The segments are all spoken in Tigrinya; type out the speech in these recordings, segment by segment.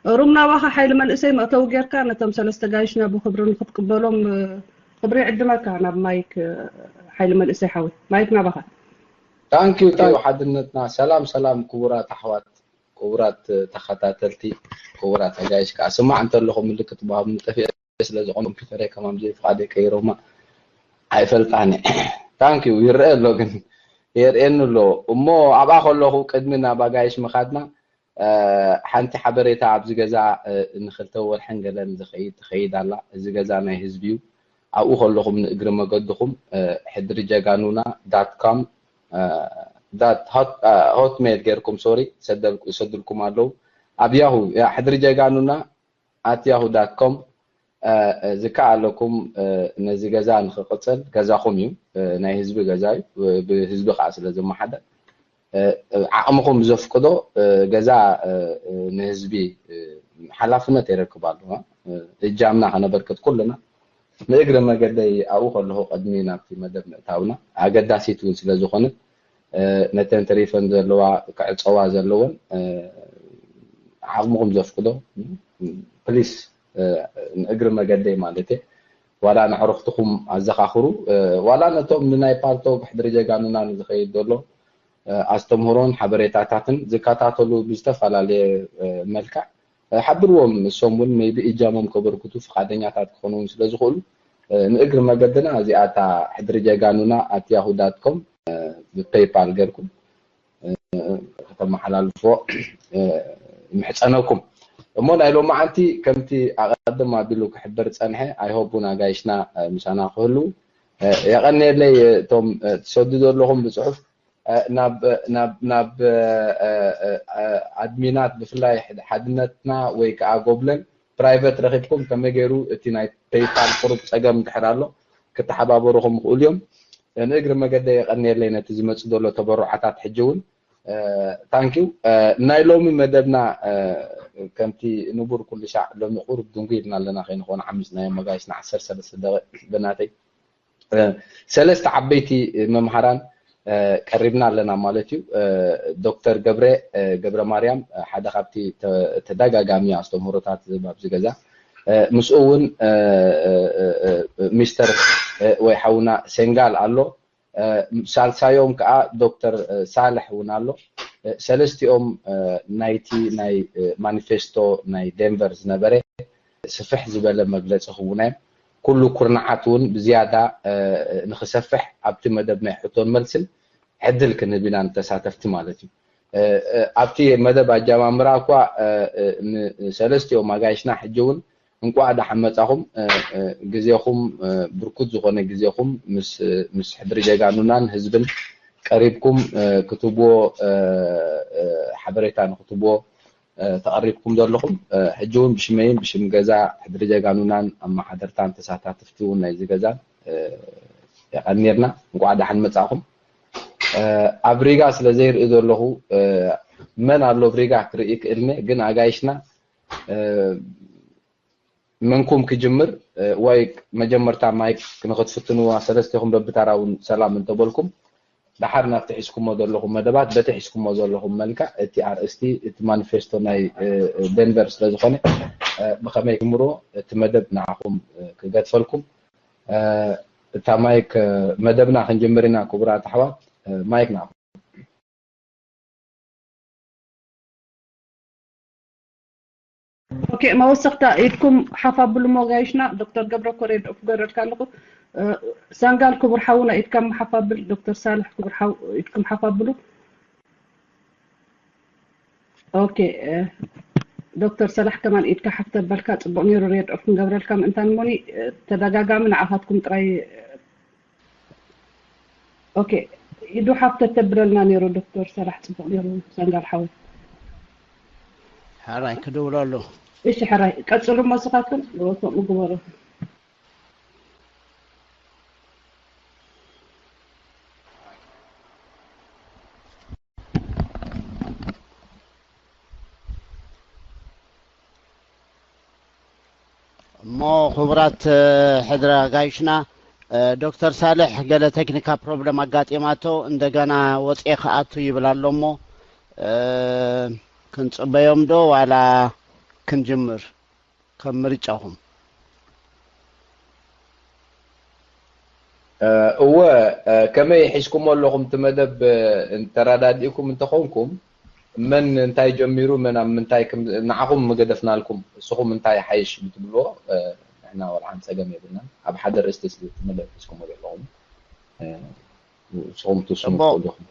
ሩም ናባኻ ሓይሊ መንእሰይ መእተዊ ጌርካ ነቶም ሰለስተ ጋይሽና ብኽብሪ ንክትቅበሎም ክብሪ ይዕድመካ። ናብ ማይክ ሓይሊ መንእሰይ ሓወይ ማይክ ናባኻ። ታንኪዩ ታንኪዩ ሓድነትና። ሰላም ሰላም ክቡራት ኣሕዋት፣ ክቡራት ተኸታተልቲ፣ ክቡራት ኣጋይሽ ከዓ ስማዕ እንተለኹ ምልክት ባህም ጠፊአ ስለ ዝኾነ ኮምፒውተረይ ከማን ዘይፍቓደይ ቀይሮማ ኣይፈልጣን። ታንኪዩ ይረአ ኣሎ ግን የርእየኒ ኣሎ እሞ ኣብኣ ከለኹ ቅድሚ ናብ ኣጋይሽ ምኻድና ሓንቲ ሓበሬታ ኣብዚ ገዛ ንክልተ ወርሕን ገለን ዝኸይድ ትኸይድ ኣላ። እዚ ገዛ ናይ ህዝቢ እዩ። ኣብኡ ከለኹም ንእግሪ መገድኹም ሕድሪ ጀጋኑና ዳት ኮም ዳት ሆትሜል ጌርኩም ሶሪ ይሰድልኩም ኣለዉ። ኣብ ያሁ ሕድሪ ጀጋኑና ኣት ያሁ ዳት ኮም ዝከኣለኩም ነዚ ገዛ ንክቕፅል ገዛኹም እዩ። ናይ ህዝቢ ገዛ እዩ። ብህዝቢ ከዓ ስለ ዝመሓደር ዓቕምኹም ዘፍቅዶ ገዛ ንህዝቢ ሓላፍነት የረክብ ኣሎ። እጃምና ከነበርክት ኩልና ንእግሪ መገደይ ኣብኡ ከለኹ ቅድሚ ናብቲ መደብ ምእታውና ኣገዳሲት እውን ስለ ዝኾነት ነተን ተሪፈን ዘለዋ ክዕፀዋ ዘለወን ዓቕምኹም ዘፍቅዶ ፕሊስ ንእግሪ መገደይ ማለት እየ ዋላ ንዕሩኽትኹም ኣዘኻኽሩ ዋላ ነቶም ንናይ ፓልቶክ ሕድሪ ጀጋኑና ንዝኸይድ ዘሎ ኣስተምህሮን ሓበሬታታትን ዝከታተሉ ብዝተፈላለየ መልክዕ ሓብርዎም። እሶም እውን maybe እጃሞም ከበርክቱ ፍቃደኛታት ክኾኑ እውን ስለ ዝኽእሉ ንእግሪ መገድና እዚኣታ ሕድሪ ጀጋኑና ኣት ያሁ ዳት ኮም ብፔይፓል ገርኩም ከተመሓላልፎ ምሕፀነኩም። እሞ ናይ ሎማዓንቲ ከምቲ ኣቐድም ኣቢሉ ክሕበር ፀንሐ ኣይሆቡን ኣጋይሽና ምሳና ክህሉ የቐንየለይ። እቶም ትሰዱ ዘለኹም ብፅሑፍ ናብ ናብ ናብ ኣድሚናት ብፍላይ ሓድነትና ወይ ከዓ ጎብለን ፕራይቨት ረኺብኩም ከመይ ገይሩ እቲ ናይ ፔይፓል ቁሩብ ፀገም ድሕር ኣሎ ክተሓባበሩኹም ይኽእሉ እዮም። ንእግሪ መገደ የቐንየለይ ነቲ ዝመፅ ዘሎ ተበሩዓታት ሕጂ እውን ታንኪው። ናይ ሎሚ መደብና ከምቲ ንቡር ኩሉ ሻዕ ሎሚ ቁሩብ ድንጉ ኢልና ኣለና ከይንኾን ዓሚፅናዮ መጋይስና ዓሰርተ ሰለስተ ደቂቕ ብናተይ ሰለስተ ዓበይቲ መምሃራን ቀሪብና ኣለና ማለት እዩ። ዶክተር ገብረ ገብረ ማርያም ሓደ ካብቲ ተደጋጋሚ ኣስተምህሮታት ዝህብ ኣብዚ ገዛ ምስኡ እውን ሚስተር ወይ ሓውና ሴንጋል ኣሎ። ሳልሳዮም ከዓ ዶክተር ሳልሕ እውን ኣሎ። ሰለስቲኦም ናይቲ ናይ ማኒፌስቶ ናይ ዴንቨር ዝነበረ ስፍሕ ዝበለ መግለፂ ክህቡና እዮም። ኩሉ ኩርናዓት እውን ብዝያዳ ንክሰፍሕ ኣብቲ መደብ ናይ ሕቶን መልስን ዕድል ክንህብ ኢና ንተሳተፍቲ ማለት እዩ። ኣብቲ መደብ ኣጀማምራ እኳ ንሰለስቲኦም ኣጋይሽና ሕጂ እውን እንቋዕ ደሓን መጻኹም። ግዜኹም ብርኩት ዝኾነ ግዜኹም ምስ ሕድሪ ጀጋኑናን ህዝብን ቀሪብኩም ክትብዎ ሓበሬታ ንክትብዎ ተቐሪብኩም ዘለኹም ሕጂ እውን ብሽመይን ብሽም ገዛ ሕድሪ ጀጋኑናን ኣመሓደርታን ተሳታፍቲ እውን ናይዚ ገዛን የቐንየልና። እንቋዕ ደሓን መጻኹም። ኣብ ሪጋ ስለ ዘይርኢ ዘለኹ መን ኣሎ ኣብ ሪጋ ክርኢ ክእልመ ግን ኣጋይሽና መንኩም ክጅምር ወይ መጀመርታ ማይክ ንክትፍትንዋ ሰለስቴኹም በብታራ እውን ሰላም እንተበልኩም ደሓር ናብቲ ሒዝኩሞ ዘለኹም መደባት በቲ ሒዝኩሞ ዘለኹም መልክዕ እቲ ኣርእስቲ እቲ ማኒፌስቶ ናይ ደንቨር ስለዝኾነ ብኸመይ ክምሮ እቲ መደብ ንዓኹም ክገድፈልኩም እታ ማይክ መደብና ክንጅምር ኢና ክቡራት ኣሕዋት ማይክ ንዓኹም ኦኬ መወሰኽታ ኢድኩም ሓፍ ኣብሉ ሞ ጋይሽና ዶክተር ገብረ ኮሬ ደኡ ክገረድካ ኣለኹ ሰንጋል ክቡር ሓውና ኢድካ ሓፍ ኣብል ዶክተር ሳልሕ ክቡር ሓው ኢድኩም ሓፍ ኣብሉ ኦኬ ዶክተር ሰላሕ ከማን ኢድካ ሓፍ ተበልካ ፅቡቅ ነይሩ ሬድኦ ክንገብረልካ ምእንታን ሞኒ ተደጋጋሚ ንዓኻትኩም ጥራይ ኦኬ ኢዱ ሓፍ ተተብለልና ነይሩ ዶክተር ሰራሕ ፅቡቅ ነይሩ ሰንጋል ሓወይ ሕራይ ክድውለሉ እሺ ሕራይ ቀፅሉ እሞ ስኻትኩም ከምኡ ግበሩ እሞ ክቡራት ሕድራ ጋይሽና ዶክተር ሳልሕ ገለ ቴክኒካ ፕሮብለም ኣጋጢማቶ እንደገና ወፅኤ ክኣቱ ይብል ኣሎ እሞ ክንፅበዮም ዶ ዋላ ክንጅምር ከም ምርጫኹም። እወ፣ ከመይ ሒዝኩሞ ኣለኹም? እቲ መደብ እንተረዳዲእኩም እንተኾንኩም፣ መን እንታይ ጀሚሩ፣ መን ኣብ ምንታይ፣ ንዓኹም ምገደፍናልኩም፣ እስኹም እንታይ ሓይሽ ብትብልዎ፣ ንሕና ዋላ ሓንቲ ጸገም የብልናን። ኣብ ሓደ ርእስቲ ስለ እቲ መደብ ሒዝኩሞ ዘለኹም፣ እስኹም ትውስኑ ትኽእሉ ኢኹም።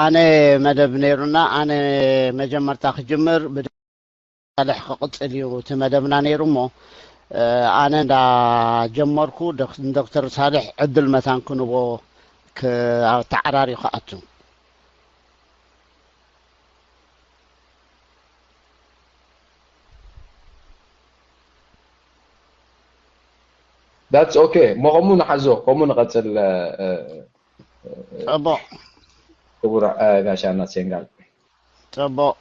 ኣነ መደብ ነይሩና፣ ኣነ መጀመርታ ክጅምር፣ ሳልሕ ክቕጽል እዩ እቲ መደብና ነይሩ እሞ፣ ኣነ እንዳ ጀመርኩ ንዶክተር ሳልሕ ዕድል መታን ክንቦ ኣተዓራርዩ ክኣቱ። That's okay። እሞ ከምኡ ንሓዞ፣ ከምኡ ንቐጽል። ጽቡቕ። ክቡር ጋሻና ሴንጋል። ጽቡቕ።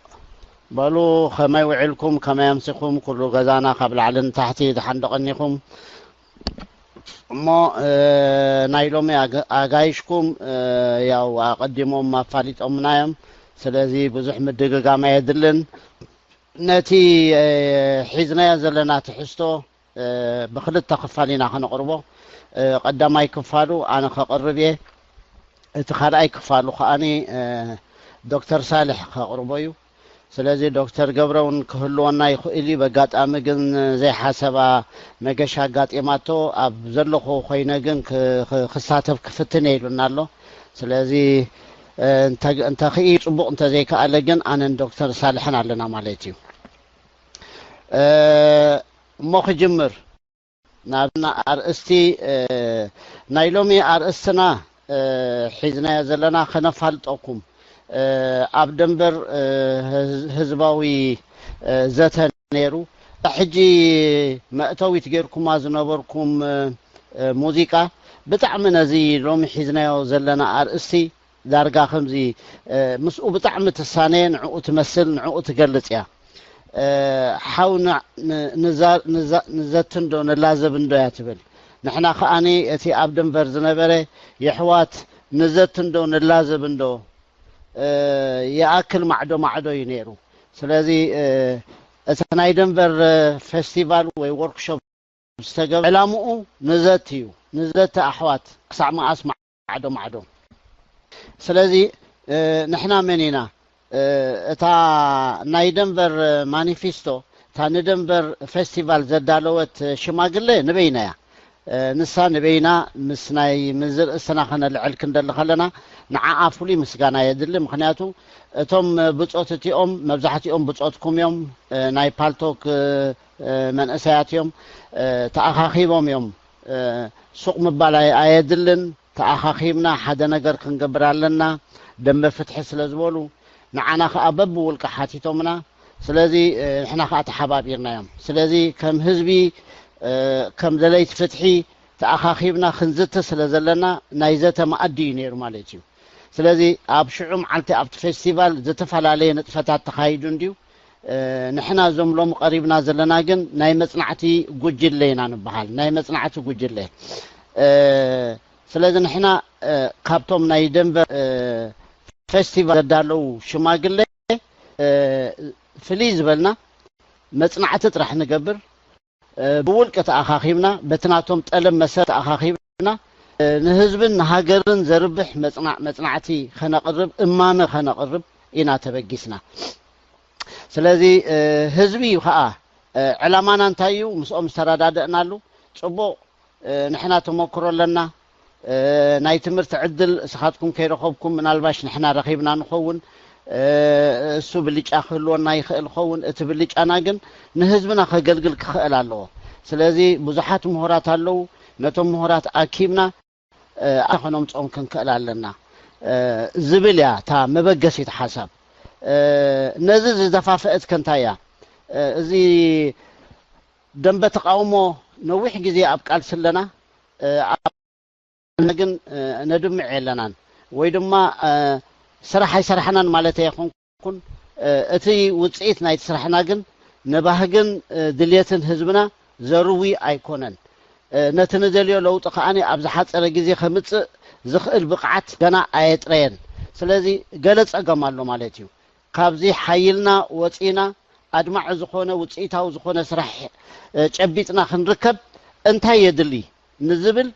በሉ፣ ከመይ ውዒልኩም? ከመይ ኣምሲኹም? ኩሉ ገዛና ካብ ላዕሊ ንታሕቲ ደሓን ዶ ቀኒኹም? እሞ ናይ ሎሚ ኣጋይሽኩም ያው ኣቐዲሞም ኣፋሊጦምና እዮም። ስለዚ ብዙሕ ምድግጋም ኣየድልን። ነቲ ሒዝናዮ ዘለና ትሕዝቶ ብክልተ ክፋል ኢና ከነቕርቦ። ቀዳማይ ክፋሉ ኣነ ከቕርብ እየ። እቲ ካልኣይ ክፋሉ ከኣኒ ዶክተር ሳልሕ ከቕርቦ እዩ። ስለዚ ዶክተር ገብረ እውን ክህልወና ይኽእል እዩ። በጋጣሚ ግን ዘይሓሰባ መገሻ ኣጋጢማቶ ኣብ ዘለኹ ኮይነ ግን ክሳተፍ ክፍትን እየ ኢሉና ኣሎ። ስለዚ እንተኽኢ ጽቡቕ፣ እንተዘይከኣለ ግን ኣነን ዶክተር ሳልሕን ኣለና ማለት እዩ። እሞ ክጅምር ናብና ኣርእስቲ ናይ ሎሚ ኣርእስትና ሒዝናዮ ዘለና ከነፋልጠኩም ኣብ ደንበር ህዝባዊ ዘተ ነይሩ። ሕጂ መእተዊት ጌርኩማ ዝነበርኩም ሙዚቃ ብጣዕሚ ነዚ ሎሚ ሒዝናዮ ዘለና ኣርእስቲ ዳርጋ ከምዚ ምስኡ ብጣዕሚ ትሳነ፣ ንዕኡ ትመስል፣ ንዕኡ ትገልጽ እያ። ሓው ንዘትንዶ ንላዘብንዶ እያ ትብል። ንሕና ከኣኒ እቲ ኣብ ደንቨር ዝነበረ የሕዋት ንዘትንዶ ንላዘብንዶ ይኣክል ማዕዶ ማዕዶ እዩ ነይሩ። ስለዚ እቲ ናይ ደንቨር ፌስቲቫል ወይ ወርክሾፕ ዝተገብረ ዕላምኡ ንዘት እዩ። ንዘት ኣሕዋት ክሳዕ መኣስ ማዕዶ ማዕዶ። ስለዚ ንሕና መን ኢና? እታ ናይ ደንቨር ማኒፊስቶ፣ እታ ንደንቨር ፌስቲቫል ዘዳለወት ሽማግለ ንበይና እያ። ንሳ ንበይና ምስ ናይ ምዝርእስና ከነልዕል ክንደሊ ከለና ንዓኣ ፍሉይ ምስጋና የድሊ። ምክንያቱ እቶም ብጾት እቲኦም መብዛሕትኦም ብጾትኩም እዮም። ናይ ፓልቶክ መንእሰያት እዮም። ተኣኻኺቦም እዮም። ሱቕ ምባል ኣየድልን። ተኣኻኺብና ሓደ ነገር ክንገብር ኣለና። ደንበ ፍትሒ ስለ ዝበሉ ንዓና ከዓ በብውልቂ ሓቲቶምና። ስለዚ ንሕና ከዓ ተሓባቢርናዮም። ስለዚ ከም ህዝቢ ከም ደለይቲ ፍትሒ ተኣኻኺብና ክንዝተ ስለ ዘለና ናይ ዘተ መኣዲ እዩ ነይሩ ማለት እዩ። ስለዚ ኣብ ሽዑ መዓልቲ ኣብቲ ፌስቲቫል ዝተፈላለየ ንጥፈታት ተኻይዱ እንድዩ። ንሕና እዞም ሎሚ ቀሪብና ዘለና ግን ናይ መጽናዕቲ ጉጅለ ኢና ንበሃል። ናይ መጽናዕቲ ጉጅለ። ስለዚ ንሕና ካብቶም ናይ ደንቨር ፌስቲቫል ዘዳለዉ ሽማግለ ፍልይ ዝበልና መጽናዕቲ ጥራሕ ንገብር። ብውልቂ ተኣኻኺብና፣ በቲ ናቶም ጠለብ መሰረት ተኣኻኺብና፣ ንህዝብን ንሃገርን ዘርብሕ መጽናዕቲ ከነቕርብ፣ እማመ ከነቕርብ ኢና ተበጊስና። ስለዚ ህዝቢ እዩ ከዓ ዕላማና እንታይ እዩ ምስኦም ዝተረዳደእናሉ። ጽቡቕ፣ ንሕና ተመክሮ ኣለና። ናይ ትምህርቲ ዕድል እስኻትኩም ከይረኸብኩም ምናልባሽ ንሕና ረኺብና ንኸውን። እሱ ብልጫ ክህልወና ይኽእል ኸውን። እቲ ብልጫና ግን ንህዝብና ከገልግል ክኽእል ኣለዎ። ስለዚ ብዙሓት ምሁራት ኣለዉ። ነቶም ምሁራት ኣኪብና ኣኾኖምፅኦም ክንክእል ኣለና ዝብል እያ እታ መበገሲት ሓሳብ። ነዚ ዝደፋፈአት ከንታይ እያ? እዚ ደንበ ተቃውሞ ነዊሕ ግዜ ኣብ ቃልሲ ኣለና። ግን ነድምዕ የለናን ወይ ድማ ስራሕ ኣይሰራሕናን ማለት ኣይኮንኩን። እቲ ውፅኢት ናይቲ ስራሕና ግን ንባህግን ድልየትን ህዝብና ዘርዊ ኣይኮነን። ነቲ ንደልዮ ለውጢ ከዓኒ ኣብ ዝሓፀረ ግዜ ከምፅእ ዝኽእል ብቕዓት ገና ኣየጥረየን። ስለዚ ገለ ፀገም ኣሎ ማለት እዩ። ካብዚ ሓይልና ወፂና ኣድማዒ ዝኾነ ውፅኢታዊ ዝኾነ ስራሕ ጨቢጥና ክንርከብ እንታይ የድሊ ንዝብል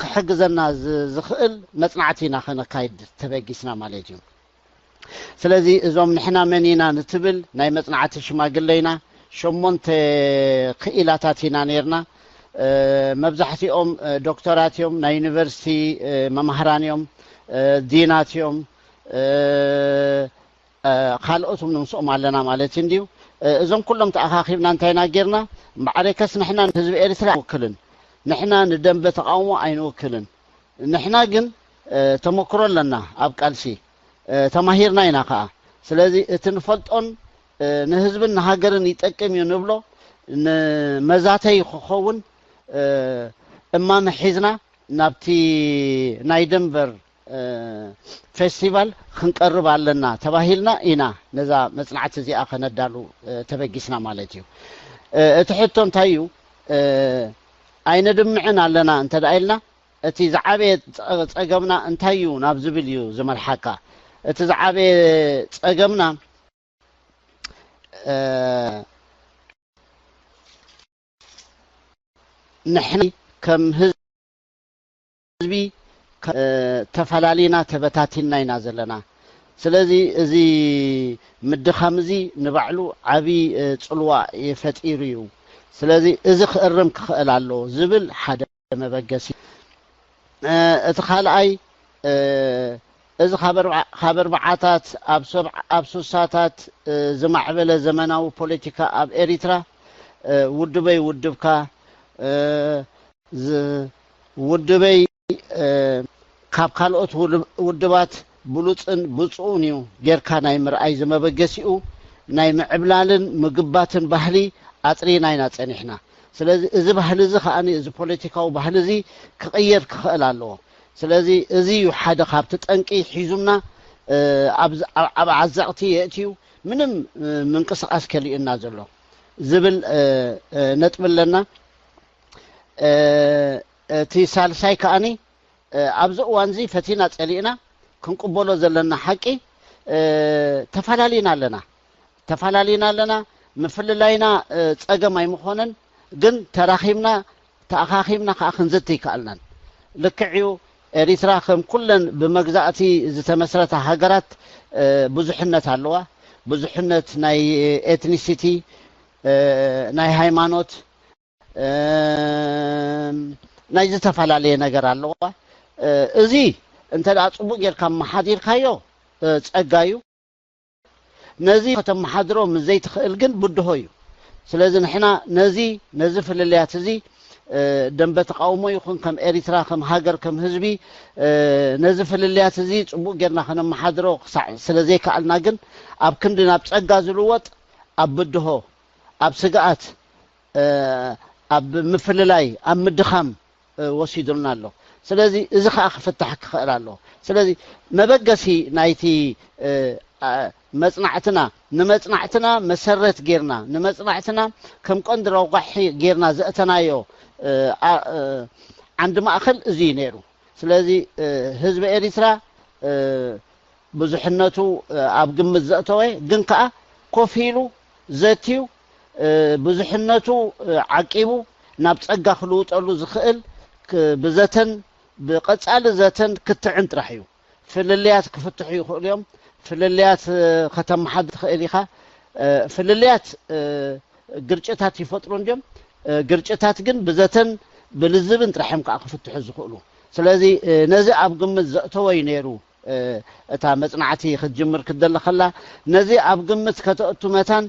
ክሕግዘና ዝኽእል መፅናዕቲ ኢና ከነካይድ ተበጊስና ማለት እዩ። ስለዚ እዞም ንሕና መን ኢና ንትብል ናይ መፅናዕቲ ሽማግለ ኢና። ሸሞንተ ክኢላታት ኢና ነርና። መብዛሕትኦም ዶክተራት እዮም፣ ናይ ዩኒቨርሲቲ መማህራን እዮም፣ ዲናት እዮም፣ ካልኦት እውን ንምስኦም ኣለና ማለት እንድዩ። እዞም ኩሎም ተኣኻኺብና እንታይ ኢና ጌርና? እምበኣርከስ ንሕና ንህዝቢ ኤርትራ ኣይንውክልን፣ ንሕና ንደንበ ተቓውሞ ኣይንውክልን። ንሕና ግን ተመክሮ ኣለና ኣብ ቃልሲ፣ ተማሂርና ኢና ከዓ። ስለዚ እቲ ንፈልጦን ንህዝብን ንሃገርን ይጠቅም እዩ ንብሎ ንመዛተይ ክኸውን እማመ ሒዝና ናብቲ ናይ ደንቨር ፌስቲቫል ክንቀርብ ኣለና ተባሂልና ኢና ነዛ መፅናዕቲ እዚኣ ከነዳሉ ተበጊስና ማለት እዩ። እቲ ሕቶ እንታይ እዩ? ኣይነድምዕን ኣለና እንተ ደኣ ኢልና እቲ ዝዓበየ ፀገምና እንታይ እዩ ናብ ዝብል እዩ ዝመርሓካ። እቲ ዝዓበየ ፀገምና ንሕና ከም ህዝቢ ተፈላሊና ተበታቲንና ኢና ዘለና። ስለዚ እዚ ምድኻም እዚ ንባዕሉ ዓብዪ ፅልዋ ፈጢሩ እዩ። ስለዚ እዚ ክእርም ክኽእል ኣለዎ ዝብል ሓደ መበገሲ። እቲ ካልኣይ እዚ ካብ ኣርብዓታት ኣብ ሱሳታት ዝማዕበለ ዘመናዊ ፖለቲካ ኣብ ኤሪትራ ውድበይ ውድብካ ውድበይ ካብ ካልኦት ውድባት ብሉፅን ብፁኡን እዩ ጌርካ ናይ ምርኣይ ዝመበገሲኡ ናይ ምዕብላልን ምግባትን ባህሊ ኣፅሪና ኢና ፀኒሕና። ስለዚ እዚ ባህሊ እዚ ከዓ እዚ ፖለቲካዊ ባህሊ እዚ ክቕየር ክኽእል ኣለዎ። ስለዚ እዚ እዩ ሓደ ካብቲ ጠንቂ ሒዙና ኣብ ዓዘቕቲ የእትዩ ምንም ምንቅስቃስ ከሊኡና ዘሎ ዝብል ነጥቢ ኣለና። እቲ ሳልሳይ ከዓኒ ኣብዚ እዋን እዚ ፈቲና ፀሊእና ክንቅበሎ ዘለና ሓቂ ተፈላሊና ኣለና። ተፈላሊና ኣለና። ምፍልላይና ፀገም ኣይምኾነን፣ ግን ተራኺብና ተኣኻኺብና ከዓ ክንዝቲ ይከኣልናን። ልክዕ እዩ፣ ኤሪትራ ከም ኩለን ብመግዛእቲ ዝተመስረታ ሃገራት ብዙሕነት ኣለዋ። ብዙሕነት ናይ ኤትኒሲቲ፣ ናይ ሃይማኖት፣ ናይ ዝተፈላለየ ነገር ኣለዋ። እዚ እንተ ደኣ ፅቡቅ ጌርካ መሓዲርካዮ ፀጋ እዩ። ነዚ ከተመሓድሮ ምስ ዘይትኽእል ግን ብድሆ እዩ። ስለዚ ንሕና ነዚ ነዚ ፍልልያት እዚ ደንበ ተቃውሞ ይኹን ከም ኤሪትራ ከም ሃገር ከም ህዝቢ ነዚ ፍልልያት እዚ ፅቡቅ ጌርና ከነመሓድሮ ክሳዕ ስለ ዘይከኣልና ግን ኣብ ክንዲ ናብ ፀጋ ዝልወጥ ኣብ ብድሆ ኣብ ስግኣት ኣብ ምፍልላይ ኣብ ምድኻም ወሲዱልና ኣሎ። ስለዚ እዚ ከዓ ክፍታሕ ክኽእል ኣለዎ። ስለዚ መበገሲ ናይቲ መፅናዕትና ንመፅናዕትና መሰረት ጌርና ንመፅናዕትና ከም ቀንዲ ረቋሒ ጌርና ዘእተናዮ ዓንዲ ማእኸል እዚ እዩ ነይሩ። ስለዚ ህዝቢ ኤሪትራ ብዙሕነቱ ኣብ ግምት ዘእተወ ግን ከዓ ኮፍ ኢሉ ዘትዩ ብዙሕነቱ ዓቂቡ ናብ ፀጋ ክልውጠሉ ዝኽእል ብዘተን ብቐፃሊ ዘተን ክትዕን ጥራሕ እዩ። ፍልልያት ክፍትሑ ይኽእሉ እዮም። ፍልልያት ከተመሓድ ትኽእል ኢኻ። ፍልልያት ግርጭታት ይፈጥሩ እንድዮም። ግርጭታት ግን ብዘተን ብልዝብን ጥራሕ እዮም ከዓ ክፍትሑ ዝኽእሉ። ስለዚ ነዚ ኣብ ግምት ዘእተወ እዩ ነይሩ። እታ መፅናዕቲ ክትጅምር ክትደሊ ከላ ነዚ ኣብ ግምት ከተእቱ መታን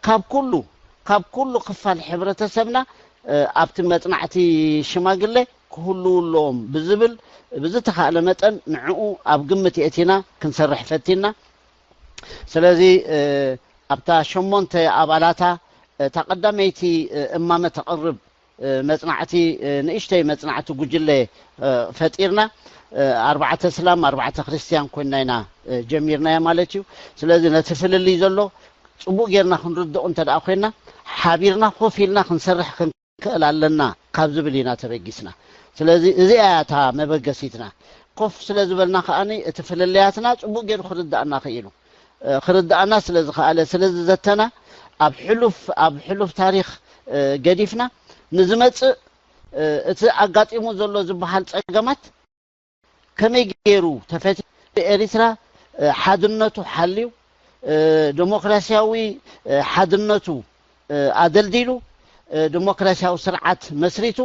ካብ ኩሉ ካብ ኩሉ ክፋል ሕብረተሰብና ኣብቲ መፅናዕቲ ሽማግለ ክህልዉ ኣለዎም ብዝብል ብዝተኻእለ መጠን ንዕኡ ኣብ ግምት የእቲና ክንሰርሕ ፈቲና። ስለዚ ኣብታ ሸሞንተ ኣባላታ እታ ቀዳመይቲ እማመ ተቕርብ መፅናዕቲ ንእሽተይ መፅናዕቲ ጉጅለ ፈጢርና ኣርባዕተ እስላም ኣርባዕተ ክርስትያን ኮይንና ኢና ጀሚርናዮ ማለት እዩ። ስለዚ ነቲ ፍልልይ ዘሎ ፅቡቅ ጌርና ክንርድኦ እንተ ደኣ ኮይንና ሓቢርና ኮፍ ኢልና ክንሰርሕ ክንክእል ኣለና ካብ ዝብል ኢና ተበጊስና። ስለዚ እዚኣ እያ እታ መበገሲትና። ኮፍ ስለ ዝበልና ከዓኒ እቲ ፍልልያትና ፅቡቅ ጌሩ ክርዳእና ክኢሉ። ክርድኣና ስለ ዝኸኣለ፣ ስለ ዝዘተና፣ ኣብ ሕሉፍ ኣብ ሕሉፍ ታሪኽ ገዲፍና ንዝመጽእ እቲ ኣጋጢሙ ዘሎ ዝበሃል ጸገማት ከመይ ገይሩ ተፈቲሑ፣ ኤሪትራ ሓድነቱ ሓልዩ፣ ዲሞክራሲያዊ ሓድነቱ ኣደልዲሉ፣ ዲሞክራሲያዊ ስርዓት መስሪቱ፣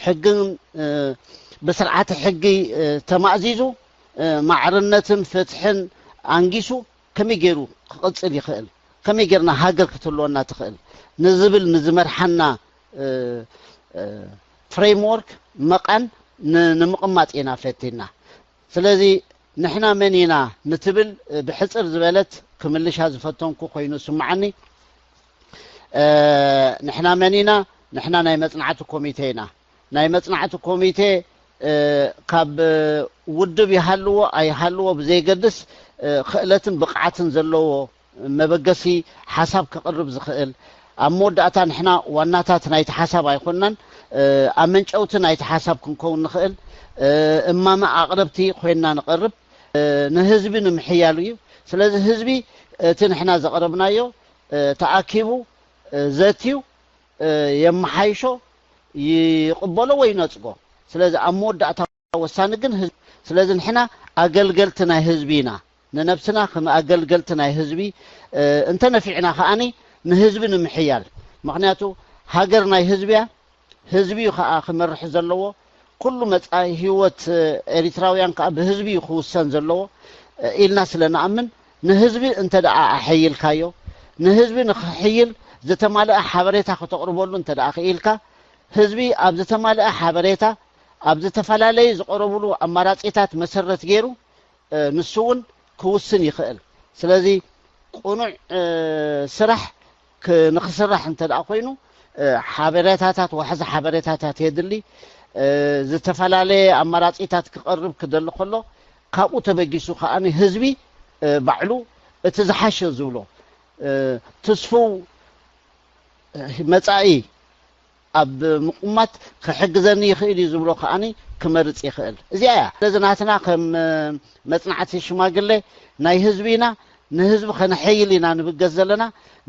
ሕግን ብስርዓተ ሕጊ ተማእዚዙ፣ ማዕርነትን ፍትሕን ኣንጊሱ ከመይ ገይሩ ክቕጽል ይኽእል? ከመይ ጌርና ሃገር ክትህልወና ትኽእል ንዝብል ንዝመርሓና ፍሬምወርክ መቓን ንምቕማጥ ኢና ፈቲና። ስለዚ ንሕና መን ኢና ንትብል ብሕጽር ዝበለት ክምልሻ ዝፈተንኩ ኮይኑ ስምዓኒ። ንሕና መን ኢና? ንሕና ናይ መጽናዕቲ ኮሚቴ ኢና። ናይ መጽናዕቲ ኮሚቴ ካብ ውድብ ይሃልዎ ኣይሃልዎ ብዘይገድስ፣ ክእለትን ብቕዓትን ዘለዎ መበገሲ ሓሳብ ከቕርብ ዝኽእል፣ ኣብ መወዳእታ ንሕና ዋናታት ናይቲ ሓሳብ ኣይኮንናን፣ ኣመንጨውቲ ናይቲ ሓሳብ ክንከውን ንኽእል፣ እማመ ኣቕረብቲ ኮይንና ንቐርብ፣ ንህዝቢ ንምሕያሉ እዩ። ስለዚ ህዝቢ እቲ ንሕና ዘቕረብናዮ ተኣኪቡ ዘትዩ የመሓይሾ፣ ይቕበሎ ወይ ይነጽጎ። ስለዚ ኣብ መወዳእታ ወሳኒ ግን ህዝቢ። ስለዚ ንሕና ኣገልገልቲ ናይ ህዝቢ ኢና። ንነብስና ከም ኣገልገልቲ ናይ ህዝቢ እንተነፊዕና ከኣኒ ንህዝቢ ንምሕያል። ምኽንያቱ ሃገር ናይ ህዝቢ እያ። ህዝቢ እዩ ከኣ ክመርሕ ዘለዎ። ኩሉ መጻኢ ህይወት ኤሪትራውያን ከኣ ብህዝቢ እዩ ክውሰን ዘለዎ ኢልና ስለ ንኣምን፣ ንህዝቢ እንተ ደኣ ኣሐይልካዮ፣ ንህዝቢ ንኽሕይል ዝተማልአ ሓበሬታ ክተቕርበሉ እንተ ደኣ ክኢልካ፣ ህዝቢ ኣብ ዝተማልአ ሓበሬታ፣ ኣብ ዝተፈላለዩ ዝቐረብሉ ኣማራጺታት መሰረት ገይሩ፣ ንሱ እውን ክውስን ይኽእል። ስለዚ ቅኑዕ ስራሕ ንኽስራሕ እንተ ደኣ ኮይኑ፣ ሓበሬታታት፣ ዋሕዚ ሓበሬታታት የድሊ። ዝተፈላለየ ኣማራጺታት ክቐርብ ክደሊ ከሎ፣ ካብኡ ተበጊሱ ከኣ ህዝቢ ባዕሉ እቲ ዝሓሸ ዝብሎ ትስፉው መጻኢ ኣብ ምቕማት ክሕግዘኒ ይኽእል እዩ ዝብሎ ከኣ ክመርጽ ይኽእል። እዚኣ እያ። ስለዚ ናትና ከም መጽናዕቲ ሽማግሌ ናይ ህዝቢ ኢና፣ ንህዝቢ ከነሐይል ኢና ንብገስ ዘለና።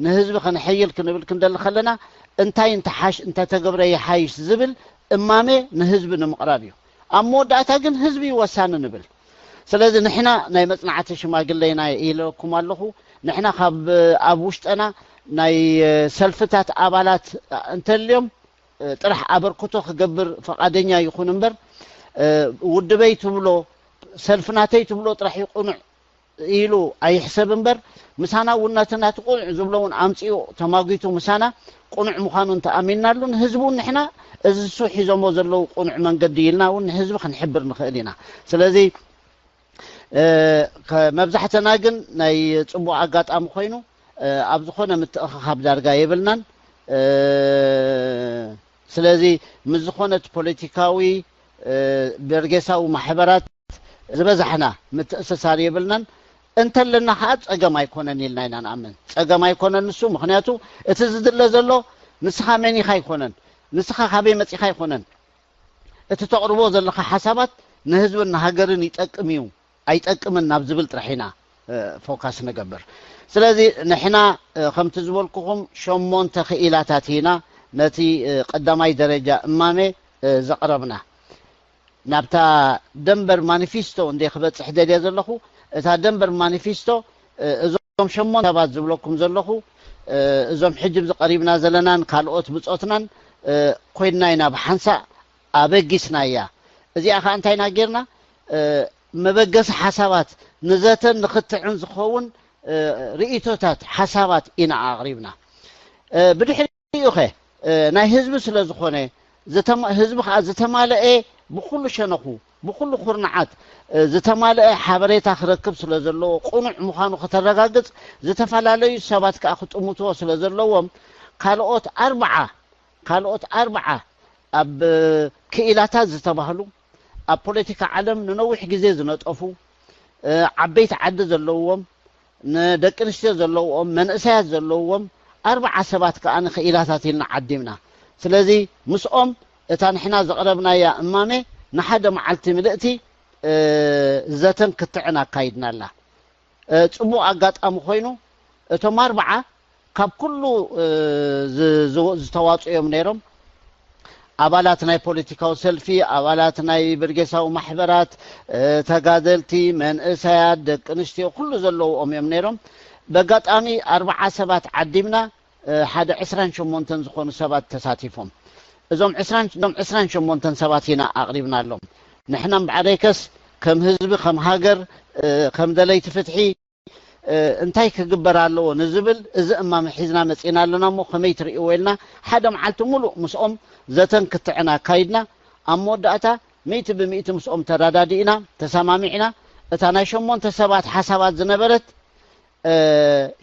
ንህዝቢ ከነሐይል ክንብል ክንደሊ ከለና እንታይ እንተሓሽ እንተተገብረ ይሓይሽ ዝብል እማመ ንህዝቢ ንምቕራብ እዩ። ኣብ መወዳእታ ግን ህዝቢ እዩ ወሳኒ ንብል። ስለዚ ንሕና ናይ መጽናዕቲ ሽማግሌ ኢና ኢለኩም ኣለኹ። ንሕና ካብ ኣብ ውሽጠና ናይ ሰልፍታት ኣባላት እንተልዮም ጥራሕ ኣበርክቶ ክገብር ፈቓደኛ ይኹን እምበር፣ ውድበይ ትብሎ፣ ሰልፍናተይ ትብሎ ጥራሕ እዩ ቅኑዕ ኢሉ ኣይሕሰብ እምበር፣ ምሳና እውን ነቲ ናቲ ቅኑዕ ዝብሎ እውን ኣምጺኡ ተማጒቱ ምሳና ቅኑዕ ምዃኑ እንተኣሚንናሉ፣ ንህዝቢ እውን ንሕና እዚ እሱ ሒዞሞ ዘለዉ ቅኑዕ መንገዲ ኢልና እውን ንህዝቢ ክንሕብር ንኽእል ኢና። ስለዚ መብዛሕተና ግን ናይ ጽቡቕ ኣጋጣሚ ኮይኑ ኣብ ዝኾነ ምትእኽኻብ ዳርጋ የብልናን። ስለዚ ምስ ዝኾነት ፖለቲካዊ በርጌሳዊ ማሕበራት ዝበዛሕና ምትእስሳር የብልናን። እንተለና ከዓ ጸገም ኣይኮነን ኢልና ኢና ንኣምን። ጸገም ኣይኮነን ንሱ፣ ምኽንያቱ እቲ ዝድለ ዘሎ ንስኻ መን ኢኻ ኣይኮነን፣ ንስኻ ካበይ መጺኻ ኣይኮነን፣ እቲ ተቕርቦ ዘለኻ ሓሳባት ንህዝብን ንሃገርን ይጠቅም እዩ ኣይጠቅምን ናብ ዝብል ጥራሕ ኢና ፎካስ ንገብር። ስለዚ ንሕና ከምቲ ዝበልኩኹም ሸሞንተ ክኢላታት ኢና ነቲ ቀዳማይ ደረጃ እማመ ዘቕረብና። ናብታ ደንበር ማኒፊስቶ እንደ ክበጽሕ ደልየ ዘለኹ፣ እታ ደንበር ማኒፊስቶ እዞም ሸሞንተ ሰባት ዝብለኩም ዘለኹ፣ እዞም ሕጂ ኣብዚ ቀሪብና ዘለናን ካልኦት ብጾትናን ኮይንና ኢና ብሓንሳእ ኣበጊስናያ። እዚኣ ኸዓ እንታይ ኢና ጌርና? መበገሲ ሓሳባት፣ ንዘተን ንኽትዕን ዝኸውን ርእይቶታት፣ ሓሳባት ኢና ኣቕሪብና። ብድሕሪኡ ኸ ናይ ህዝቢ ስለ ዝኾነ፣ ህዝቢ ኸዓ ዝተማልአ፣ ብኹሉ ሸነኹ፣ ብኹሉ ኩርናዓት ዝተማልአ ሓበሬታ ክረክብ ስለ ዘለዎ፣ ቅኑዕ ምዃኑ ክተረጋግጽ፣ ዝተፈላለዩ ሰባት ከኣ ክጥምትዎ ስለ ዘለዎም፣ ካልኦት ኣርብዓ ካልኦት ኣርብዓ ኣብ ክኢላታት ዝተባህሉ፣ ኣብ ፖለቲካ ዓለም ንነዊሕ ግዜ ዝነጠፉ፣ ዓበይቲ ዓዲ ዘለውዎም፣ ንደቂ ኣንስትዮ ዘለውዎም፣ መንእሰያት ዘለውዎም ኣርብዓ ሰባት ከኣ ንክኢላታት ኢልና ዓዲምና። ስለዚ ምስኦም እታ ንሕና ዘቕረብናያ እማመ ንሓደ መዓልቲ ምልእቲ ዘተን ክትዕን ኣካይድና ኣላ። ጽቡቕ ኣጋጣሚ ኮይኑ እቶም ኣርባዓ ካብ ኩሉ ዝተዋፅኡ እዮም ነይሮም። ኣባላት ናይ ፖለቲካዊ ሰልፊ፣ ኣባላት ናይ ብርጌሳዊ ማሕበራት፣ ተጋደልቲ፣ መንእሰያት፣ ደቂ ኣንስትዮ፣ ኩሉ ዘለውኦም እዮም ነይሮም። በጋጣሚ ኣርባዓ ሰባት ዓዲምና ሓደ ዕስራን ሸሞንተን ዝኾኑ ሰባት ተሳቲፎም። እዞም ዕስራን ሸሞንተን ሰባት ኢና ኣቕሪብናሎም። ንሕና እምበኣርከስ ከም ህዝቢ፣ ከም ሃገር፣ ከም ደለይቲ ፍትሒ እንታይ ክግበር ኣለዎ ንዝብል እዚ እማመ ሒዝና መፂና ኣለና። እሞ ከመይ ትርእይዎ ኢልና ሓደ መዓልቲ ሙሉእ ምስኦም ዘተን ክትዕን ኣካይድና፣ ኣብ መወዳእታ ሚእቲ ብሚእቲ ምስኦም ተረዳዲእና፣ ተሰማሚዕና። እታ ናይ ሸሞንተ ሰባት ሓሳባት ዝነበረት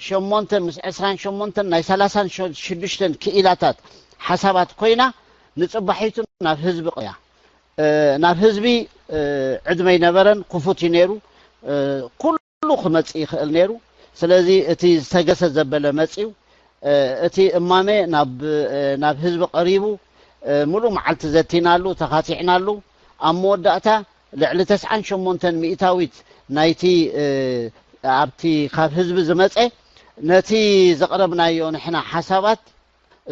ሸሞንተ ምስ ዕስራን ሸሞንተን ናይ ሰላሳን ሽዱሽተን ክኢላታት ሓሳባት ኮይና፣ ንፅባሒቱ ናብ ህዝቢ ቀያ ናብ ህዝቢ ዕድመ ይነበረን ክፉት እዩ ነይሩ። ኩሉ ክመፅእ ይኽእል ነይሩ። ስለዚ እቲ ዝተገሰ ዘበለ መፅዩ፣ እቲ እማመ ናብ ህዝቢ ቀሪቡ፣ ሙሉእ መዓልቲ ዘቲናሉ፣ ተኻቲዕናሉ። ኣብ መወዳእታ ልዕሊ ተስዓን ሸሞንተን ሚእታዊት ናይቲ ኣብቲ ካብ ህዝቢ ዝመፀ ነቲ ዘቕረብናዮ ንሕና ሓሳባት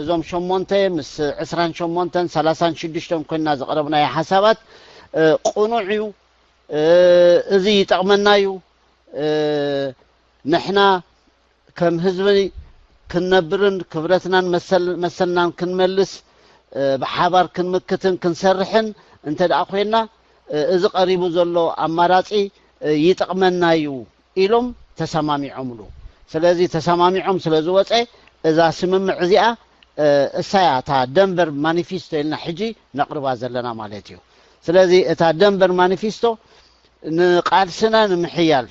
እዞም ሸሞንተ ምስ ዕስራን ሸሞንተን ሰላሳን ሽዱሽተን ኮይና ዘቕረብናዮ ሓሳባት ቅኑዕ እዩ፣ እዚ ይጠቕመና እዩ፣ ንሕና ከም ህዝቢ ክንነብርን ክብረትናን መሰልናን ክንመልስ ብሓባር ክንምክትን ክንሰርሕን እንተ ደኣ ኮይና፣ እዚ ቀሪቡ ዘሎ ኣማራጺ ይጠቕመና እዩ ኢሎም ተሰማሚዖምሉ። ስለዚ ተሰማሚዖም ስለ ዝወፀ እዛ ስምምዕ እዚኣ እሳያ እታ ደንበር ማኒፊስቶ ኢልና ሕጂ ነቕርባ ዘለና ማለት እዩ። ስለዚ እታ ደንበር ማኒፊስቶ ንቃልስና ንምሕያል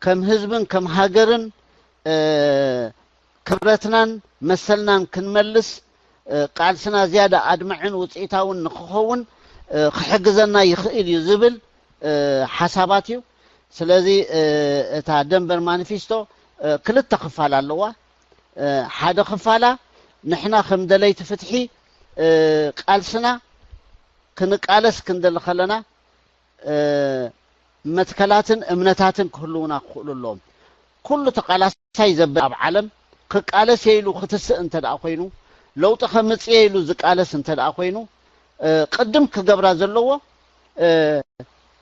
ከም ህዝብን ከም ሃገርን ክብረትናን መሰልናን ክንመልስ ቃልስና ዝያዳ ኣድማዕን ውፅኢታውን ንክኸውን ክሕግዘና ይኽእል እዩ ዝብል ሓሳባት እዩ። ስለዚ እታ ደንበር ማኒፊስቶ ክልተ ክፋል ኣለዋ። ሓደ ክፋላ ንሕና ከም ደለይቲ ፍትሒ ቃልስና ክንቃለስ ክንደሊ ከለና መትከላትን እምነታትን ክህልውና ክኽእሉ ኣለዎም። ኩሉ ተቃላሳይ ዘበለ ኣብ ዓለም ክቃለስ እየ ኢሉ ክትስእ እንተ ደኣ ኮይኑ፣ ለውጢ ከምጽእ እየ ኢሉ ዝቃለስ እንተ ደኣ ኮይኑ፣ ቅድም ክገብራ ዘለዎ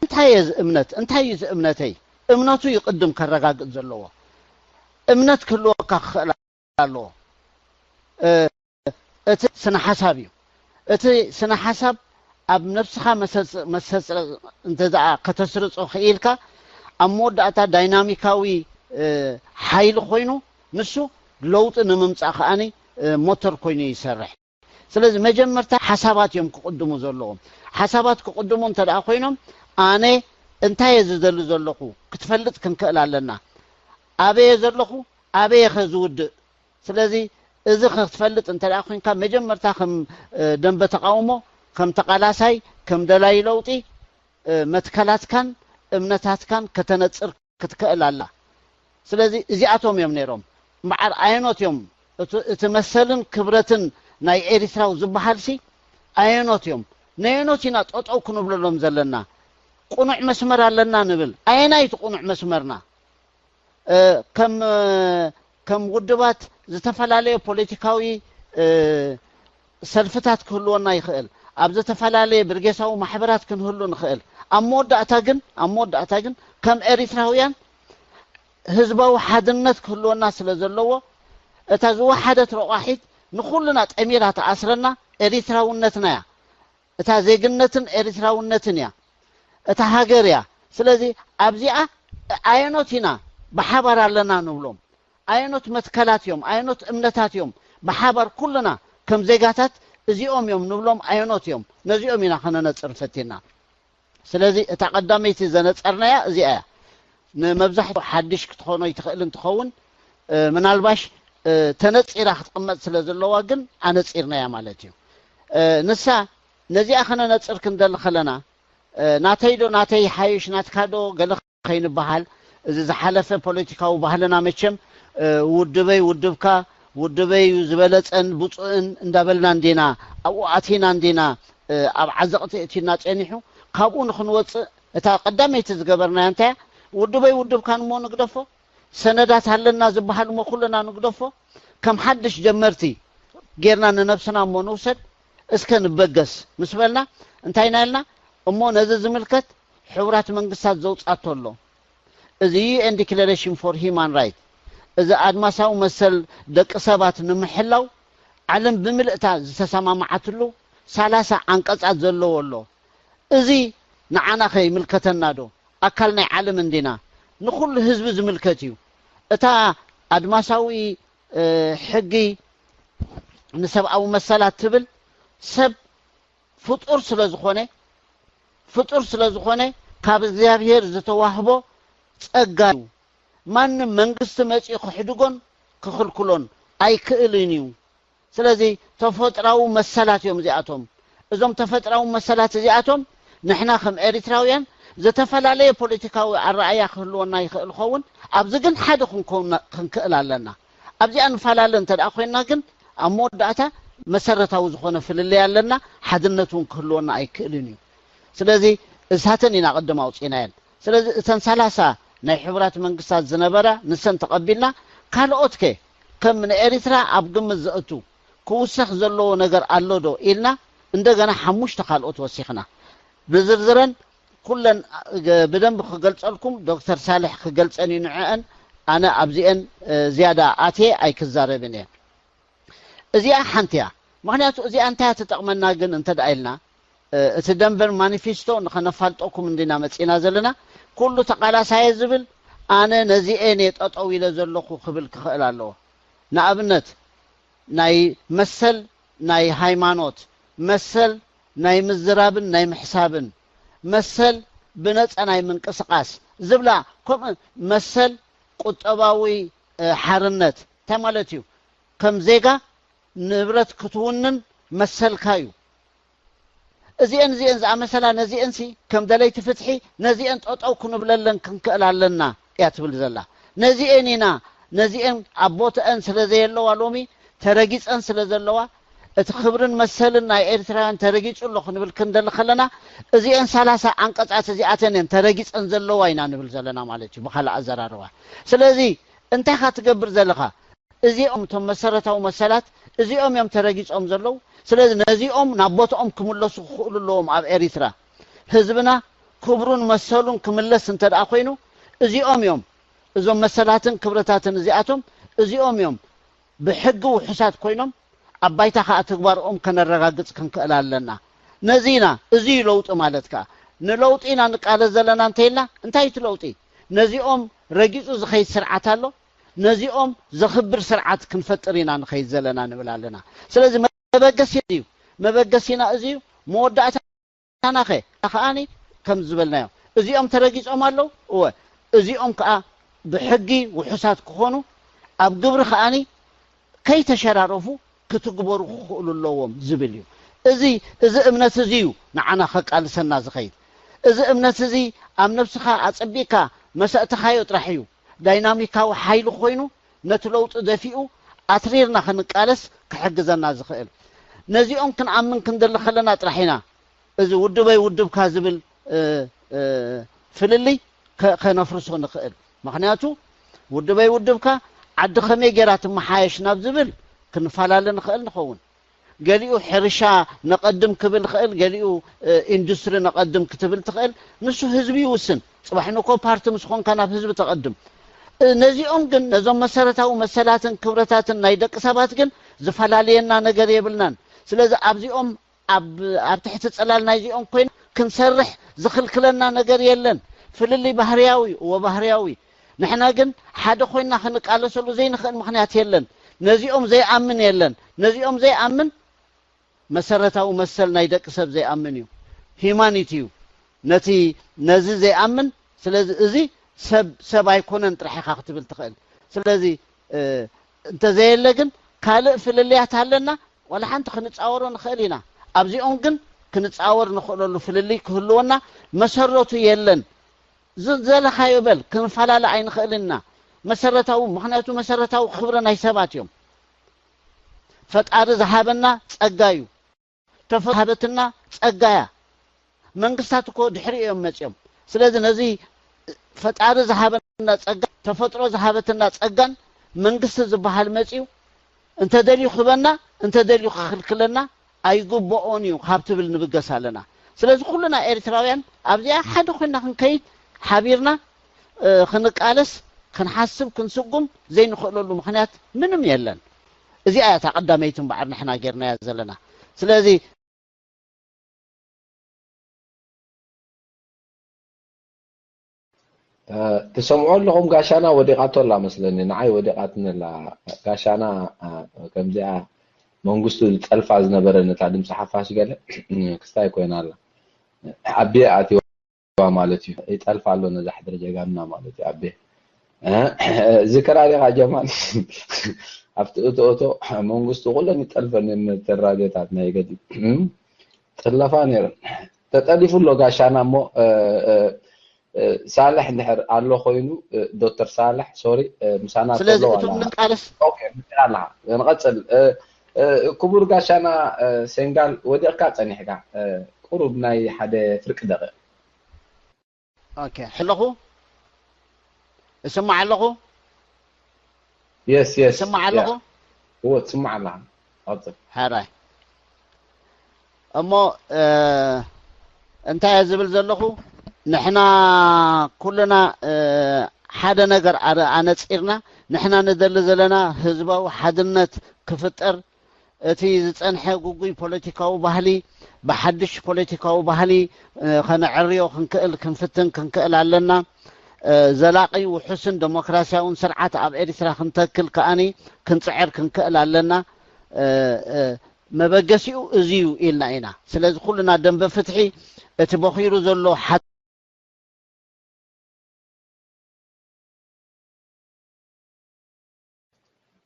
እንታይ እየ እምነት፣ እንታይ እዩ እምነተይ? እምነቱ እዩ ቅድም ከረጋግጽ ዘለዎ። እምነት ክህልወካ ክኽእል ኣለዎ። እቲ ስነ ሓሳብ እዩ። እቲ ስነ ሓሳብ ኣብ ነብስኻ መሰፅእ እንተ ደኣ ከተስርፆ ክኢልካ፣ ኣብ መወዳእታ ዳይናሚካዊ ሓይሊ ኮይኑ፣ ንሱ ለውጢ ንምምፃእ ከኣኒ ሞተር ኮይኑ ይሰርሕ። ስለዚ መጀመርታ ሓሳባት እዮም ክቕድሙ ዘለዎም። ሓሳባት ክቕድሙ እንተ ደኣ ኮይኖም፣ ኣነ እንታይ እየ ዝደሊ ዘለኹ ክትፈልጥ ክንክእል ኣለና። ኣበየ ዘለኹ፣ ኣበየ ከ ዝውድእ? ስለዚ እዚ ክትፈልጥ እንተ ደኣ ኮይንካ፣ መጀመርታ ከም ደንበ ተቃውሞ፣ ከም ተቃላሳይ፣ ከም ደላይ ለውጢ መትከላትካን እምነታትካን ከተነፅር ክትክእል ኣላ። ስለዚ እዚኣቶም እዮም ነይሮም እምበዓር ኣየኖት እዮም እቲ መሰልን ክብረትን ናይ ኤሪትራው ዝበሃልሲ ኣየኖት እዮም? ነየኖት ኢና ጠጠው ክንብለሎም ዘለና? ቅኑዕ መስመር ኣለና ንብል። ኣየናይ እቲ ቅኑዕ መስመርና? ከም ከም ውድባት ዝተፈላለየ ፖለቲካዊ ሰልፍታት ክህልወና ይኽእል። ኣብ ዝተፈላለየ ብርጌሳዊ ማሕበራት ክንህሉ ንኽእል። ኣብ መወዳእታ ግን ኣብ መወዳእታ ግን ከም ኤሪትራውያን ህዝባዊ ሓድነት ክህልወና ስለ ዘለዎ፣ እታ ዝወሓደት ረቋሒት ንኹልና ጠሚራ ትኣስረና ኤሪትራውነትና እያ። እታ ዜግነትን ኤሪትራውነትን እያ። እታ ሃገር እያ። ስለዚ ኣብዚኣ ኣየኖት ኢና ብሓባር ኣለና ንብሎም? ኣየኖት መትከላት እዮም? ኣየኖት እምነታት እዮም ብሓባር ኩልና ከም ዜጋታት እዚኦም እዮም ንብሎም ኣየኖት እዮም? ነዚኦም ኢና ከነነፅር ፈቲና። ስለዚ እታ ቀዳመይቲ ዘነፀርናያ እዚኣ እያ። ንመብዛሕትኡ ሓድሽ ክትኾኖ ይትኽእል እንትኸውን፣ ምናልባሽ ተነፂራ ክትቕመጥ ስለ ዘለዋ ግን ኣነፂርናያ ማለት እዩ። ንሳ ነዚኣ ክነነፅር ክንደሊ ከለና፣ ናተይ ዶ ናተይ ሓይሽ ናትካ ዶ ገለ ከይንበሃል፣ እዚ ዝሓለፈ ፖለቲካዊ ባህልና መቸም ውድበይ ውድብካ፣ ውድበይ እዩ ዝበለፀን ብፁእን እንዳበልና እንዲና ኣብኡ ኣቲና እንዲና ኣብ ዓዘቕቲ እቲና ፀኒሑ። ካብኡ ንክንወፅእ እታ ቀዳመይቲ ዝገበርናያ እንታይ እያ? ውድበይ ውድብካን እሞ ንግደፎ፣ ሰነዳት ኣለና ዝበሃል እሞ ኩልና ንግደፎ፣ ከም ሓድሽ ጀመርቲ ጌርና ንነብስና እሞ ንውሰድ፣ እስከ ንበገስ ምስ በልና እንታይ ኢና ኢልና? እሞ ነዚ ዝምልከት ሕቡራት መንግስታት ዘውጻቶ ኣሎ፣ እዚ UN Declaration for Human Rights፣ እዚ ኣድማሳዊ መሰል ደቂ ሰባት ንምሕላው ዓለም ብምልእታ ዝተሰማማዓትሉ ሰላሳ ዓንቀጻት ዘለዎ ኣሎ። እዚ ንዓና ከ ይምልከተና ዶ? ኣካል ናይ ዓለም እንዲና? ንኹሉ ህዝቢ ዝምልከት እዩ። እታ ኣድማሳዊ ሕጊ ንሰብኣዊ መሰላት ትብል ሰብ ፍጡር ስለ ዝኾነ ፍጡር ስለ ዝኾነ ካብ እግዚኣብሔር ዝተዋህቦ ጸጋ እዩ። ማንም መንግስቲ መጺኡ ክሕድጎን ክኽልክሎን ኣይክእልን እዩ። ስለዚ ተፈጥራዊ መሰላት እዮም እዚኣቶም። እዞም ተፈጥራዊ መሰላት እዚኣቶም ንሕና ከም ኤሪትራውያን ዝተፈላለየ ፖለቲካዊ ኣረኣያ ክህልወና ይኽእል ኸውን፣ ኣብዚ ግን ሓደ ክንከውን ክንክእል ኣለና። ኣብዚኣ ንፈላለ እንተ ደኣ ኮይንና ግን ኣብ መወዳእታ መሰረታዊ ዝኾነ ፍልልይ ኣለና፣ ሓድነት እውን ክህልወና ኣይክእልን እዩ። ስለዚ እሳተን ኢና ቅድም ኣውፂእናየን። ስለዚ እተን ሰላሳ ናይ ሕቡራት መንግስታት ዝነበራ ንሰን ተቐቢልና፣ ካልኦት ከ ከም ንኤሪትራ ኣብ ግምት ዘእቱ ክውሰኽ ዘለዎ ነገር ኣሎ ዶ ኢልና እንደገና ሓሙሽተ ካልኦት ወሲኽና ብዝርዝረን ኩለን ብደንብ ክገልጸልኩም ዶክተር ሳልሕ ክገልጸን እዩ ንዕአን። ኣነ ኣብዚአን ዝያዳ ኣትየ ኣይክዛረብን እየ። እዚኣ ሓንቲ እያ። ምኽንያቱ እዚኣ እንታይ ትጠቕመና ግን እንተ ደኣ ኢልና እቲ ደንበር ማኒፌስቶ ንኸነፋልጠኩም እንዲና መጺና ዘለና። ኩሉ ተቓላሳየ ዝብል ኣነ ነዚኤን እየ ጠጠው ኢለ ዘለኹ ክብል ክኽእል ኣለዎ። ንኣብነት ናይ መሰል ናይ ሃይማኖት፣ መሰል ናይ ምዝራብን ናይ ምሕሳብን፣ መሰል ብነጻ ናይ ምንቅስቓስ ዝብላ፣ ከምኡ መሰል ቁጠባዊ ሓርነት እንታይ ማለት እዩ? ከም ዜጋ ንብረት ክትውንን መሰልካ እዩ። እዚአን እዚአን ዝኣመሰላ ነዚአንሲ ከም ደለይቲ ፍትሒ ነዚአን ጠጠው ክንብለለን ክንክእል ኣለና እያ ትብል ዘላ። ነዚአን ኢና ነዚአን ኣብ ቦትአን ስለ ዘየለዋ ሎሚ ተረጊፀን ስለ ዘለዋ እቲ ክብርን መሰልን ናይ ኤርትራውያን ተረጊፁ ኣሎ ክንብል ክንደሊ ከለና እዚአን ሰላሳ ዓንቀፃት እዚኣተን እየን ተረጊፀን ዘለዋ ኢና ንብል ዘለና ማለት እዩ ብካልእ ኣዘራርባ። ስለዚ እንታይ ኢኻ ትገብር ዘለኻ? እዚኦም እቶም መሰረታዊ መሰላት እዚኦም እዮም ተረጊጾም ዘለዉ። ስለዚ ነዚኦም ናብ ቦትኦም ክምለሱ ክኽእሉ ኣለዎም ኣብ ኤሪትራ። ህዝብና ክብሩን መሰሉን ክምለስ እንተ ደኣ ኮይኑ እዚኦም እዮም እዞም መሰላትን ክብረታትን እዚኣቶም እዚኦም እዮም ብሕጊ ውሑሳት ኮይኖም ኣብ ባይታ ከኣ ትግባርኦም ከነረጋግጽ ክንክእል ኣለና። ነዚ ኢና እዚ እዩ ለውጢ ማለት ከኣ ንለውጢ ኢና ንቃለስ ዘለና እንተ ኢልና እንታይ እቲ ለውጢ? ነዚኦም ረጊጹ ዝኸይድ ስርዓት ኣሎ። ነዚኦም ዘኽብር ስርዓት ክንፈጥር ኢና ንኸይድ ዘለና ንብል ኣለና። ስለዚ መበገሲና እዚ እዩ። መበገሲና እዚ እዩ። መወዳእታናኸ ከኣኒ ከም ዝበልናዮ እዚኦም ተረጊጾም ኣለዉ። እወ እዚኦም ከኣ ብሕጊ ውሑሳት ክኾኑ ኣብ ግብሪ ከኣኒ ከይተሸራረፉ ክትግበሩ ክኽእሉ ኣለዎም ዝብል እዩ። እዚ እዚ እምነት እዚ እዩ ንዓና ከቃልሰና ዝኸይድ። እዚ እምነት እዚ ኣብ ነብስኻ ኣጸቢቕካ መሰእትኻዮ ጥራሕ እዩ ዳይናሚካዊ ሓይሊ ኮይኑ ነቲ ለውጢ ደፊኡ ኣትሪርና ክንቃለስ ክሕግዘና ዝኽእል። ነዚኦም ክንኣምን ክንደሊ ከለና ጥራሕ ኢና እዚ ውድበይ ውድብካ ዝብል ፍልልይ ከነፍርሶ ንኽእል። ምኽንያቱ ውድበይ ውድብካ ዓዲ ከመይ ጌራ ትመሓየሽ ናብ ዝብል ክንፈላለ ንኽእል ንኸውን። ገሊኡ ሕርሻ ነቐድም ክብል ይኽእል፣ ገሊኡ ኢንዱስትሪ ነቐድም ክትብል ትኽእል። ንሱ ህዝቢ ይውስን። ጽባሕ ንኮ ፓርቲ ምስ ኾንካ ናብ ህዝቢ ተቐድም። ነዚኦም ግን ነዞም መሰረታዊ መሰላትን ክብረታትን ናይ ደቂ ሰባት ግን ዝፈላልየና ነገር የብልናን። ስለዚ ኣብዚኦም ኣብ ኣብ ትሕቲ ጽላል ናይዚኦም ኮይና ክንሰርሕ ዝኽልክለና ነገር የለን። ፍልልይ ባህርያዊ እዩ፣ እወ ባህርያዊ። ንሕና ግን ሓደ ኮይና ክንቃለሰሉ ዘይንኽእል ምኽንያት የለን። ነዚኦም ዘይኣምን የለን። ነዚኦም ዘይኣምን መሰረታዊ መሰል ናይ ደቂ ሰብ ዘይኣምን እዩ። ሂማኒቲ እዩ ነቲ ነዚ ዘይኣምን። ስለዚ እዚ ሰብ ሰብ ኣይኮነን ጥራሕ ኢኻ ክትብል ትኽእል። ስለዚ እንተዘየለ ግን ካልእ ፍልልያት ኣለና ዋላ ሓንቲ ክንፃወሮ ንኽእል ኢና። ኣብዚኦም ግን ክንፃወር ንኽእለሉ ፍልልይ ክህልወና መሰረቱ የለን። ዝደለኻዮ በል ክንፈላለ ኣይንኽእልን ኢና። መሰረታዊ ምኽንያቱ መሰረታዊ ክብሪ ናይ ሰባት እዮም። ፈጣሪ ዝሃበና ጸጋ እዩ። ተፈጥሮ ሃበትና ጸጋ እያ። መንግስታት እኮ ድሕሪ እዮም መጺኦም። ስለዚ ነዚ ፈጣሪ ዝሃበና ጸጋ፣ ተፈጥሮ ዝሃበትና ጸጋን መንግስቲ ዝበሃል መጺኡ እንተደልዩ ክህበና እንተደልዩ ክኽልክለና ኣይግብኦን እዩ ካብ ትብል ንብገስ ኣለና። ስለዚ ኩልና ኤርትራውያን ኣብዚኣ ሓደ ኮይና ክንከይድ ሓቢርና ክንቃለስ ክንሓስብ ክንስጉም ዘይንኽእለሉ ምኽንያት ምንም የለን። እዚኣ እያ እታ ቀዳመይቲ እምበኣር ንሕና ጌርናያ ዘለና። ስለዚ ትሰምዑ ኣለኹም? ጋሻና ወዲቓቶ ኣላ መስለኒ፣ ንዓይ ወዲቓትኒ ኣላ። ጋሻና ከምዚኣ መንግስቱ ዝጠልፋ ዝነበረ ነታ ድምፂ ሓፋሽ ገለ ክስታይ ኮይና ኣላ። ኣቢየ ኣትዋ ማለት እዩ። ይጠልፋ ኣሎ ነዛ ሕድሪ ጀጋኑና ማለት እዩ። ኣቤ ዝከራ ዲኻ ጀማል? ኣብቲ እቶ እቶ መንግስቱ ኩለን ይጠልፈን እየን ነተን ራድዮታት ናይ ገዲ ጥለፋ ነይረን። ተጠሊፉ ኣሎ ጋሻና እሞ ሳልሕ እንድሕር ኣሎ ኮይኑ ዶክተር ሳልሕ ሶሪ ምሳና ስለዚ እቶም ንቃለስ ንቀፅል። ክቡር ጋሻና ሴንጋል ወዲቕካ ፀኒሕካ ቁሩብ ናይ ሓደ ፍርቂ ደቂቕ ኦኬ ሕለኹ እስማዕ ኣለኹ የስ የስ እስማዕ ኣለኹ እዎ ትስማዕ ኣለኻ ቀፅል ሕራይ እሞ እንታይ እየ ዝብል ዘለኹ ንሕና ኩልና ሓደ ነገር ኣነፂርና ንሕና ንደሊ ዘለና ህዝባዊ ሓድነት ክፍጠር እቲ ዝፀንሐ ግጉይ ፖለቲካዊ ባህሊ ብሓድሽ ፖለቲካዊ ባህሊ ከነዕርዮ ክንክእል ክንፍትን ክንክእል ኣለና። ዘላቒ ውሑስን ደሞክራሲያውን ስርዓት ኣብ ኤርትራ ክንተክል ከኣኒ ክንፅዕር ክንክእል ኣለና። መበገሲኡ እዚ እዩ ኢልና ኢና። ስለዚ ኩልና ደንበ ፍትሒ እቲ በኺሩ ዘሎ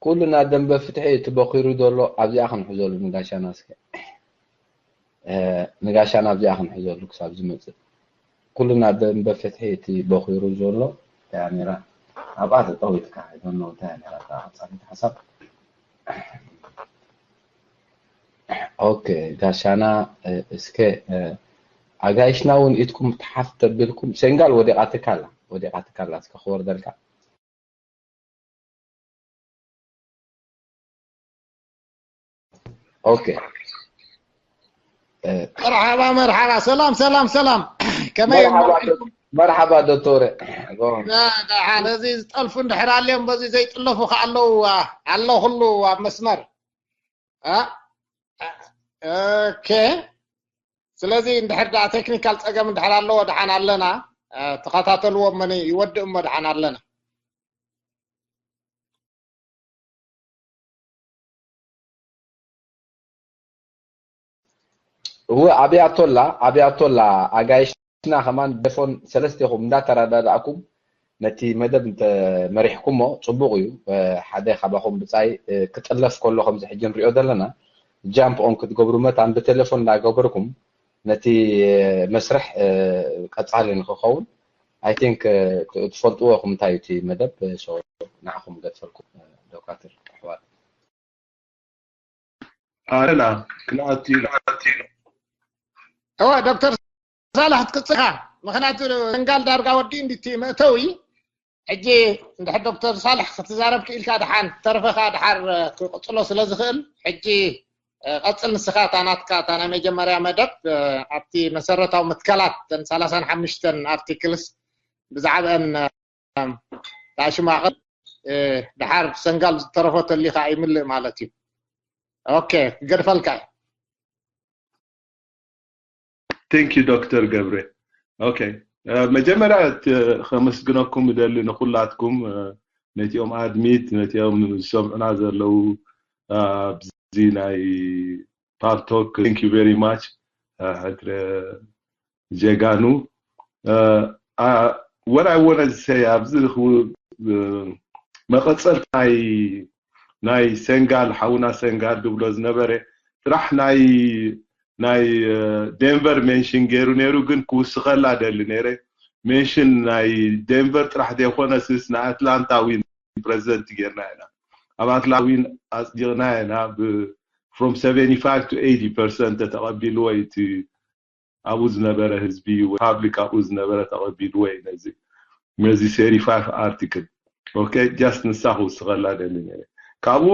ኩልና ደንበ ፍትሒ እቲ በኺሩ ዘሎ ኣብዚኣ ክንሕዘሉ ንጋሻና እስከ ንጋሻና ኣብዚኣ ክንሕዘሉ ክሳብ ዝመፅእ ኩልና ደንበ ፍትሒ እቲ በኺሩ ዘሎ እንታይ ነራ ኣብኣ ተጠዊትካ ኣይዶኖ እንታይ ነራ ቀፃሊት ሓሳብ ኦኬ ጋሻና እስከ ኣጋይሽና እውን ኢድኩም ተሓፍ ተቢልኩም ሴንጋል ወዲቓትካ ኣላ ወዲቓትካ ኣላ እስከ ክወርደልካ ኦኬ መርሓባ መርሓባ ሰላም ሰላም ሰላም ከመይ መርሓባ ዶክተር ደሓን እዚ ዝጠልፉ እንድሕር ኣልዮም በዚ ዘይጥለፉ ከ ኣለዉ ኣሎ ኩሉ ኣብ መስመር ኦኬ ስለዚ እንድሕር ደኣ ቴክኒካል ፀገም እንድሕር ኣለዎ ደሓን ኣለና ተኸታተልዎ መን ይወድእ እሞ ደሓን ኣለና እወ ኣብያቶላ ኣብያቶላ ኣጋይሽና ከማን ደፎን ሰለስቴኹም እንዳተረዳዳእኩም ነቲ መደብ እንተ መሪሕኩሞ ጽቡቕ እዩ። ሓደ ካባኹም ብጻይ ክጥለፍ ከሎ ከምዚ ሕጂ ንሪኦ ዘለና ጃምፕ ኦን ክትገብሩ መታን ብቴሌፎን እንዳገበርኩም ነቲ መስርሕ ቀጻሊ ንክኸውን I think ትፈልጥዎ ኢኹም እንታይ እዩ እቲ መደብ ንዓኹም ገድፈልኩም ዶካትር ኣሕዋት ኣለና ክነኣቱ ኢና። እወ ዶክተር ሳላሕ ትቅፅልካ ምክንያቱ ሰንጋል ዳርጋ ወዲኡ እንዲቲ መእተዊ ሕጂ እንድሕር ዶክተር ሳልሕ ክትዛረብ ክኢልካ ድሓን ተርፈካ ድሓር ክቅፅሎ ስለ ዝኽእል ሕጂ ቀፅል ንስኻ እታ ናትካ እታ ናይ መጀመርያ መደብ ኣብቲ መሰረታዊ መትከላት ተን ሰላሳን ሓሙሽተን ኣርቲክልስ ብዛዕበአን ዳሽማቐ ድሓር ሰንጋል ዝተረፎ ተሊኻ ይምልእ ማለት እዩ ኦኬ ክገድፈልካ እዩ Thank you ዶክተር ገብረ okay መጀመርያ ከመስግነኩም ይደሊ ንኩላትኩም ነቲኦም ኣድሚት ነቲኦም ዝሰምዑና ዘለዉ ኣብዚ ናይ ፓልቶክ thank you very much ሕድረ ጀጋኑ what I wanted to say ኣብዚ መቐፀልቲ ናይ ናይ ሰንጋል ሓውና ሰንጋል ድብሎ ዝነበረ ጥራሕ ናይ ናይ ዴንቨር ሜንሽን ገይሩ ነይሩ ግን ክውስኸላ ደሊ ነይረ ሜንሽን ናይ ዴንቨር ጥራሕ ዘይኮነ ስስ ናይ ኣትላንታ ዊን ፕሬዚደንት ጌርና ኢና ኣብ ኣትላንታ ዊን ኣፅዲቕና ኢና from seventy-five to eighty percent ተተቐቢልዎ እቲ ኣብኡ ዝነበረ ህዝቢ ወይ ፓብሊክ ኣብኡ ዝነበረ ተቐቢልዎ እዩ ነዚ ነዚ ሴሪ ፋይቭ ኣርቲክል። Okay, just ንሳ ክውስኸላ ደሊ ነረ። ካብኡ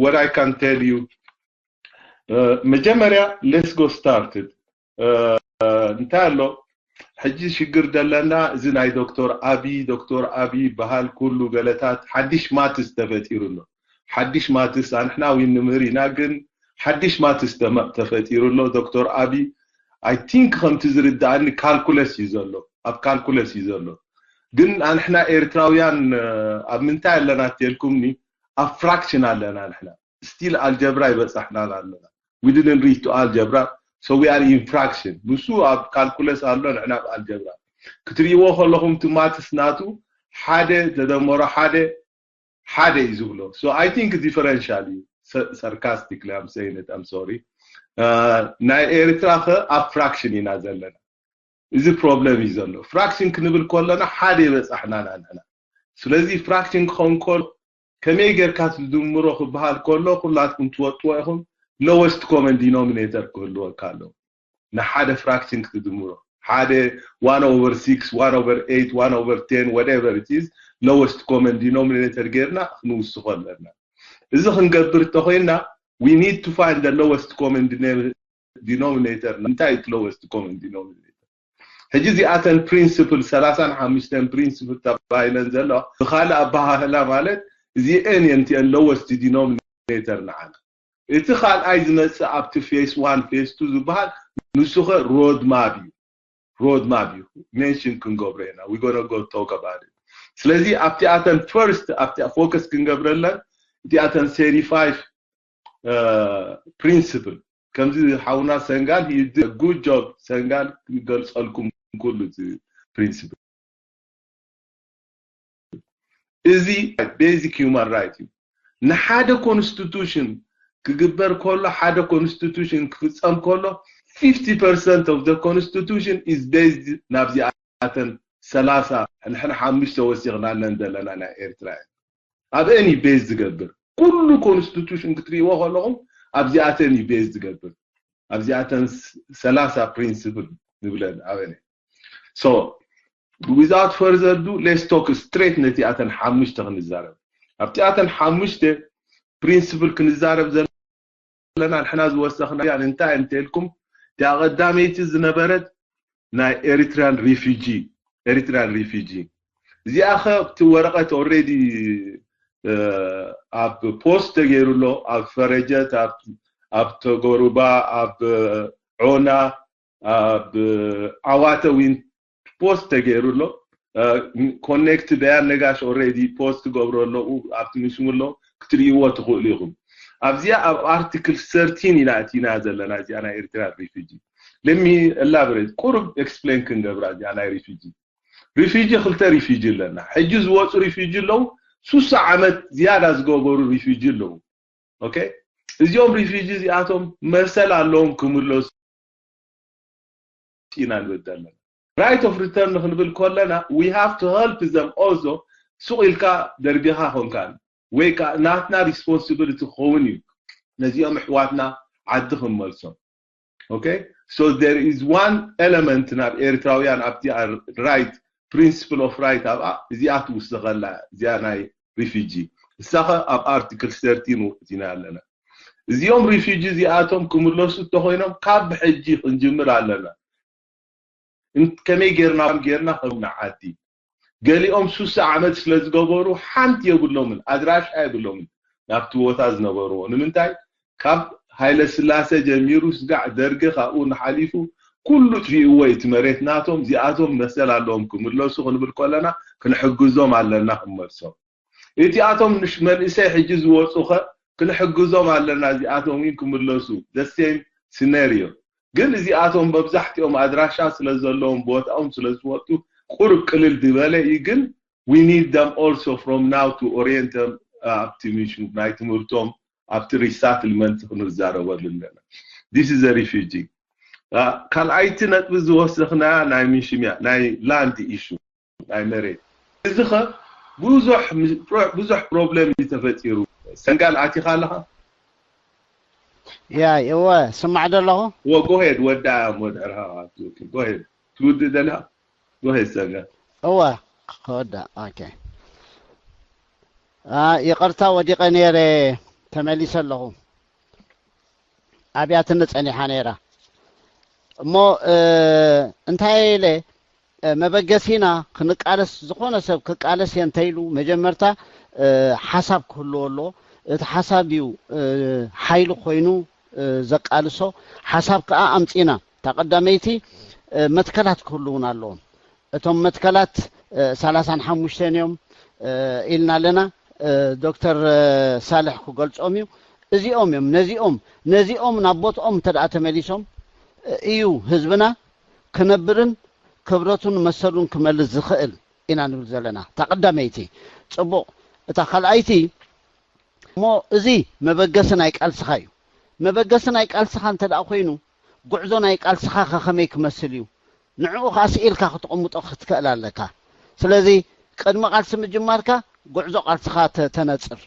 what I can tell you መጀመርያ let's go started እንታይ ኣሎ ሕጂ ሽግር ዘለና እዚ ናይ ዶክተር ኣቢ ዶክተር ኣቢ በሃል ኩሉ ገለታት ሓድሽ ማትስ ተፈጢሩ ኣሎ። ሓድሽ ማትስ ኣንሕና ዊን ንምህር ኢና ግን ሓድሽ ማትስ ተፈጢሩ ኣሎ። ዶክተር ኣቢ I think ከምቲ ዝርዳእኒ ካልኩለስ እዩ ዘሎ ኣብ ካልኩለስ እዩ ዘሎ። ግን ኣንሕና ኤርትራውያን ኣብ ምንታይ ኣለና እትልኩምኒ ኣብ ፍራክሽን ኣለና ንሕና still ኣልጀብራ ይበጻሕናን ኣለና we didn't reach to algebra so we are in fraction ንሱ ኣብ ካልኩለስ ኣሎ ንሕና ኣብ ኣልጀብራ ክትርእይዎ ከለኹም እቲ ማትስ ናቱ ሓደ ተደመሮ ሓደ ሓደ እዩ ዝብሎ so I think differential እዩ sarcastically I'm saying it I'm sorry ናይ ኤርትራ ከ ኣብ ፍራክሽን ኢና ዘለና እዚ ፕሮብለም እዩ ዘሎ ፍራክሽን ክንብል ከለና ሓደ ይበጻሕናና ንሕና ስለዚ ፍራክሽን ክኸውን ከሎ ከመይ ጌርካ ትድምሮ ክበሃል ከሎ ኩላትኩም ትወጥዎ ኢኹም lowest common denominator ክህልወካ ኣለዎ ንሓደ ፍራክሽን ክትድምሮ ሓደ one over six one over eight one over ten whatever it is lowest common denominator ጌርና ክንውስኾ ኣለና እዚ ክንገብር እንተኮይና we need to find the lowest common denominator እንታይ እቲ lowest common denominator ሕጂ እዚኣተን ፕሪንስፕል ሰላሳን ሓሙሽተን ፕሪንስፕል ተባሂለን ዘለዋ ብካልእ ኣበሃህላ ማለት እዚአን እየን እቲአን lowest denominator ንዓና እቲ ካልኣይ ዝመፅእ ኣብቲ ፌስ ዋን ፌስ ቱ ዝበሃል ንሱ ከ ሮድ ማፕ እዩ ሮድ ማፕ እዩ ሜንሽን ክንገብሮ ኢና we gonna go talk about it ስለዚ ኣብቲኣተን ፈርስት ኣብቲ ፎከስ ክንገብረለን እቲኣተን ሴሪ ፋይቭ ፕሪንስፕል ከምዚ ሓውና ሰንጋል good job ሰንጋል ይገልፀልኩም ኩሉ እቲ ፕሪንስፕል እዚ basic human right እዩ ንሓደ ኮንስቲቱሽን ክግበር ከሎ ሓደ ኮንስቲቱሽን ክፍፀም ከሎ fifty percent of the constitution is based ናብዚኣተን ሰላሳ ንሕና ሓሙሽተ ወሲኽናለን ዘለና ናይ ኤርትራ እየን ኣብአን እዩ ቤዝ ዝገብር ኩሉ ኮንስቲቱሽን ክትርእይዎ ከለኹም ኣብዚኣተን እዩ ቤዝ ዝገብር ኣብዚኣተን ሰላሳ ፕሪንስፕል ንብለን ኣበነ so without further ado let's talk straight ነቲኣተን ሓሙሽተ ክንዛረብ ኣብቲኣተን ሓሙሽተ ፕሪንስፕል ክንዛረብ ዘለና ንሕና ዝወሰኽና እንታይ እንተልኩም እቲኣ ቀዳመይቲ ዝነበረት ናይ ኤሪትራን ሪፊጂ ኤሪትራን ሪፊጂ እዚኣ ኸ እቲ ወረቐት already ኣብ ፖስት ተገይሩ ኣሎ ኣብ ፈረጀት ኣብ ተጎሩባ ኣብ ዖና ኣብ ዓዋተ ዊን ፖስት ተገይሩ ኣሎ ኮኔክት ደያን ነጋሽ already ፖስት ገብሮ ኣለዉ ኣብቲ ምስሙ ኣሎ ክትርእይዎ ትኽእሉ ኢኹም ኣብዚኣ ኣብ ኣርቲክል ሰርቲን ኢና እቲና ዘለና እዚኣ ናይ ኤርትራ ሪፊጂ let me elaborate ቁሩብ ኤክስፕሌን ክንገብራ እዚኣ ናይ ሪፊጂ ሪፊጂ ክልተ ሪፊጂ ኣለና ሕጂ ዝወፁ ሪፊጂ ኣለዉ ሱሳ ዓመት ዝያዳ ዝገበሩ ሪፊጂ ኣለዉ okay እዚኦም ሪፊጂ እዚኣቶም መሰል ኣለዎም ክምለሱ ኢና ንብል ዘለና right of return ክንብል ከለና we have to help them also ሱቕ ኢልካ ደርቢኻ ኮንካን ወይ ከዓ ናትና ሪስፖንሲቢሊቲ ክኸውን እዩ ነዚኦም ኣሕዋትና ዓዲ ክንመልሶም okay so there is one element ናብ ኤርትራውያን ኣብቲ right principle of right ኣብኣ እዚኣ ትውስኸላ እዚኣ ናይ ሪፊጂ እሳኸ ኣብ ኣርቲክል ሰርቲን ውሕዚና ኣለና እዚኦም ሪፊጂ እዚኣቶም ክምለሱ እንተኮይኖም ካብ ሕጂ ክንጅምር ኣለና ከመይ ጌርና ጌርና ከም ንዓዲ ገሊኦም ሱሳ ዓመት ስለ ዝገበሩ ሓንቲ የብሎምን ኣድራሻ የብሎምን ናብቲ ቦታ ዝነበርዎ ንምንታይ ካብ ሃይለ ስላሴ ጀሚሩ ስጋዕ ደርጊ ካብኡ ንሓሊፉ ኩሉ ጥፊእዎ እቲ መሬት ናቶም እዚኣቶም መሰል ኣለዎም ክምለሱ ክንብል ከለና ክንሕግዞም ኣለና ክንመልሶም እቲኣቶም ንሽ መንእሰይ ሕጂ ዝወፁ ኸ ክንሕግዞም ኣለና እዚኣቶም እውን ክምለሱ the same scenario ግን እዚኣቶም መብዛሕትኦም ኣድራሻ ስለ ዘለዎም ቦታኦም ስለ ዝወጡ ቁርብ ቅልል ዝበለ እዩ ግን we need them also from now to orient them ኣብቲ ሚሽን ናይ ትምህርቶም ኣብቲ ሪሳትልመንት ክንዛረበሉ ኣለና this is a refugee ካልኣይቲ ነጥቢ ዝወሰኽና ናይ ሚሽምያ ናይ ላንድ ኢሹ ናይ መሬት እዚ ኸ ብዙሕ ብዙሕ ፕሮብለም እዩ ተፈጢሩ ሰንጋል ኣቲኻ ኣለኻ ያ እወ ስማዕ ደለኹ ወ ጎሄድ ወዳ ወድዕርሃ ጎሄድ ትውድእ ደለኻ ጎሄድ ሰንጋል እወ ክወዳእ። ኦኬ። አ፣ ይቕርታ፣ ወዲቐ ነይረ፣ ተመሊሰ ኣለኹ። ኣብያትኒ ጸኒሓ ነይራ። እሞ፣ እ፣ እንታይ ኢለ፣ እ፣ መበገሲና ክንቃለስ፣ ዝኾነ ሰብ ክቃለስ እየ እንተኢሉ፣ መጀመርታ፣ እ፣ ሓሳብ ክህልዎ ኣለዎ። እቲ ሓሳብ እዩ፣ እ፣ ሓይሊ ኮይኑ፣ እ፣ ዘቃልሶ። ሓሳብ ከኣ ኣምጺና። እታ ቀዳመይቲ፣ እ፣ መትከላት ክህልዉና ኣለዎም። እቶም መትከላት፣ እ፣ ሰላሳን ሓሙሽተን እዮም፣ እ፣ ኢልና ኣለና። እ፣ ዶክተር፣ እ፣ ሳልሕ ክገልጾም እዩ። እዚኦም እዮም፣ ነዚኦም፣ ነዚኦም ናብ ቦትኦም እንተ ደኣ ተመሊሶም፣ እ፣ እዩ ህዝብና ክነብርን ክብረቱን መሰሉን ክመልስ ዝኽእል ኢና ንብል ዘለና። እታ ቀዳመይቲ። ጽቡቕ። እታ ካልኣይቲ፣ እሞ እዚ መበገሲ ናይ ቃልስኻ እዩ። መበገሲ ናይ ቃልስኻ እንተ ደኣ ኮይኑ፣ ጉዕዞ ናይ ቃልስኻ ከ ከመይ ክመስል እዩ? ንዕኡ ኸኣ ስኢልካ ክትቕምጦ ክትክእል ኣለካ። ስለዚ ቅድሚ ቃልሲ ምጅማርካ ጉዕዞ ቃልስኻ ተ-፣ ተነጽር።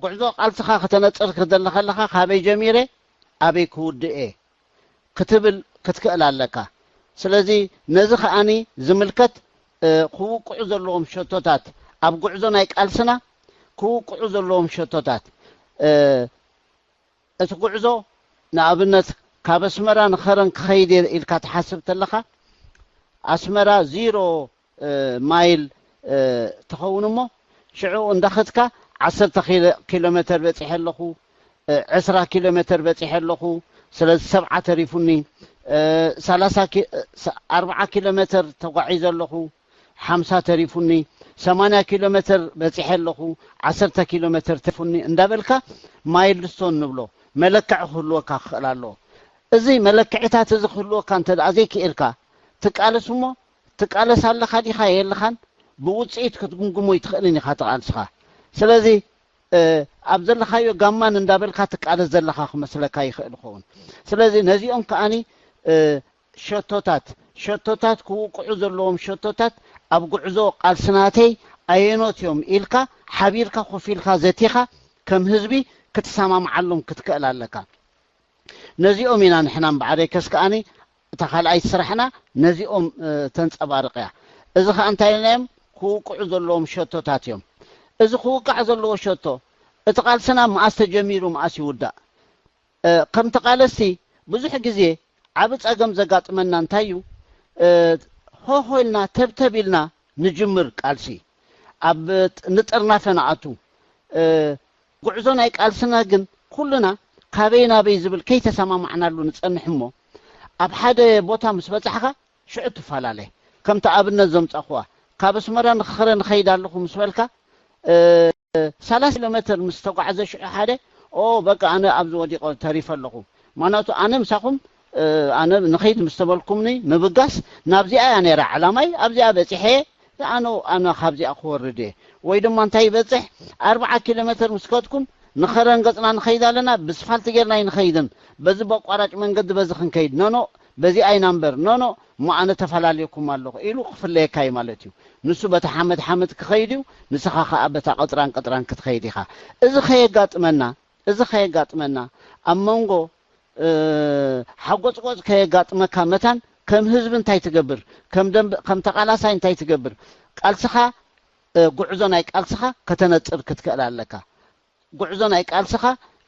ጉዕዞ ቃልስኻ ከተነጽር ክደሊ ከለኻ፣ ካበይ ጀሚረ፣ ኣበይ ክውድእ እየ ክትብል ክትክእል ኣለካ። ስለዚ ነዚ ከኣኒ ዝምልከት፣ እ፣ ክውቅዑ ዘለዎም ሸቶታት፣ ኣብ ጉዕዞ ናይ ቃልስና ክውቅዑ ዘለዎም ሸቶታት፣ እ፣ እቲ ጉዕዞ፣ ንኣብነት፣ ካብ ኣስመራ ንኸረን ክኸይድ እየ ኢልካ ትሓስብ ተለኻ፣ ኣስመራ ዜሮ፣ እ፣ ማይል፣ እ፣ ትኸውን እሞ፣ ሽዑ እንዳኸድካ፣ ዓሰርተ ኪሎ፣ ኪሎ ሜተር በጺሐ ኣለኹ፣ እ፣ ዕስራ ኪሎ ሜተር በጺሐ ኣለኹ፣ ስለዚ ሰብዓ ተሪፉኒ፣ እ፣ ሰላሳ ኪ-፣ እ፣ ሰ-፣ ኣርብዓ ኪሎ ሜተር ተጓዒዘ ኣለኹ፣ ሓምሳ ተሪፉኒ፣ ሰማንያ ኪሎ ሜተር በጺሐ ኣለኹ፣ ዓሰርተ ኪሎ ሜተር ተሪፉኒ እንዳበልካ፣ ማይልስቶን ንብሎ፣ መለክዒ ክህልወካ ክኽእል ኣለዎ። እዚ መለክዒታት እዚ ክህልወካ እንተ ደኣ ዘይክኢልካ፣ ትቃለስ እሞ፣ ትቃለስ ኣለኻ ዲኻ የለኻን፣ ብውጽኢት ክትግምግሞ ኣይትኽእልን ኢኻ እቲ ቃልስኻ። ስለዚ፣ እ፣ ኣብ ዘለኻዮ ጋማን እንዳበልካ ትቃለስ ዘለኻ ክመስለካ ይኽእል ይኸውን። ስለዚ ነዚኦም ከኣኒ፣ እ፣ ሸቶታት፣ ሸቶታት ክውቅዑ ዘለዎም ሸቶታት ኣብ ጉዕዞ ቃልሲ ናተይ ኣየኖት እዮም ኢልካ ሓቢርካ ኮፍ ኢልካ ዘቲኻ ከም ህዝቢ ክትሰማምዓሎም ክትክእል ኣለካ። ነዚኦም ኢና ንሕና እምበኣር የከስ ከኣኒ እታ ካልኣይቲ ስራሕና ነዚኦም፣ እ፣ ተንጸባርቕ እያ። እዚ ኸኣ እንታይ ኢልናዮም? ክውቅዑ ዘለዎም ሸቶታት እዮም። እዚ ክውቃዕ ዘለዎ ሸቶ፣ እቲ ቃልስና መኣስ ተጀሚሩ፣ መኣስ ይውዳእ? እ፣ ከም ተቓለስቲ ብዙሕ ግዜ ዓቢ ጸገም ዘጋጥመና እንታይ እዩ? እ፣ ሆሆ ኢልና፣ ተብተብ ኢልና ንጅምር ቃልሲ። ኣብ ጥ-፣ ንጥርናፈ ንኣቱ። እ፣ ጉዕዞ ናይ ቃልስና ግን ኩልና ካበይ ናበይ ዝብል ከይተሰማማዕናሉ ንጸንሕ እሞ፣ ኣብ ሓደ ቦታ ምስ በጻሕካ ሽዑ ትፈላለ። ከምቲ ኣብነት ዘምጻኹዋ፣ ካብ ኣስመራ ንኸረ ንኸይድ ኣለኹ ምስ በልካ፣ እ፣ ሰላሳ ኪሎ ሜተር ምስ ተጓዕዘ ሽዑ ሓደ፣ ኦ፣ በቃ ኣነ ኣብዚ ወዲቐ ተሪፈ ኣለኹ። ምኽንያቱ ኣነ ምሳኹም፣ እ፣ ኣነ ንኸይድ ምስ ተበልኩምኒ ምብጋስ ናብዚኣ እያ ነይራ ዕላማይ፣ ኣብዚኣ በጺሐ፣ ኣነ፣ ኣነ ካብዚኣ ክወርድ እየ። ወይ ድማ እንታይ ይበጽሕ፣ ኣርብዓ ኪሎ ሜተር ምስ ከድኩም ንኸረን ገጽና ንኸይድ ኣለና፣ ብስፋልት ጌርና ኣይንኸይድን፣ በዚ በቋራጭ መንገዲ በዚ ክንከይድ፣ ኖኖ፣ በዚኣ ኢና እምበር፣ ኖኖ፣ እሞ ኣነ ተፈላለየኩም ኣለኹ ኢሉ ክፍለየካ እዩ ማለት እዩ። ንሱ በታ ሓመድ ሓመድ ክኸይድ እዩ፣ ንስኻ ኸኣ በታ ቅጥራን ቅጥራን ክትኸይድ ኢኻ። እዚ ኸየጋጥመና፣ እዚ ኸየጋጥመና፣ ኣብ መንጎ፣ እ፣ ሓጎጽጎጽ ከየጋጥመካ መታን ከም ህዝቢ እንታይ ትገብር? ከም ደንብ-፣ ከም ተቓላሳይ እንታይ ትገብር? ቃልስኻ፣ እ፣ ጉዕዞ ናይ ቃልስኻ ከተነጽር ክትክእል ኣለካ። ጉዕዞ ናይ ቃልስኻ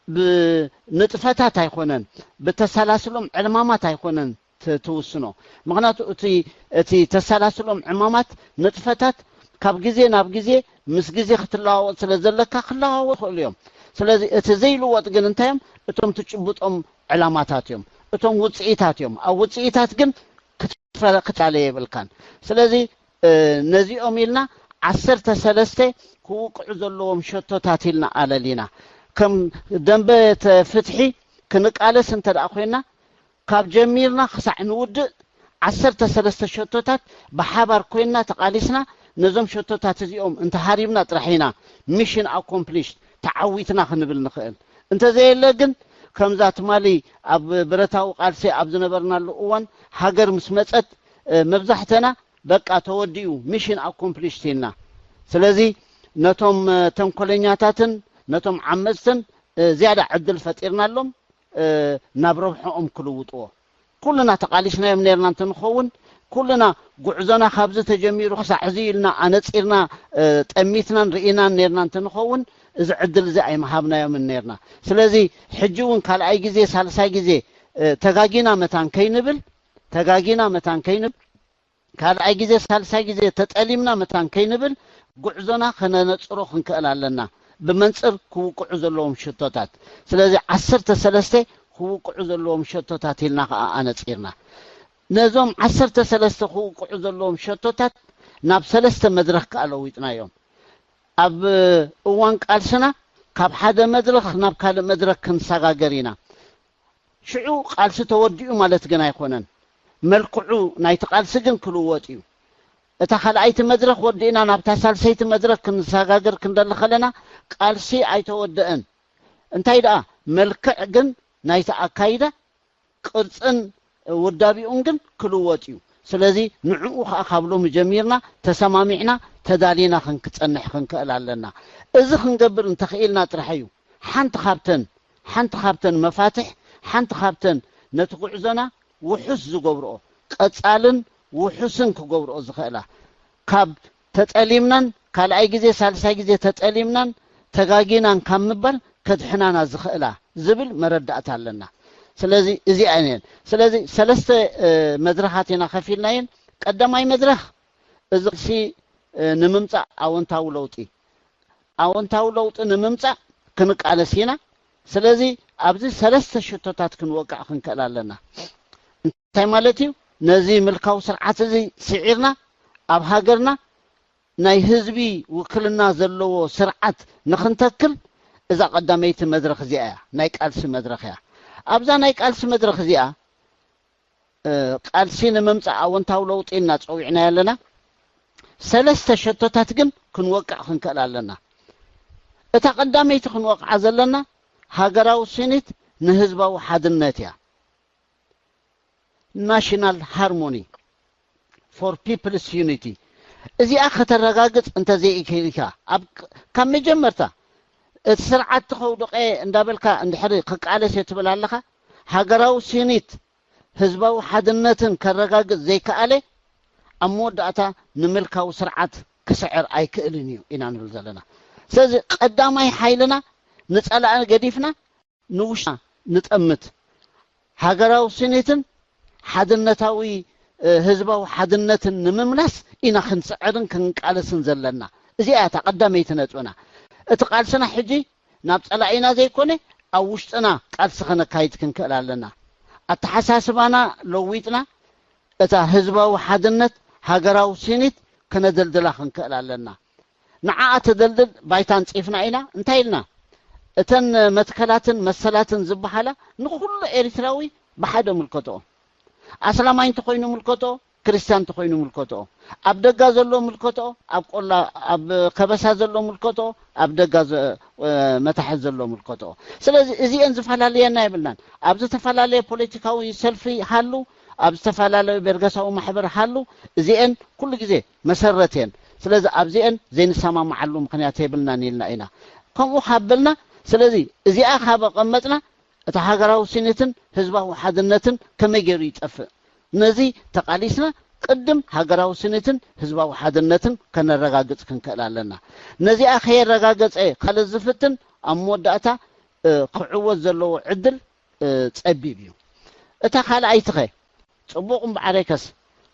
ብንጥፈታት ኣይኮነን፣ ብተሰላስሎም ዕማማት ኣይኮነን ት-፣ ትውስኖ። ምኽንያቱ እቲ፣ እቲ ተሰላስሎም ዕማማት፣ ንጥፈታት ካብ ግዜ ናብ ግዜ ምስ ግዜ ክትለዋወጥ ስለ ዘለካ ክለዋወጡ ይኽእሉ እዮም። ስለዚ እቲ ዘይልወጥ ግን እንታይ እዮም? እቶም ትጭብጦም ዕላማታት እዮም። እቶም ውጽኢታት እዮም። ኣብ ውጽኢታት ግን ክትፈ-፣ ክትላለየ የብልካን። ስለዚ፣ እ፣ ነዚኦም ኢልና ዓሰርተ ሰለስተ ክውቅዑ ዘለዎም ሸቶታት ኢልና ኣለሊና። ከም ደንበ ተ-፣ ፍትሒ ክንቃለስ እንተ ደኣ ኮይና፣ ካብ ጀሚርና ክሳዕ ንውድእ ዓሰርተ ሰለስተ ሸቶታት ብሓባር ኮይና ተቓሊስና፣ ነዞም ሸቶታት እዚኦም እንተሃሪምና ጥራሕ ኢና ሚሽን ኣኮምፕሊሽድ፣ ተዓዊትና ክንብል ንኽእል። እንተዘየለ ግን፣ ከምዛ ትማሊ ኣብ ብረታዊ ቃልሲ ኣብ ዝነበርናሉ እዋን፣ ሃገር ምስ መጸት፣ እ፣ መብዛሕተና በቃ ተወዲኡ፣ ሚሽን ኣኮምፕሊሽድ ኢልና። ስለዚ ነቶም፣ እ፣ ተንኮለኛታትን ነቶም ዓመጽትን፣ እ፣ ዝያዳ ዕድል ፈጢርናሎም፣ እ፣ ናብ ረብሕኦም ክልውጥዎ። ኩልና ተቓሊስናዮም ነርና እንተንኸውን፣ ኩልና ጉዕዞና ካብዚ ተጀሚሩ ክሳዕ እዚ ኢልና ኣነጺርና፣ እ፣ ጠሚትናን ርኢናን ኔርና እንተንኸውን፣ እዚ ዕድል እዚ ኣይምሃብናዮምን ኔርና። ስለዚ ሕጂ እውን ካልኣይ ግዜ፣ ሳልሳይ ግዜ፣ እ፣ ተጋጊና መታን ከይንብል፣ ተጋጊና መታን ከይንብል፣ ካልኣይ ግዜ፣ ሳልሳይ ግዜ ተጠሊምና መታን ከይንብል፣ ጉዕዞና ከነነጽሮ ክንክእል ኣለና፣ ብመንጽር ክውቅዑ ዘለዎም ሸቶታት። ስለዚ ዓሰርተ ሰለስተ ክውቅዑ ዘለዎም ሸቶታት ኢልና ከኣ ኣነጺርና። ነዞም ዓሰርተ ሰለስተ ክውቅዑ ዘለዎም ሸቶታት ናብ ሰለስተ መድረኽ ከኣ ለዊጥናዮም። ኣብ እዋን ቃልስና ካብ ሓደ መድረኽ ናብ ካልእ መድረኽ ክንሰጋገር ኢና። ሽዑ ቃልሲ ተወዲኡ ማለት ግን ኣይኮነን። መልክዑ ናይቲ ቃልሲ ግን ክልወጥ እዩ። እታ ካልኣይቲ መድረኽ ወዲእና ናብታ ሳልሰይቲ መድረኽ ክንሰጋገር ክንደሊ ከለና፣ ቃልሲ ኣይተወደአን። እንታይ ደኣ፣ መልክዕ ግን ናይቲ ኣካይዳ፣ ቅርጽን ውዳቢኡን ግን ክልወጥ እዩ። ስለዚ ንዕኡ ኸኣ ካብ ሎሚ ጀሚርና ተሰማሚዕና ተዳሊና ክንክጸንሕ ክንክእል ኣለና። እዚ ክንገብር እንተኽኢልና ጥራሕ እዩ ሓንቲ ካብተን፣ ሓንቲ ካብተን መፋትሕ፣ ሓንቲ ካብተን ነቲ ጉዕዞና ውሑስ ዝገብርኦ፣ ቀጻልን ውሑስን ክገብርኦ ዝኽእላ፣ ካብ ተጠሊምናን ካልኣይ ግዜ፣ ሳልሳይ ግዜ ተጠሊምናን ተጋጊናን ካብ ምባል ከድሕናና ዝኽእላ ዝብል መረዳእታ ኣለና። ስለዚ እዚኣን እየን። ስለዚ ሰለስተ፣ እ፣ መድረኻት ኢና ከፊልናየን። ቀዳማይ መድረኽ እዚ ቃልሲ፣ እ፣ ንምምጻእ ኣወንታዊ ለውጢ፣ ኣወንታዊ ለውጢ ንምምጻእ ክንቃለስ ኢና። ስለዚ ኣብዚ ሰለስተ ሽቶታት ክንወቅዕ ክንክእል ኣለና። እንታይ ማለት እዩ? ነዚ ምልካዊ ስርዓት እዚ ስዒርና ኣብ ሃገርና ናይ ህዝቢ ውክልና ዘለዎ ስርዓት ንኽንተክል እዛ ቀዳመይቲ መድረኽ እዚኣ እያ፣ ናይ ቃልሲ መድረኽ እያ። ኣብዛ ናይ ቃልሲ መድረኽ እዚኣ፣ እ፣ ቃልሲ ንምምጻእ ኣወንታዊ ለውጢ ኢልና ጸዊዕናዮ ኣለና። ሰለስተ ሸቶታት ግን ክንወቅዕ ክንክእል ኣለና። እታ ቀዳመይቲ ክንወቅዓ ዘለና ሃገራዊ ስኒት ንህዝባዊ ሓድነት እያ። ናሽናል ሃርሞኒ ፎር ፒፕልስ ዩኒቲ። እዚኣ ከተረጋግጽ እንተዘይኢልካ፣ ኣብ፣ ካብ መጀመርታ እቲ ስርዓት ተኸውድቐ እንዳበልካ እንድሕሪ ክቃለስ እየ ትብል ኣለኻ፣ ሃገራዊ ስኒት ህዝባዊ ሓድነትን ከረጋግጽ ዘይከኣለ፣ ኣብ መወዳእታ ንምልካዊ ስርዓት ክስዕር ኣይክእልን እዩ ኢና ንብል ዘለና። ስለዚ ቀዳማይ ሓይልና ንጸላኢ ገዲፍና ንውሽጥና ንጠምት። ሃገራዊ ስኒትን ሓድነታዊ፣ እ፣ ህዝባዊ ሓድነትን ንምምላስ ኢና ክንጽዕርን ክንቃለስን ዘለና። እዚኣ እያ እታ ቀዳመይቲ ነጥብና። እቲ ቃልስና ሕጂ ናብ ጸላኢና ዘይኮነ ኣብ ውሽጥና ቃልሲ ከነካይድ ክንክእል ኣለና። ኣተሓሳስባና ለዊጥና እታ ህዝባዊ ሓድነት፣ ሃገራዊ ስኒት ከነደልድላ ክንክእል ኣለና። ንዓኣ ተደልድል ባይታ ኣንጺፍና ኢና። እንታይ ኢልና? እተን መትከላትን መሰላትን ዝበሃላ ንኹሉ ኤርትራዊ ብሓደ ምልከትኦ። ኣስላማይ እንተኾይኑ ምልከትኦ፣ ክርስትያን እንተኾይኑ ምልከትኦ፣ ኣብ ደጋ ዘሎ ምልከትኦ፣ ኣብ ቆላ፣ ኣብ ከበሳ ዘሎ ምልከትኦ፣ ኣብ ደጋ ዘ-፣ እ፣ መታሕት ዘሎ ምልከትኦ። ስለዚ እዚኤን ዝፈላለየና የብልናን። ኣብ ዝተፈላለየ ፖለቲካዊ ሰልፊ ሃሉ፣ ኣብ ዝተፈላለየ ቤርገሳዊ ማሕበር ሃሉ፣ እዚኤን ኩሉ ግዜ መሰረት እየን። ስለዚ ኣብዚኤን ዘይንሰማማዓሉ ምኽንያት የብልናን ኢልና ኢና። ከምኡ ካብ በልና፣ ስለዚ እዚኣ ካብ ኣቐመጥና፣ እቲ ሃገራዊ ስኒትን ህዝባዊ ሓድነትን ከመይ ገይሩ ይጠፍእ? ነዚ ተቓሊስና ቅድም ሃገራዊ ስኒትን ህዝባዊ ሓድነትን ከነረጋግጽ ክንክእል ኣለና። ነዚኣ ከየረጋገጸ ካልእ ዝፍትን ኣብ መወዳእታ፣ እ፣ ክዕወት ዘለዎ ዕድል፣ እ፣ ጸቢብ እዩ። እታ ካልኣይትኸ? ጽቡቕ እምበኣርከስ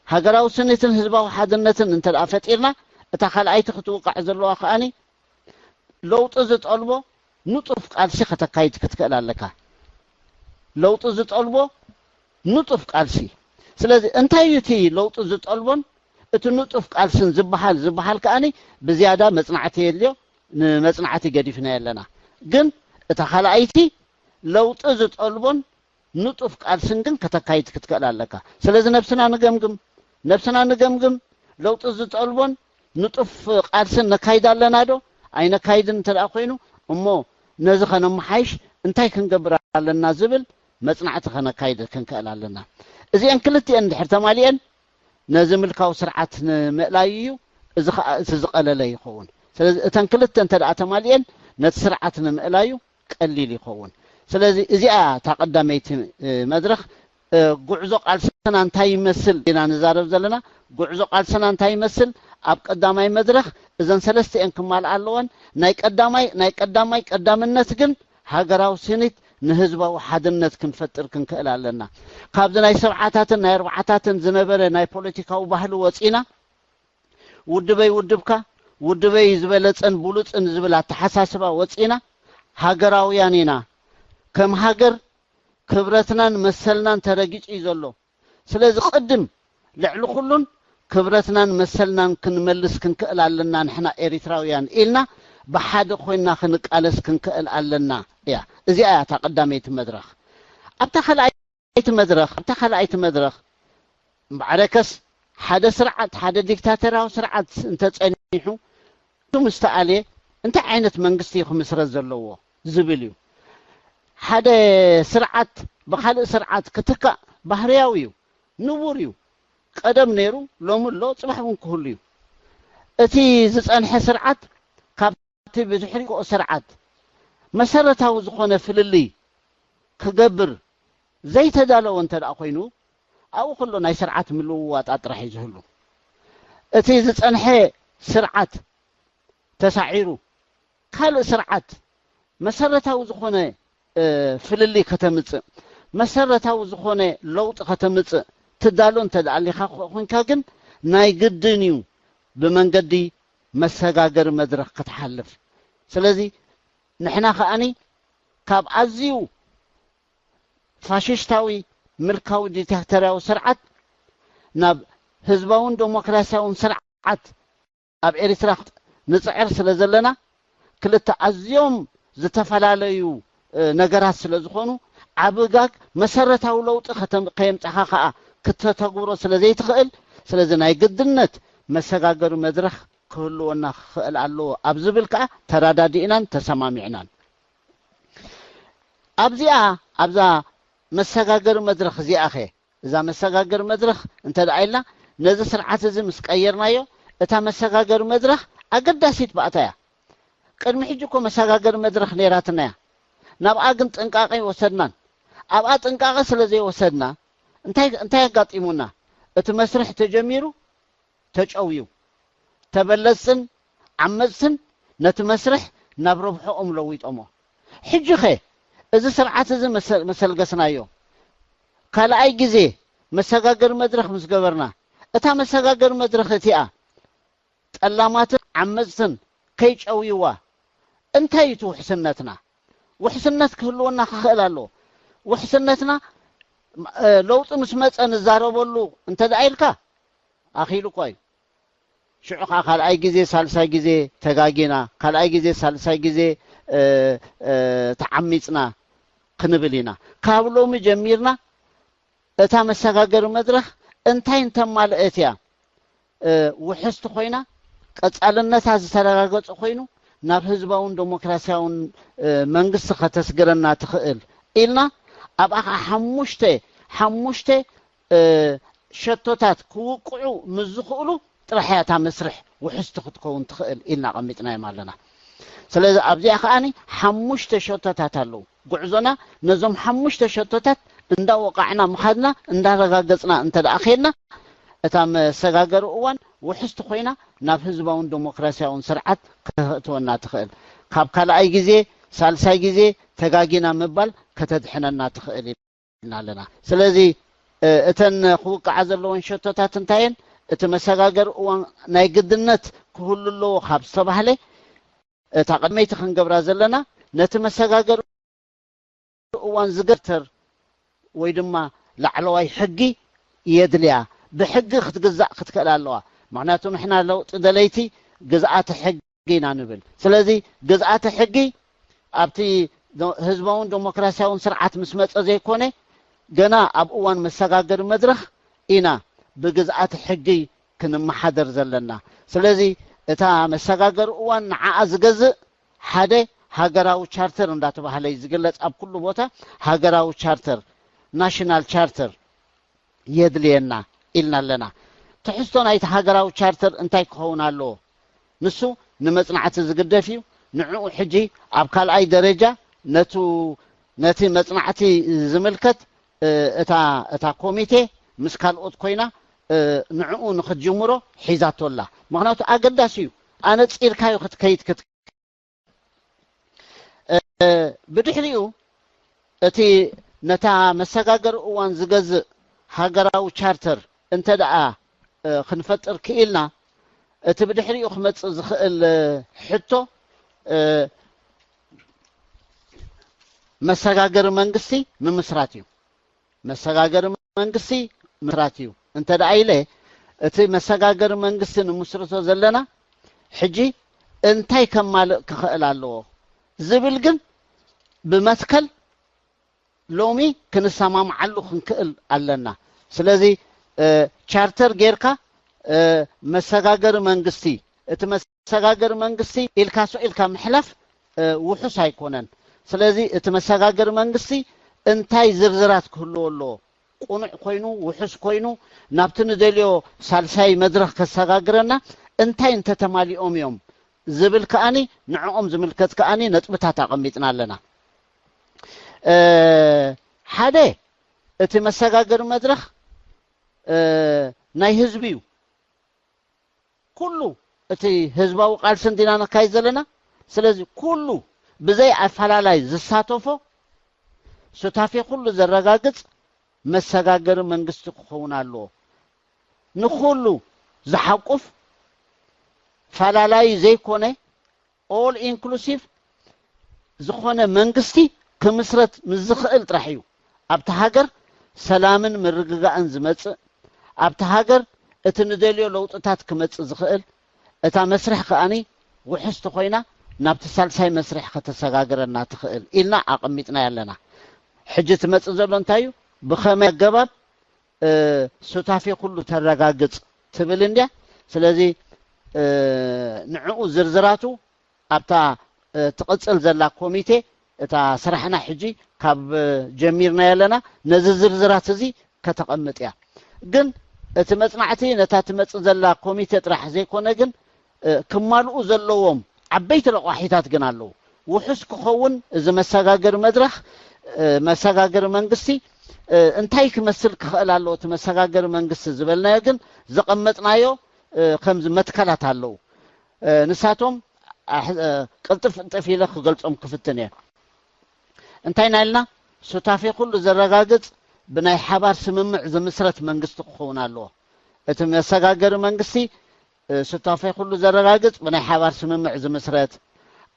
ሃገራዊ ስኒትን ህዝባዊ ሓድነትን እንተ ደኣ ፈጢርና፣ እታ ካልኣይቲ ክትውቃዕ ዘለዋ ከኣኒ ለውጢ ዝጠልቦ ንጡፍ ቃልሲ ከተካይድ ክትክእል ኣለካ። ለውጢ ዝጠልቦ ንጡፍ ቃልሲ። ስለዚ እንታይ እዩ እቲ ለውጢ ዝጠልቦን እቲ ንጡፍ ቃልስን ዝበሃል? ዝበሃል ከኣኒ ብዝያዳ መጽናዕቲ የድልዮ፣ ንመጽናዕቲ ገዲፍናዮ ኣለና። ግን እታ ካልኣይቲ ለውጢ ዝጠልቦን ንጡፍ ቃልስን ግን ከተካይድ ክትክእል ኣለካ። ስለዚ ነብስና ንገምግም፣ ነብስና ንገምግም፣ ለውጢ ዝጠልቦን ንጡፍ ቃልስን ነካይድ ኣለና ዶ ኣይነካይድን እንተ ደኣ ኮይኑ፣ እሞ ነዚ ከነመሓይሽ እንታይ ክንገብር ኣለና ዝብል መጽናዕቲ ከነካይድ ክንክእል ኣለና። እዚአን ክልቲአን እንድሕር ተማሊአን ነዚ ምልካዊ ስርዓት ንምእላይ እዩ። እዚ ኸኣ እቲ ዝቐለለ ይኸውን። ስለዚ እተን ክልተ እንተ ደኣ ተማሊአን ነቲ ስርዓት ንምእላዩ ቀሊል ይኸውን። ስለዚ እዚኣ እታ ቀዳመይቲ፣ እ፣ መድረኽ፣ እ፣ ጉዕዞ ቃልሲ ቃልስና እንታይ ይመስል ኢና ንዛረብ ዘለና? ጉዕዞ ቃልስና እንታይ ይመስል? ኣብ ቀዳማይ መድረኽ እዘን ሰለስተ እየን ክማልኣ ኣለወን። ናይ ቀዳማይ ናይ ቀዳማይ ቀዳምነት ግን ሃገራዊ ስኒት ንህዝባዊ ሓድነት ክንፈጥር ክንክእል ኣለና። ካብዚ ናይ ሰብዓታትን ናይ ኣርባዓታትን ዝነበረ ናይ ፖለቲካዊ ባህሊ ወፂና ውድበይ ውድብካ፣ ውድበይ ዝበለጸን ብሉጽን ዝብል ኣተሓሳስባ ወጺና ሃገራውያን ኢና። ከም ሃገር ክብረትናን መሰልናን ተረጊጹ እዩ ዘሎ። ስለዚ ቅድም ልዕሊ ኩሉን ክብረትናን መሰልናን ክንመልስ ክንክእል ኣለና። ንሕና ኤሪትራውያን ኢልና ብሓደ ኮይና ክንቃለስ ክንክእል ኣለና እያ። እዚኣ እያ እታ ቀዳመይቲ መድረኽ። ኣብታ ካልኣይቲ መድረኽ ኣብታ ካልኣይቲ መድረኽ እምበዓረከስ ሓደ ስርዓት ሓደ ዲክታተራዊ ስርዓት እንተጸኒሑ ምስ ተኣልየ እንታይ ዓይነት መንግስቲ እዩ ክምስረት ዘለዎ ዝብል እዩ። ሓደ ስርዓት ብኻልእ ስርዓት ክትካእ ባህርያዊ እዩ፣ ንቡር እዩ። ቀደም ነይሩ፣ ሎሚ ኣሎ፣ ጽባሕ እውን ክህሉ እዩ። እቲ ዝጸንሐ ስርዓት ካብቲ ብድሕሪኡ ስርዓት መሰረታዊ ዝኾነ ፍልልይ ክገብር ዘይተዳለወ እንተ ደኣ ኮይኑ ኣብኡ ከሎ ናይ ስርዓት ምልውዋጣት ጥራሕ እዩ ዝህሉ። እቲ ዝጸንሐ ስርዓት ተሳዒሩ ካልእ ስርዓት መሰረታዊ ዝኾነ ፍልልይ ከተምጽእ፣ መሰረታዊ ዝኾነ ለውጢ ከተምጽእ ትዳሎ እንተ ደኣ ኣሊኻ ኮንካ ግን ናይ ግድን እዩ ብመንገዲ መሰጋገሪ መድረኽ ክትሓልፍ። ስለዚ ንሕና ከኣኒ ካብ ኣዝዩ ፋሽስታዊ ምልካዊ ዲክታተርያዊ ስርዓት ናብ ህዝባውን ዴሞክራሲያውን ስርዓት ኣብ ኤርትራ ንጽዕር ስለ ዘለና ክልተ ኣዝዮም ዝተፈላለዩ ነገራት ስለ ዝኾኑ ዓብጋግ መሰረታዊ ለውጢ ከየምጻኻ ከኣ ክተተግብሮ ስለ ዘይትኽእል ስለዚ ናይ ግድነት መሰጋገሪ መድረኽ ክህልወና ክኽእል ኣለዎ ኣብ ዝብል ከኣ ተራዳዲእናን ተሰማሚዕናን። ኣብዚኣ ኣብዛ መሰጋገሪ መድረኽ እዚኣ ኸ እዛ መሰጋገሪ መድረኽ እንተ ደኣ ኢልና ነዚ ስርዓት እዚ ምስ ቀየርናዮ እታ መሰጋገሪ መድረኽ ኣገዳሲት ባእታ እያ። ቅድሚ ሕጂ እኮ መሰጋገሪ መድረኽ ነይራትና እያ። ናብኣ ግን ጥንቃቐ ይወሰድናን ኣብኣ ጥንቃቐ ስለ ዘይወሰድና እንታይ እንታይ ኣጋጢሙና እቲ መስርሕ ተጀሚሩ ተጨውዩ ተበለጽትን ዓመጽትን ነቲ መስርሕ ናብ ረብሖኦም ለዊጦሞ። ሕጂ ኸ እዚ ስርዓት እዚ መሰልገስናዮ ካልኣይ ግዜ መሰጋገሪ መድረኽ ምስ ገበርና እታ መሰጋገሪ መድረኽ እቲኣ ጠላማትን ዓመጽትን ከይጨውይዋ እንታይ እዩ እቲ ውሕስነትና? ውሕስነት ክህልወና ክኽእል ኣለዎ። ውሕስነትና ለውጢ ምስ መጸ ንዛረበሉ እንተ ደኣ ኢልካ ኣኺሉ እኳ እዩ። ሽዑ ከዓ ካልኣይ ግዜ ሳልሳይ ግዜ ተጋጊና ካልኣይ ግዜ ሳልሳይ ግዜ ተዓሚፅና ክንብል ኢና። ካብ ሎሚ ጀሚርና እታ መሰጋገሪ መድረኽ እንታይ እንተማልአት እያ ውሕስቲ ኮይና ቀፃልነታ ዝተረጋገፀ ኮይኑ ናብ ህዝባውን ዴሞክራሲያውን መንግስቲ ከተስግረና ትኽእል ኢልና ኣብኣ ከዓ ሓሙሽተ ሓሙሽተ ሸቶታት ክውቅዑ ምስ ዝኽእሉ ጥራሕ እያ እታ መስርሕ ውሕስቲ ክትከውን ትኽእል ኢልና ኣቐሚጥናዮም ኣለና። ስለዚ ኣብዚኣ ከዓኒ ሓሙሽተ ሸቶታት ኣለዉ። ጉዕዞና ነዞም ሓሙሽተ ሸቶታት እንዳወቃዕና ምኻድና እንዳረጋገጽና እንተ ደኣ ኸድና እታ መሰጋገሪ እዋን ውሕስቲ ኮይና ናብ ህዝባውን ዴሞክራሲያውን ስርዓት ከተእትወና ትኽእል። ካብ ካልኣይ ግዜ ሳልሳይ ግዜ ተጋጊና ምባል ከተድሕነና ትኽእል ኢና ኣለና። ስለዚ እተን ክውቅዓ ዘለወን ሸቶታት እንታይ እየን? እቲ መሰጋገሪ እዋን ናይ ግድነት ክህሉ ኣለዎ ካብ ዝተባህለ እታ ቅድመይቲ ክንገብራ ዘለና ነቲ መሰጋገሪ እዋን ዝገተር ወይ ድማ ላዕለዋይ ሕጊ የድልያ። ብሕጊ ክትግዛእ ክትክእል ኣለዋ። ምክንያቱ ንሕና ለውጢ ደለይቲ ግዝኣተ ሕጊ ኢና ንብል። ስለዚ ግዝኣተ ሕጊ ኣብቲ ህዝባውን ዴሞክራሲያውን ስርዓት ምስ መጸ ዘይኮነ ገና ኣብ እዋን መሰጋገሪ መድረኽ ኢና ብግዝኣተ ሕጊ ክንመሓደር ዘለና። ስለዚ እታ መሰጋገሪ እዋን ንዓኣ ዝገዝእ ሓደ ሃገራዊ ቻርተር እንዳተባህለ እዩ ዝግለጽ ኣብ ኩሉ ቦታ ሃገራዊ ቻርተር ናሽናል ቻርተር የድልየና ኢልና ኣለና። ትሕዝቶ ናይቲ ሃገራዊ ቻርተር እንታይ ክኸውን ኣለዎ? ንሱ ንመጽናዕቲ ዝግደፍ እዩ። ንዕኡ ሕጂ ኣብ ካልኣይ ደረጃ ነቱ ነቲ መጽናዕቲ ዝምልከት እታ እታ ኮሚቴ ምስ ካልኦት ኮይና ንዕኡ ንክትጅምሮ ሒዛቶ ኣላ። ምክንያቱ ኣገዳሲ እዩ። ኣነፂርካዩ ክትከይድ ክት ብድሕሪኡ እቲ ነታ መሰጋገሪ እዋን ዝገዝእ ሃገራዊ ቻርተር እንተ ደኣ ክንፈጥር ክኢልና፣ እቲ ብድሕሪኡ ክመጽእ ዝኽእል ሕቶ መሰጋገሪ መንግስቲ ምምስራት እዩ። መሰጋገሪ መንግስቲ ምስራት እዩ እንተ ደኣ ኢለ፣ እቲ መሰጋገሪ መንግስቲ ንምስርቶ ዘለና ሕጂ እንታይ ከማልእ ክኽእል ኣለዎ ዝብል ግን ብመትከል ሎሚ ክንሰማምዓሉ ክንክእል ኣለና። ስለዚ ቻርተር ጌርካ መሰጋገሪ መንግስቲ፣ እቲ መሰጋገሪ መንግስቲ ኢልካ ስቕ ኢልካ ምሕላፍ ውሑስ ኣይኮነን። ስለዚ እቲ መሰጋገሪ መንግስቲ እንታይ ዝርዝራት ክህልዎ ኣለዎ? ቁኑዕ ኮይኑ፣ ውሑስ ኮይኑ፣ ናብቲ ንደልዮ ሳልሳይ መድረኽ ከሰጋግረና እንታይ እንተተማሊኦም እዮም ዝብል ከኣኒ ንዕኦም ዝምልከት ከኣኒ ነጥብታት ኣቐሚጥና ኣለና። ሓደ፣ እቲ መሰጋገሪ መድረኽ ናይ ህዝቢ እዩ። ኩሉ እቲ ህዝባዊ ቃልሲ እንዲና ነካይድ ዘለና። ስለዚ ኩሉ ብዘይ ኣፈላላይ ዝሳተፎ ሱታፌ ኩሉ ዘረጋግጽ መሰጋገሪ መንግስቲ ክኸውን ኣለዎ። ንኹሉ ዝሓቁፍ ፈላላይ ዘይኮነ ኦል ኢንክሉሲቭ ዝኾነ መንግስቲ ክምስረት ምስ ዝኽእል ጥራሕ እዩ ኣብቲ ሃገር ሰላምን ምርግጋእን ዝመጽእ። ኣብቲ ሃገር እቲ ንደልዮ ለውጥታት ክመጽእ ዝኽእል። እታ መስርሕ ከኣኒ ውሕስቲ ኮይና ናብቲ ሳልሳይ መስርሕ ከተሰጋግረና ትኽእል ኢልና ኣቐሚጥናያ ኣለና። ሕጂ ትመጽእ ዘሎ እንታይ እዩ? ብኸመይ ኣገባብ ሱታፌ ኩሉ ተረጋግጽ ትብል እንድያ። ስለዚ ንዕኡ ዝርዝራቱ ኣብታ ትቕጽል ዘላ ኮሚቴ፣ እታ ስራሕና ሕጂ ካብ ጀሚርናዮ ኣለና፣ ነዚ ዝርዝራት እዚ ከተቐምጥ እያ። ግን እቲ መጽናዕቲ ነታ ትመጽእ ዘላ ኮሚቴ ጥራሕ ዘይኮነ ግን ክማልኡ ዘለዎም ዓበይቲ ረቋሒታት ግን ኣለዉ። ውሑስ ክኸውን እዚ መሰጋገሪ መድረኽ፣ መሰጋገሪ መንግስቲ እንታይ ክመስል ክኽእል ኣለዎ? እቲ መሰጋገሪ መንግስቲ ዝበልናዮ ግን ዘቐመጥናዮ ከምዚ መትከላት ኣለዉ። ንሳቶም ቅልጥፍ ቅልጥፍ ኢለ ክገልጾም ክፍትን እየ። እንታይ ናይልና ሱታፌ ኩሉ ዘረጋግጽ ብናይ ሓባር ስምምዕ ዝምስረት መንግስቲ ክኸውን ኣለዎ። እቲ መሰጋገሪ መንግስቲ ሱታፌ ኩሉ ዘረጋግጽ ብናይ ሓባር ስምምዕ ዝምስረት፣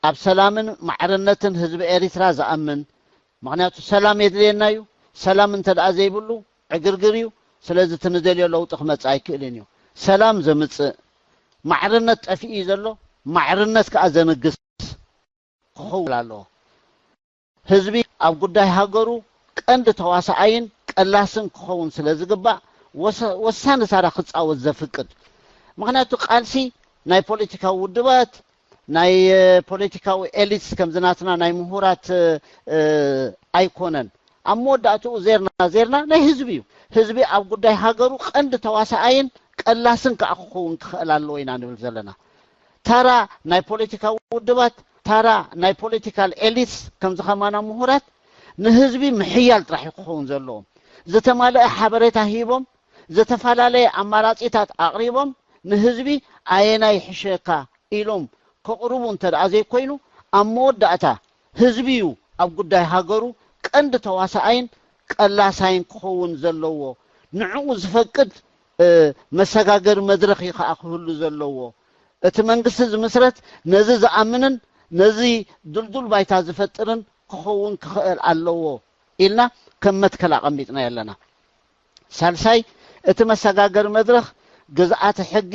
ኣብ ሰላምን ማዕርነትን ህዝቢ ኤሪትራ ዝኣምን። ምኽንያቱ ሰላም የድልየና እዩ። ሰላም እንተ ደኣ ዘይብሉ ዕግርግር እዩ። ስለዚ እቲ ንደልዮ ለውጢ ክመጽእ ኣይክእልን እዩ። ሰላም ዘምጽእ፣ ማዕርነት ጠፊኡ እዩ ዘሎ፣ ማዕርነት ከኣ ዘንግስ ክኸውን ኣለዎ። ህዝቢ ኣብ ጉዳይ ሃገሩ ቀንዲ ተዋሳኣይን ቀላስን ክኸውን ስለ ዝግባእ ወሳኒ ታራ ክጻወት ዘፍቅድ። ምኽንያቱ ቃልሲ ናይ ፖለቲካዊ ውድባት፣ ናይ ፖለቲካዊ ኤሊትስ ከምዚ ናትና ናይ ምሁራት ኣይኮነን። ኣብ መወዳእትኡ ዜርና ዜርና ናይ ህዝቢ እዩ። ህዝቢ ኣብ ጉዳይ ሃገሩ ቀንዲ ተዋሳኣይን ቀላስን ከዓ ክኸውን ክኽእል ኣለዎ ኢና ንብል ዘለና። ታራ ናይ ፖለቲካዊ ውድባት፣ ታራ ናይ ፖለቲካል ኤሊትስ ከምዚ ከማና ምሁራት ንህዝቢ ምሕያል ጥራሕ እዩ ክኸውን ዘለዎም። ዝተማለአ ሓበሬታ ሂቦም፣ ዝተፈላለየ ኣማራጺታት ኣቕሪቦም ንህዝቢ ኣየናይ ይሕሸካ ኢሎም ከቕርቡ እንተ ደኣ ዘይኮይኑ፣ ኣብ መወዳእታ ህዝቢ እዩ ኣብ ጉዳይ ሃገሩ ቀንዲ ተዋሳኣይን ቀላሳይን ክኸውን ዘለዎ። ንዕኡ ዝፈቅድ መሰጋገሪ መድረኽ እዩ ከዓ ክህሉ ዘለዎ። እቲ መንግስቲ ዝምስረት ነዚ ዝኣምንን ነዚ ድልዱል ባይታ ዝፈጥርን ክኸውን ክኽእል ኣለዎ ኢልና ከም መትከል ኣቐሚጥና ኣለና። ሳልሳይ፣ እቲ መሰጋገሪ መድረኽ ግዝኣተ ሕጊ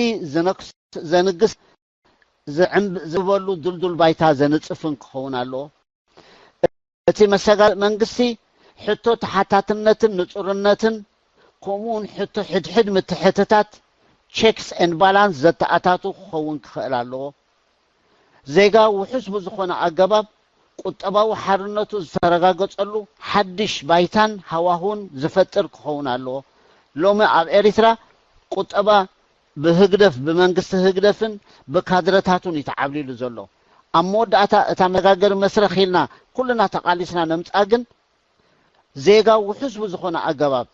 ዘንግስ ዝዕምብበሉ ድልዱል ባይታ ዘንጽፍን ክኸውን ኣለዎ። እቲ መሰጋገሪ መንግስቲ ሕቶ ተሓታትነትን ንጹርነትን ከምኡውን ሕቶ ሕድሕድ ምትሕትታት፣ ቸክስ ኤንድ ባላንስ፣ ዘተኣታቱ ክኸውን ክኽእል ኣለዎ። ዜጋ ውሑስ ብዝኾነ ኣገባብ ቁጠባዊ ሓርነቱ ዝተረጋገጸሉ ሓድሽ ባይታን ሃዋሁን ዝፈጥር ክኸውን ኣለዎ። ሎሚ ኣብ ኤሪትራ ቁጠባ ብህግደፍ፣ ብመንግስቲ ህግደፍን ብካድረታቱን እዩ ተዓብሊሉ ዘሎ። ኣብ መወዳእታ እታ መጋገሪ መስረኽ ኢልና ኩልና ተቓሊስና ነምጽኣ ግን ዜጋ ውሑስ ብዝኾነ ኣገባብ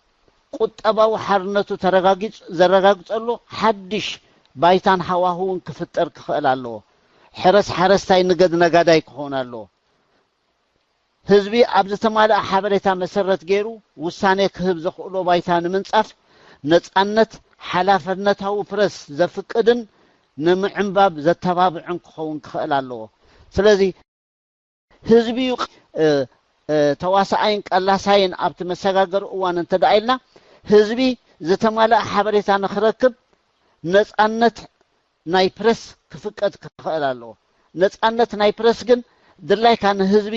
ቁጠባዊ ሓርነቱ ተረጋጊጽ ዘረጋግጸሉ ሓድሽ ባይታን ሃዋህውን ክፍጠር ክኽእል ኣለዎ። ሕረስ ሓረስታይ፣ ንገድ ነጋዳይ ክኸውን ኣለዎ። ህዝቢ ኣብ ዝተማልኣ ሓበሬታ መሰረት ገይሩ ውሳኔ ክህብ ዘኽእሎ ባይታ ንምንጻፍ ነጻነት ሓላፍነታዊ ፕረስ ዘፍቅድን ንምዕንባብ ዘተባብዕን ክኸውን ክኽእል ኣለዎ። ስለዚ ህዝቢ እዩ ተዋሳኣይን ቀላሳይን ኣብቲ መሰጋገሪ እዋን እንተ ደኣ ኢልና፣ ህዝቢ ዝተማልኣ ሓበሬታ ንኽረክብ ነጻነት ናይ ፕረስ ክፍቀድ ክኽእል ኣለዎ። ነጻነት ናይ ፕረስ ግን ድላይካ ንህዝቢ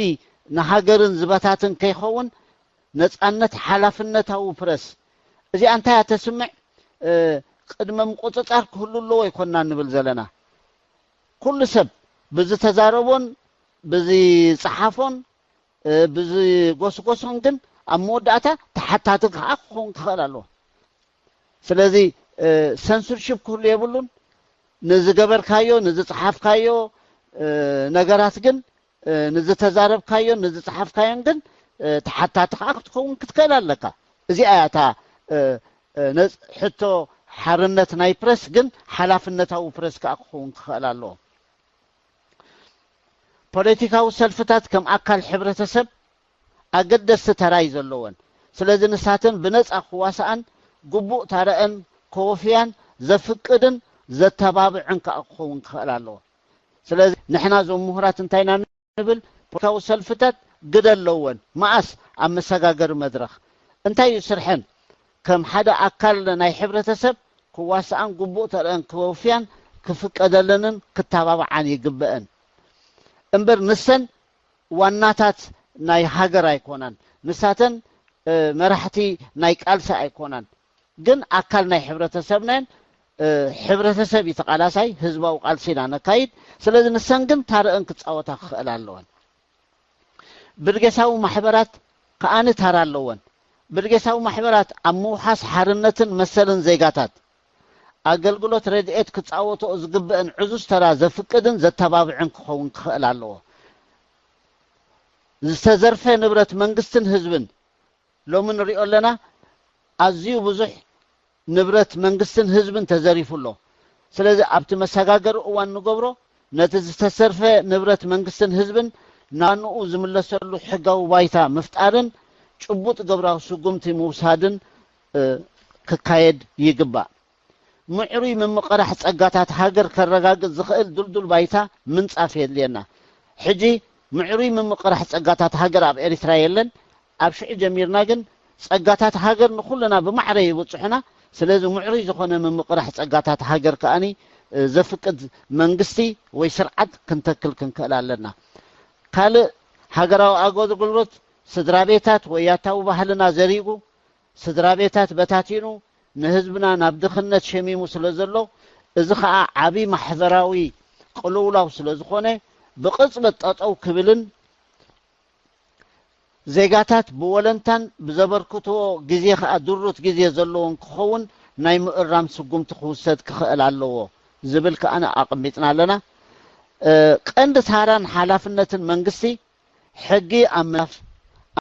ንሃገርን ዝበታትን ከይኸውን ነጻነት ሓላፍነታዊ ፕረስ እዚኣ እንታይ እያ ተስምዕ? ቅድመ ምቁጽጻር ክህሉ ኣለዎ ኣይኮና ንብል ዘለና። ኩሉ ሰብ ብዝተዛረቦን ብዝጸሓፎን ብዝጎስጎሶን ግን ኣብ መወዳእታ ተሓታቲ ከዓ ክኸውን ክኽእል ኣለዎ። ስለዚ ሰንሱርሽፕ ክህሉ የብሉን። ንዝገበርካዮ ንዝጸሓፍካዮ ነገራት ግን ንዝተዛረብካዮን ንዝጸሓፍካዮን ግን ተሓታቲ ከዓ ክትከውን ክትክእል ኣለካ። እዚኣ እያ እታ ሕቶ ሓርነት ናይ ፕረስ ግን ሓላፍነታዊ ፕረስ ከዓ ክኸውን ክኽእል ኣለዎ። ፖለቲካዊ ሰልፍታት ከም ኣካል ሕብረተሰብ ኣገደስቲ ተራ እዩ ዘለወን። ስለዚ ንሳተን ብነጻ ክዋስኣን ግቡእ ታረአን ከወፍያን ዘፍቅድን ዘተባብዕን ከዓ ክኸውን ክኽእል ኣለዎ። ስለዚ ንሕና እዞም ምሁራት እንታይ ኢና ንብል? ፖለቲካዊ ሰልፍታት ግደ ኣለወን። መኣስ? ኣብ መሰጋገሪ መድረኽ። እንታይ እዩ ስርሐን? ከም ሓደ ኣካል ናይ ሕብረተሰብ ክዋስኣን ግቡእ ተረአን ክወፍያን ክፍቀደለንን ክተባብዓን ይግበአን እምበር ንሰን ዋናታት ናይ ሃገር ኣይኮናን። ንሳተን መራሕቲ ናይ ቃልሲ ኣይኮናን፣ ግን ኣካል ናይ ሕብረተሰብና እየን። ሕብረተሰብ እዩ ተቓላሳይ፣ ህዝባዊ ቃልሲ ኢና ነካይድ። ስለዚ ንሰን ግን ታረአን ክጻወታ ክኽእል ኣለወን። ብርጌሳዊ ማሕበራት ከኣኒ ታራ ኣለወን። ብርጌሳዊ ማሕበራት ኣብ ምውሓስ ሓርነትን መሰልን ዜጋታት ኣገልግሎት ረድኤት ክጻወትኦ ዝግበአን ዕዙዝ ተራ ዘፍቅድን ዘተባብዕን ክኸውን ክኽእል ኣለዎ። ዝተዘርፈ ንብረት መንግስትን ህዝብን ሎሚ ንሪኦ ኣለና። ኣዝዩ ብዙሕ ንብረት መንግስትን ህዝብን ተዘሪፉ ኣሎ። ስለዚ ኣብቲ መሰጋገሪ እዋን ንገብሮ ነቲ ዝተሰርፈ ንብረት መንግስትን ህዝብን ናንኡ ዝምለሰሉ ሕጋዊ ባይታ ምፍጣርን ጭቡጥ ግብራዊ ስጉምቲ ምውሳድን ክካየድ ይግባእ። ምዕሩይ ምምቕራሕ ጸጋታት ሃገር ከረጋግጽ ዝኽእል ድልዱል ባይታ ምንጻፍ የድልየና። ሕጂ ምዕሩይ ምምቕራሕ ጸጋታት ሃገር ኣብ ኤሪትራ የለን። ኣብ ሽዑ ጀሚርና ግን ጸጋታት ሃገር ንኹልና ብማዕረ ይብጽሑና። ስለዚ ምዕሩይ ዝኾነ ምምቕራሕ ጸጋታት ሃገር ከኣኒ ዘፍቅድ መንግስቲ ወይ ስርዓት ክንተክል ክንክእል ኣለና። ካልእ ሃገራዊ ኣገልግሎት ስድራ ቤታት ወያታዊ ባህልና ዘሪጉ ስድራ ቤታት በታቲኑ ንህዝብና ናብ ድኽነት ሸሚሙ ስለ ዘሎ፣ እዚ ኸኣ ዓቢ ማሕበራዊ ቅልውላው ስለ ዝኾነ ብቕጽበት ጠጠው ክብልን ዜጋታት ብወለንታን ብዘበርክትዎ ግዜ ኸኣ ድሩት ግዜ ዘለዎን ክኸውን ናይ ምእራም ስጉምቲ ክውሰድ ክኽእል ኣለዎ ዝብል ከኣ ኣቐሚጥና ኣለና። ቀንዲ ታራን ሓላፍነትን መንግስቲ ሕጊ ኣብ ምንዳፍ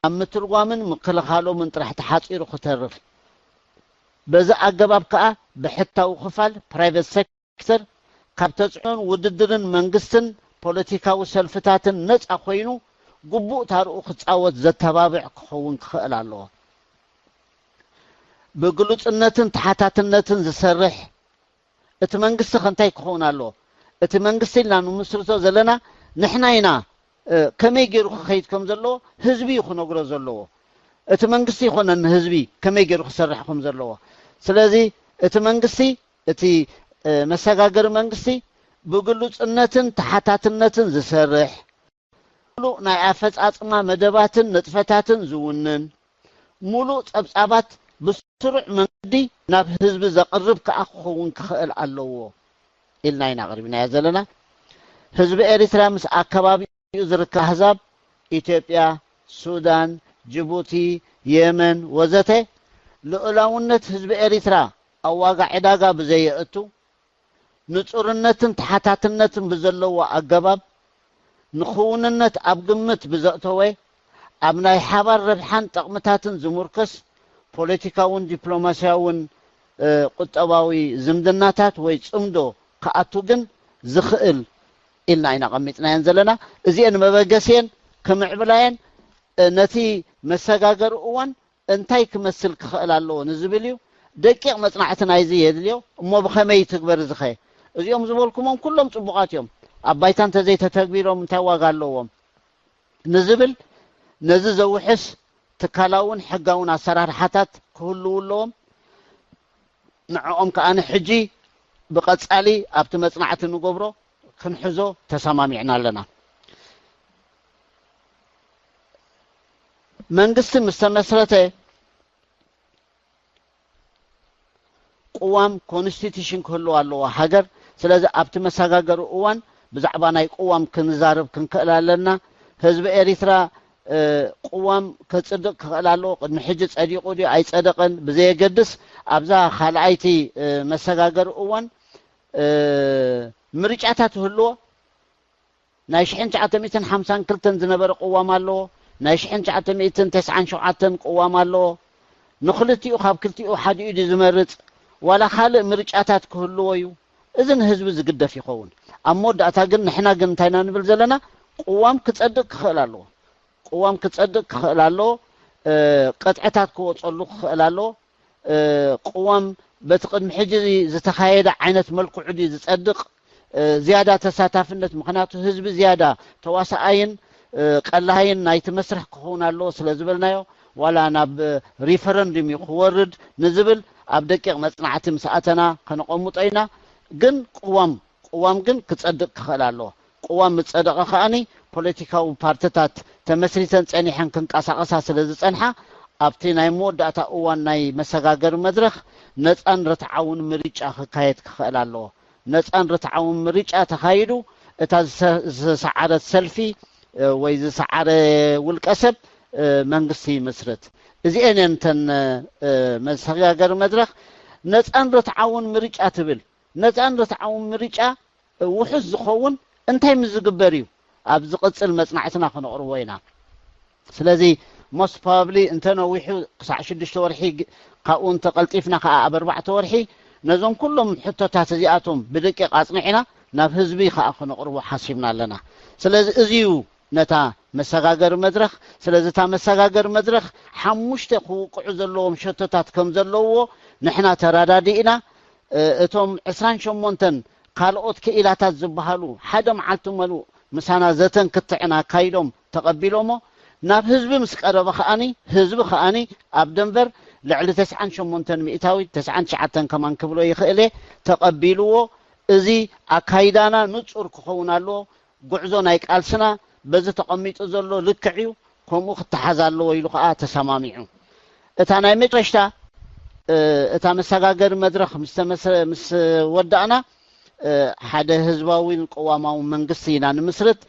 ኣብ ምትርጓምን ምክልኻሎምን ጥራሕ ተሓጺሩ ክተርፍ፣ በዚ ኣገባብ ከኣ ብሕታዊ ክፋል ፕራይቨት ሴክተር ካብ ተጽዕኖን ውድድርን መንግስትን ፖለቲካዊ ሰልፍታትን ነጻ ኮይኑ ግቡእ ታርኡ ክጻወት ዘተባብዕ ክኸውን ክኽእል ኣለዎ። ብግሉጽነትን ተሓታትነትን ዝሰርሕ እቲ መንግስቲ ከ እንታይ ክኸውን ኣለዎ? እቲ መንግስቲ ኢልና ንምስርቶ ዘለና ንሕና ኢና። ከመይ ገይሩ ክኸይድ ከም ዘለዎ ህዝቢ እዩ ክነግሮ ዘለዎ። እቲ መንግስቲ ይኮነን ንህዝቢ ከመይ ገይሩ ክሰርሕ ከም ዘለዎ። ስለዚ እቲ መንግስቲ፣ እቲ መሰጋገሪ መንግስቲ ብግሉጽነትን ተሓታትነትን ዝሰርሕ፣ ሙሉእ ናይ ኣፈጻጽማ መደባትን ንጥፈታትን ዝውንን፣ ሙሉእ ጸብጻባት ብስሩዕ መንገዲ ናብ ህዝቢ ዘቕርብ ከኣ ክኸውን ክኽእል ኣለዎ ኢልና ኢና ኣቕሪብናዮ ዘለና። ህዝቢ ኤሪትራ ምስ ኣከባቢኡ ዝርከብ ኣህዛብ፣ ኢትዮጵያ፣ ሱዳን፣ ጅቡቲ፣ የመን ወዘተ፣ ልኡላውነት ህዝቢ ኤሪትራ ኣብ ዋጋ ዕዳጋ ብዘየእቱ፣ ንጹርነትን ተሓታትነትን ብዘለዎ ኣገባብ፣ ንክውንነት ኣብ ግምት ብዘእተወ፣ ኣብ ናይ ሓባር ረብሓን ጠቕምታትን ዝምርኮስ ፖለቲካውን ዲፕሎማስያውን ቁጠባዊ ዝምድናታት ወይ ጽምዶ ክኣቱ ግን ዝኽእል ኢልና ኢና ኣቐሚጥናየን ዘለና። እዚአን መበገሲየን ክምዕብላየን ነቲ መሰጋገሪ እዋን እንታይ ክመስል ክኽእል ኣለዎ ንዝብል እዩ። ደቂቕ መጽናዕቲ ናይዚ የድልዮ። እሞ ብኸመይ ይትግበር እዚ ኸ? እዚኦም ዝበልኩሞም ኩሎም ጽቡቓት እዮም። ኣብ ባይታ እንተዘይተተግቢሮም እንታይ ዋጋ ኣለዎም ንዝብል፣ ነዚ ዘውሕስ ትካላውን ሕጋውን ኣሰራርሓታት ክህልዉ ኣለዎም። ንዕኦም ከኣ ሕጂ ብቐጻሊ ኣብቲ መጽናዕቲ ንገብሮ ክንሕዞ ተሰማሚዕና ኣለና። መንግስቲ ምስ ተመስረተ ቅዋም ኮንስቲቱሽን ክህልዋ ኣለዎ ሃገር። ስለዚ ኣብቲ መሰጋገሪ እዋን ብዛዕባ ናይ ቅዋም ክንዛረብ ክንክእል ኣለና። ህዝቢ ኤሪትራ ቅዋም ከጽድቕ ክኽእል ኣለዎ። ቅድሚ ሕጂ ጸዲቑ ድዩ ኣይጸደቐን ብዘየገድስ ኣብዛ ካልኣይቲ መሰጋገሪ እዋን ምርጫታት ይህልዎ። ናይ ሽሕን ትሽዓተ ሚእትን ሓምሳን ክልተን ዝነበረ ቅዋም ኣለዎ። ናይ ሽሕን ትሽዓተ ሚእትን ተስዓን ሸውዓተን ቅዋም ኣለዎ። ንኽልቲኡ ካብ ክልቲኡ ሓዲኡ ድዩ ዝመርጽ ዋላ ካልእ ምርጫታት ክህልዎ እዩ? እዚ ንህዝቢ ዝግደፍ ይኸውን። ኣብ መወዳእታ ግን ንሕና ግን እንታይ ኢና ንብል ዘለና? ቅዋም ክጸድቕ ክኽእል ኣለዎ። ቅዋም ክጸድቕ ክኽእል ኣለዎ። ቅጥዕታት ክወጸሉ ክኽእል ኣለዎ። ቅዋም በቲ ቅድሚ ሕጂ ዝተኻየደ ዓይነት መልክዑ ድዩ ዝጸድቕ? ዝያዳ ተሳታፍነት፣ ምኽንያቱ ህዝቢ ዝያዳ ተዋሳኣይን ቀላሃይን ናይቲ መስርሕ ክኸውን ኣለዎ ስለ ዝበልናዮ፣ ዋላ ናብ ሪፈረንዱም እዩ ክወርድ ንዝብል ኣብ ደቂቕ መጽናዕቲ ምስ ኣተና ከነቐምጦ ኢና። ግን ቅዋም ቅዋም ግን ክጸድቕ ክኽእል ኣለዎ። ቅዋም ምጸደቐ ከኣኒ ፖለቲካዊ ፓርትታት ተመስሪተን ጸኒሐን ክንቀሳቐሳ ስለ ዝጸንሓ ኣብቲ ናይ መወዳእታ እዋን ናይ መሰጋገሪ መድረኽ ነጻን ርትዓውን ምርጫ ክካየድ ክኽእል ኣለዎ። ነጻን ርትዓውን ምርጫ ተኻይዱ እታ ዝሰ- ዝሰዓረት ሰልፊ ወይ ዝሰዓረ ውልቀ ሰብ መንግስቲ ይመስርት። እዚኤን እየን እተን መሰጋገሪ መድረኽ። ነጻን ርትዓውን ምርጫ ትብል፣ ነጻን ርትዓውን ምርጫ ውሑስ ዝኸውን እንታይ ምስ ዝግበር እዩ? ኣብ ዝቕጽል መጽናዕትና ክነቕርቦ ኢና። ስለዚ most probably እንተ ነዊሑ ክሳዕ ሽዱሽተ ወርሒ፣ ካብኡ እንተ ቀልጢፍና ከኣ ኣብ ኣርባዕተ ወርሒ ነዞም ኩሎም ሕቶታት እዚኣቶም ብደቂቕ ኣጽኒዕና ናብ ህዝቢ ከኣ ክነቕርቦ ሓሲብና ኣለና። ስለዚ እዚ እዩ ነታ መሰጋገሪ መድረኽ። ስለዚ እታ መሰጋገሪ መድረኽ ሓሙሽተ ክውቅዑ ዘለዎም ሸቶታት ከም ዘለውዎ ንሕና ተረዳዲእና፣ እቶም ዕስራን ሸሞንተን ካልኦት ክኢላታት ዝበሃሉ ሓደ መዓልቲ መሉእ ምሳና ዘተን ክትዕን ኣካይዶም ተቐቢሎሞ። ናብ ህዝቢ ምስ ቀረበ ከኣኒ ህዝቢ ከኣኒ ኣብ ደንቨር ልዕሊ ተስዓን ሸሞንተን ሚእታዊት፣ ተስዓን ትሽዓተን ከማን ክብሎ ይኽእል እየ፣ ተቐቢልዎ። እዚ ኣካይዳና ንጹር ክኸውን ኣለዎ። ጉዕዞ ናይ ቃልስና በዚ ተቐሚጡ ዘሎ ልክዕ እዩ፣ ከምኡ ክተሓዝ ኣለዎ ኢሉ ከኣ ተሰማሚዑ። እታ ናይ መጨረሽታ እታ መሰጋገሪ መድረኽ ምስ ተመሰ- ምስ ወዳእና ሓደ ህዝባዊን ቅዋማዊ መንግስቲ ኢና ንምስርት።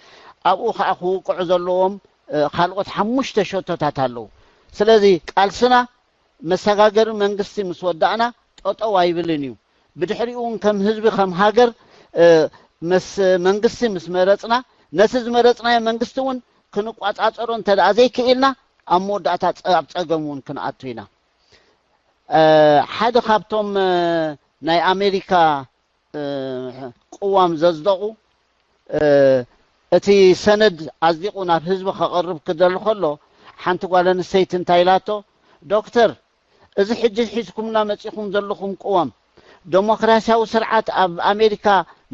ኣብኡ ከኣ ክውቅዑ ዘለዎም ካልኦት ሓሙሽተ ሸቶታት ኣለዉ። ስለዚ ቃልስና መሰጋገሪ መንግስቲ ምስ ወዳእና ጠጠው ኣይብልን እዩ። ብድሕሪኡ እውን ከም ህዝቢ ከም ሃገር ምስ መንግስቲ ምስ መረፅና ነቲ ዝመረፅናዮ መንግስቲ እውን ክንቋፃፀሮ እንተ ደኣ ዘይክኢልና ኣብ መወዳእታ ኣብ ፀገም እውን ክንኣቱ ኢና። ሓደ ካብቶም ናይ ኣሜሪካ ቅዋም ዘጽደቑ እቲ ሰነድ ኣጽዲቑ ናብ ህዝቢ ከቕርብ ክደሊ ከሎ ሓንቲ ጓል ኣንስተይቲ እንታይ ኢላቶ? ዶክተር፣ እዚ ሕጂ ሒዝኩምና መጺኹም ዘለኹም ቅዋም ደሞክራሲያዊ ስርዓት ኣብ ኣሜሪካ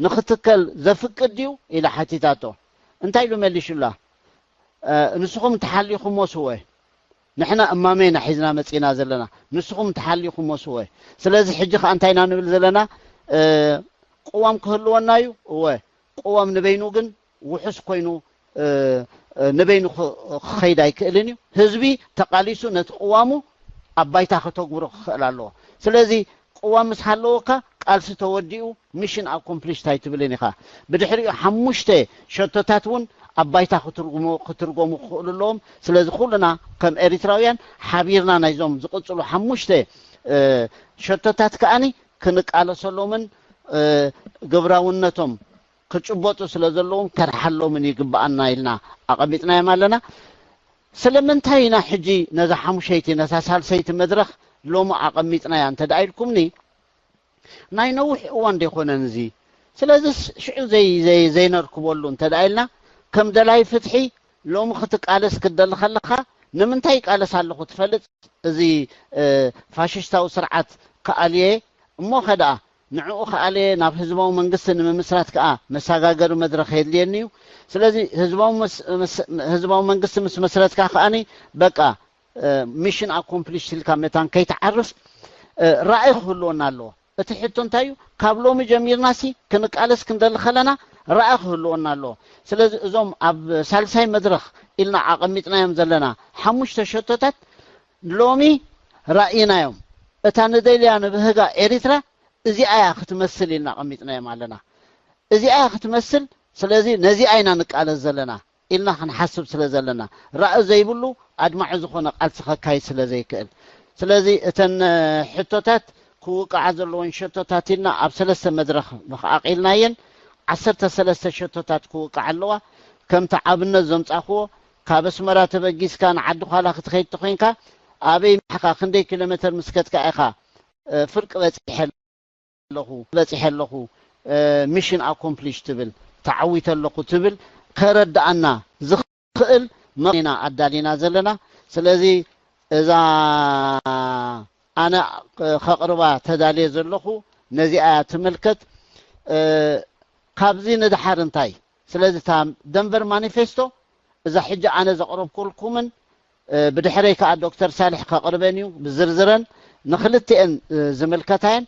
ንኽትከል ዘፍቅድ ድዩ? ኢላ ሓቲታቶ። እንታይ ኢሉ መሊሹላ? ንስኹም እንተሓሊኹሞ ስወ ንሕና እማመ ኢና ሒዝና መጺና ዘለና፣ ንስኹም እንተሓሊኹሞ ስወ። ስለዚ ሕጂ ከኣ እንታይ ኢና ንብል ዘለና? ቅዋም ክህልወና እዩ። እወ፣ ቅዋም ንበይኑ ግን ውሑስ ኮይኑ ንበይኑ ክኸይድ ኣይክእልን እዩ። ህዝቢ ተቓሊሱ ነቲ ቅዋሙ ኣብ ባይታ ከተግብሮ ክኽእል ኣለዎ። ስለዚ ቅዋም ምስ ሃለወካ ቃልሲ ተወዲኡ፣ ሚሽን ኣኮምፕሊሽት ኣይትብልን ኢኻ። ብድሕሪኡ ሓሙሽተ ሸቶታት እውን ኣብ ባይታ ክትርጉሙ ክኽእሉ ኣለዎም። ስለዚ ኩልና ከም ኤሪትራውያን ሓቢርና ናይዞም ዝቕጽሉ ሓሙሽተ ሸቶታት ከኣኒ ክንቃለሰሎምን ግብራውነቶም ክጭበጡ ስለ ዘለዎም ከርሓሎምን ይግብኣና ኢልና ኣቐሚጥናዮም ኣለና። ስለምንታይ ኢና ሕጂ ነዛ ሓሙሸይቲ ነታ ሳልሰይቲ መድረኽ ሎሚ ኣቐሚጥናያ እንተ ደኣ ኢልኩምኒ፣ ናይ ነዊሕ እዋን ደይኮነን እዚ። ስለዚ ሽዑ ዘይ ዘይነርክበሉ እንተ ደኣ ኢልና፣ ከም ደላይ ፍትሒ ሎሚ ክትቃለስ ክትደሊ ከለኻ ንምንታይ ይቃለስ ኣለኹ ትፈልጥ? እዚ ፋሽስታዊ ስርዓት ክኣልየ እሞ ከደኣ ንዕኡ ክኣልየ ናብ ህዝባዊ መንግስቲ ንምምስራት ከኣ መሰጋገሪ መድረኽ የድልየኒ እዩ። ስለዚ ህዝባዊ መንግስቲ ምስ መስረትካ ከኣ በቃ ሚሽን ኣኮምፕሊሽ ኢልካ መታን ከይትዓርፍ ራእይ ክህልወና ኣለዎ። እቲ ሕቶ እንታይ እዩ? ካብ ሎሚ ጀሚርና ሲ ክንቃለስ ክንደሊ ከለና ራእይ ክህልወና ኣለዎ። ስለዚ እዞም ኣብ ሳልሳይ መድረኽ ኢልና ኣቐሚጥናዮም ዘለና ሓሙሽተ ሸቶታት ሎሚ ራእይናዮም እታ ንደልያ ንብህጋ ኤሪትራ እዚኣ እያ ክትመስል ኢልና ኣቐሚጥናዮም ኣለና። እዚኣ እያ ክትመስል። ስለዚ ነዚኣ ኢና ንቃለስ ዘለና ኢልና ክንሓስብ ስለ ዘለና፣ ራእይ ዘይብሉ ኣድማዒ ዝኾነ ቃልሲ ከካይድ ስለ ዘይክእል። ስለዚ እተን ሕቶታት ክውቃዓ ዘለዎን ሸቶታት ኢልና ኣብ ሰለስተ መድረኽ ኣቒልናየን። ዓሰርተ ሰለስተ ሸቶታት ክውቃዓ ኣለዋ። ከምቲ ኣብነት ዘምጻኹዎ ካብ ኣስመራ ተበጊስካ ንዓዲ ዃላ ክትኸይድ ተኾይንካ ኣበይ ምሕካ ክንደይ ኪሎ ሜተር ምስከትካ ኢኻ ፍርቂ በጺሐ ኣለኹ በጺሐ ኣለኹ ሚሽን ኣኮምፕሊሽ ትብል ተዓዊተ ኣለኹ ትብል ከረድኣና ዝኽእል መሪና ኣዳሊና ዘለና። ስለዚ እዛ ኣነ ከቕርባ ተዳልየ ዘለኹ ነዚኣ እያ ትምልከት። ካብዚ ንድሓር እንታይ? ስለዚ እታ ደንቨር ማኒፌስቶ እዛ ሕጂ ኣነ ዘቕረብኩልኩምን ብድሕረይ ከዓ ዶክተር ሳልሕ ከቕርበን እዩ ብዝርዝረን ንክልትኤን ዝምልከታየን።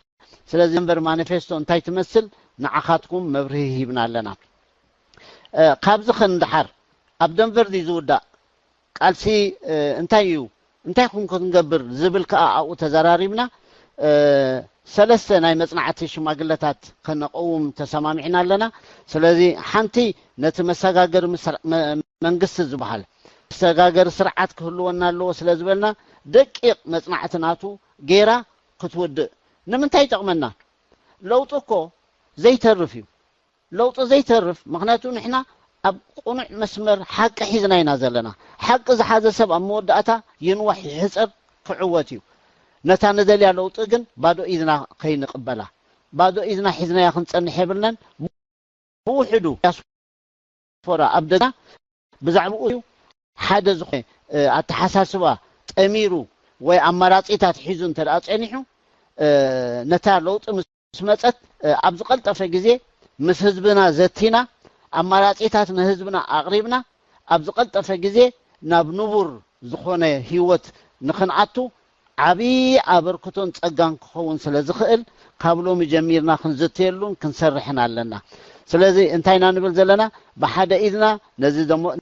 ስለዚ ደንቨር ማኒፌስቶ እንታይ ትመስል ንዓኻትኩም መብርሂ ሂብና ኣለና። ካብዚ ክንድሓር ኣብ ደንቨር ድዩ ዝውዳእ? ቃልሲ እንታይ እዩ? እንታይ ኹም ክንገብር ዝብል ከዓ ኣብኡ ተዘራሪብና። ሰለስተ ናይ መፅናዕቲ ሽማግለታት ከነቐውም ተሰማሚዕና ኣለና። ስለዚ ሓንቲ ነቲ መሰጋገሪ መንግስቲ ዝበሃል መሰጋገሪ ስርዓት ክህልወና ኣለዎ ስለ ዝበልና ደቂቕ መፅናዕቲ ናቱ ገይራ ክትውድእ። ንምንታይ ይጠቕመና? ለውጢ እኮ ዘይተርፍ እዩ። ለውጢ ዘይተርፍ ምኽንያቱ ንሕና ኣብ ቁኑዕ መስመር ሓቂ ሒዝና ኢና ዘለና። ሓቂ ዝሓዘ ሰብ ኣብ መወዳእታ ይንዋሕ ይሕፀር ክዕወት እዩ። ነታ ንደልያ ለውጢ ግን ባዶ ኢድና ከይንቕበላ። ባዶ ኢድና ሒዝናያ ክንፀንሕ የብልናን። ብውሕዱ ዲያስፖራ ኣብ ደገ ብዛዕባኡ እዩ ሓደ ዝኾነ ኣተሓሳስባ ጠሚሩ ወይ ኣማራፂታት ሒዙ እንተ ደኣ ፀኒሑ ነታ ለውጢ ምስ መፀት ኣብ ዝቐልጠፈ ግዜ ምስ ህዝብና ዘቲና ኣማራፂታት ንህዝብና ኣቕሪብና ኣብ ዝቐልጠፈ ግዜ ናብ ንቡር ዝኾነ ህይወት ንኽንኣቱ ዓብዪ ኣበርክቶን ጸጋን ክኸውን ስለ ዝኽእል ካብ ሎሚ ጀሚርና ክንዝተየሉን ክንሰርሕን ኣለና። ስለዚ እንታይ ኢና ንብል ዘለና? ብሓደ ኢድና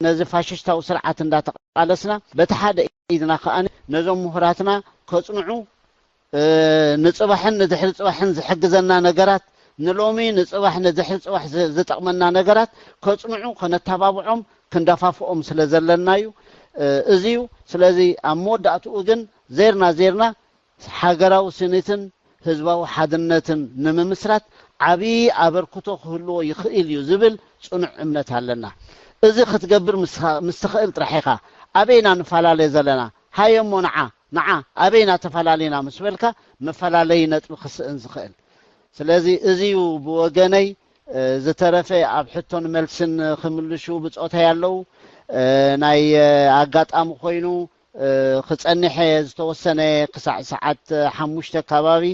ነዚ ፋሽስታዊ ስርዓት እንዳተቓለስና በቲ ሓደ ኢድና ከኣ ነዞም ምሁራትና ከጽንዑ ንጽባሕን ንድሕሪ ጽባሕን ዝሕግዘና ነገራት ንሎሚ ንጽባሕ ንድሕሪ ጽባሕ ዝጠቕመና ነገራት ከጽንዑ ከነተባብዖም ክንደፋፍኦም ስለ ዘለና እዩ። እዚ እዩ። ስለዚ ኣብ መወዳእትኡ ግን ዜርና ዜርና ሃገራዊ ስኒትን ህዝባዊ ሓድነትን ንምምስራት ዓብዪ ኣበርክቶ ክህልዎ ይኽእል እዩ ዝብል ጽኑዕ እምነት ኣለና። እዚ ክትገብር ምስ ትኽእል ጥራሕ ኢኻ ኣበይና ንፈላለ ዘለና። ሃየሞ ንዓ ንዓ ኣበይና ተፈላለና ምስ በልካ መፈላለዪ ነጥቢ ክስእን ዝኽእል። ስለዚ እዚ እዩ ብወገነይ። ዝተረፈ ኣብ ሕቶን መልስን ክምልሹ ብጾተይ ኣለዉ። ናይ ኣጋጣሚ ኮይኑ ክጸንሐ ዝተወሰነ ክሳዕ ሰዓት ሓሙሽተ ከባቢ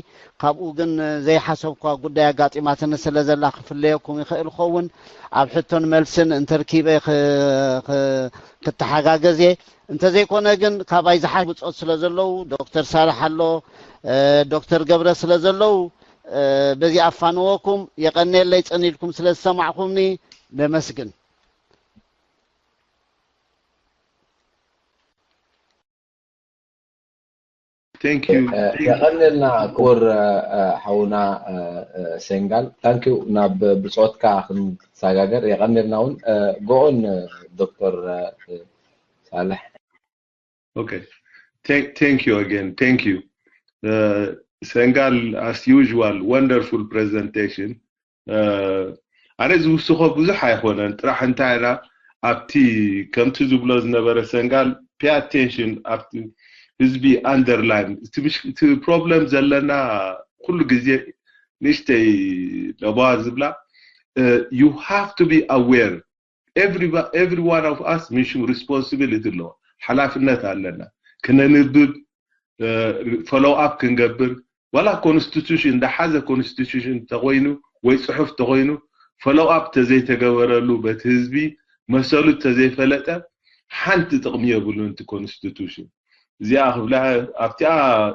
ካብኡ ግን ዘይሓሰብኳ ጉዳይ ኣጋጢማትኒ ስለ ዘላ ክፍለየኩም ይኽእል ኸውን ኣብ ሕቶን መልስን እንተርኪበ ክተሓጋገዝ እየ። እንተዘይኮነ ግን ካባይ ዝሓሽ ብጾት ስለ ዘለዉ ዶክተር ሳልሕ ኣሎ፣ ዶክተር ገብረ ስለ ዘለዉ በዚ ኣፋንወኩም። የቐንየለይ ጸኒልኩም ስለ ዝሰማዕኩምኒ ነመስግን። የቐንልና ክቡር ሓውና ሴንጋል። ታንኪዩ። ናብ ብጾትካ ክንሰጋገር የቐንልና እውን። ጎኦን ዶክተር ሳልሕ። Okay. Thank, thank you again. Thank you. Uh, Sengal, as usual, wonderful presentation. Uh, ኣነ ዝውስኾ ብዙሕ ኣይኮነን። ጥራሕ እንታይ ኢላ ኣብቲ ከምቲ ዝብሎ ዝነበረ ሰንጋል pay attention ኣብቲ ህዝቢ underline እቲ problem ዘለና ኩሉ ግዜ ንእሽተይ ለባዋ ዝብላ you have to be aware every one of us mission responsibility ኣለዎ ሓላፍነት ኣለና ክነንብብ follow up ክንገብር ዋላ constitution ዝሓዘ constitution ተኮይኑ ወይ ፅሑፍ ተኮይኑ follow up ተዘይተገበረሉ በቲ ህዝቢ መሰሉ ተዘይፈለጠ ሓንቲ ጥቕሚ የብሉን እቲ constitution እዚኣ ክብላ ኣብቲኣ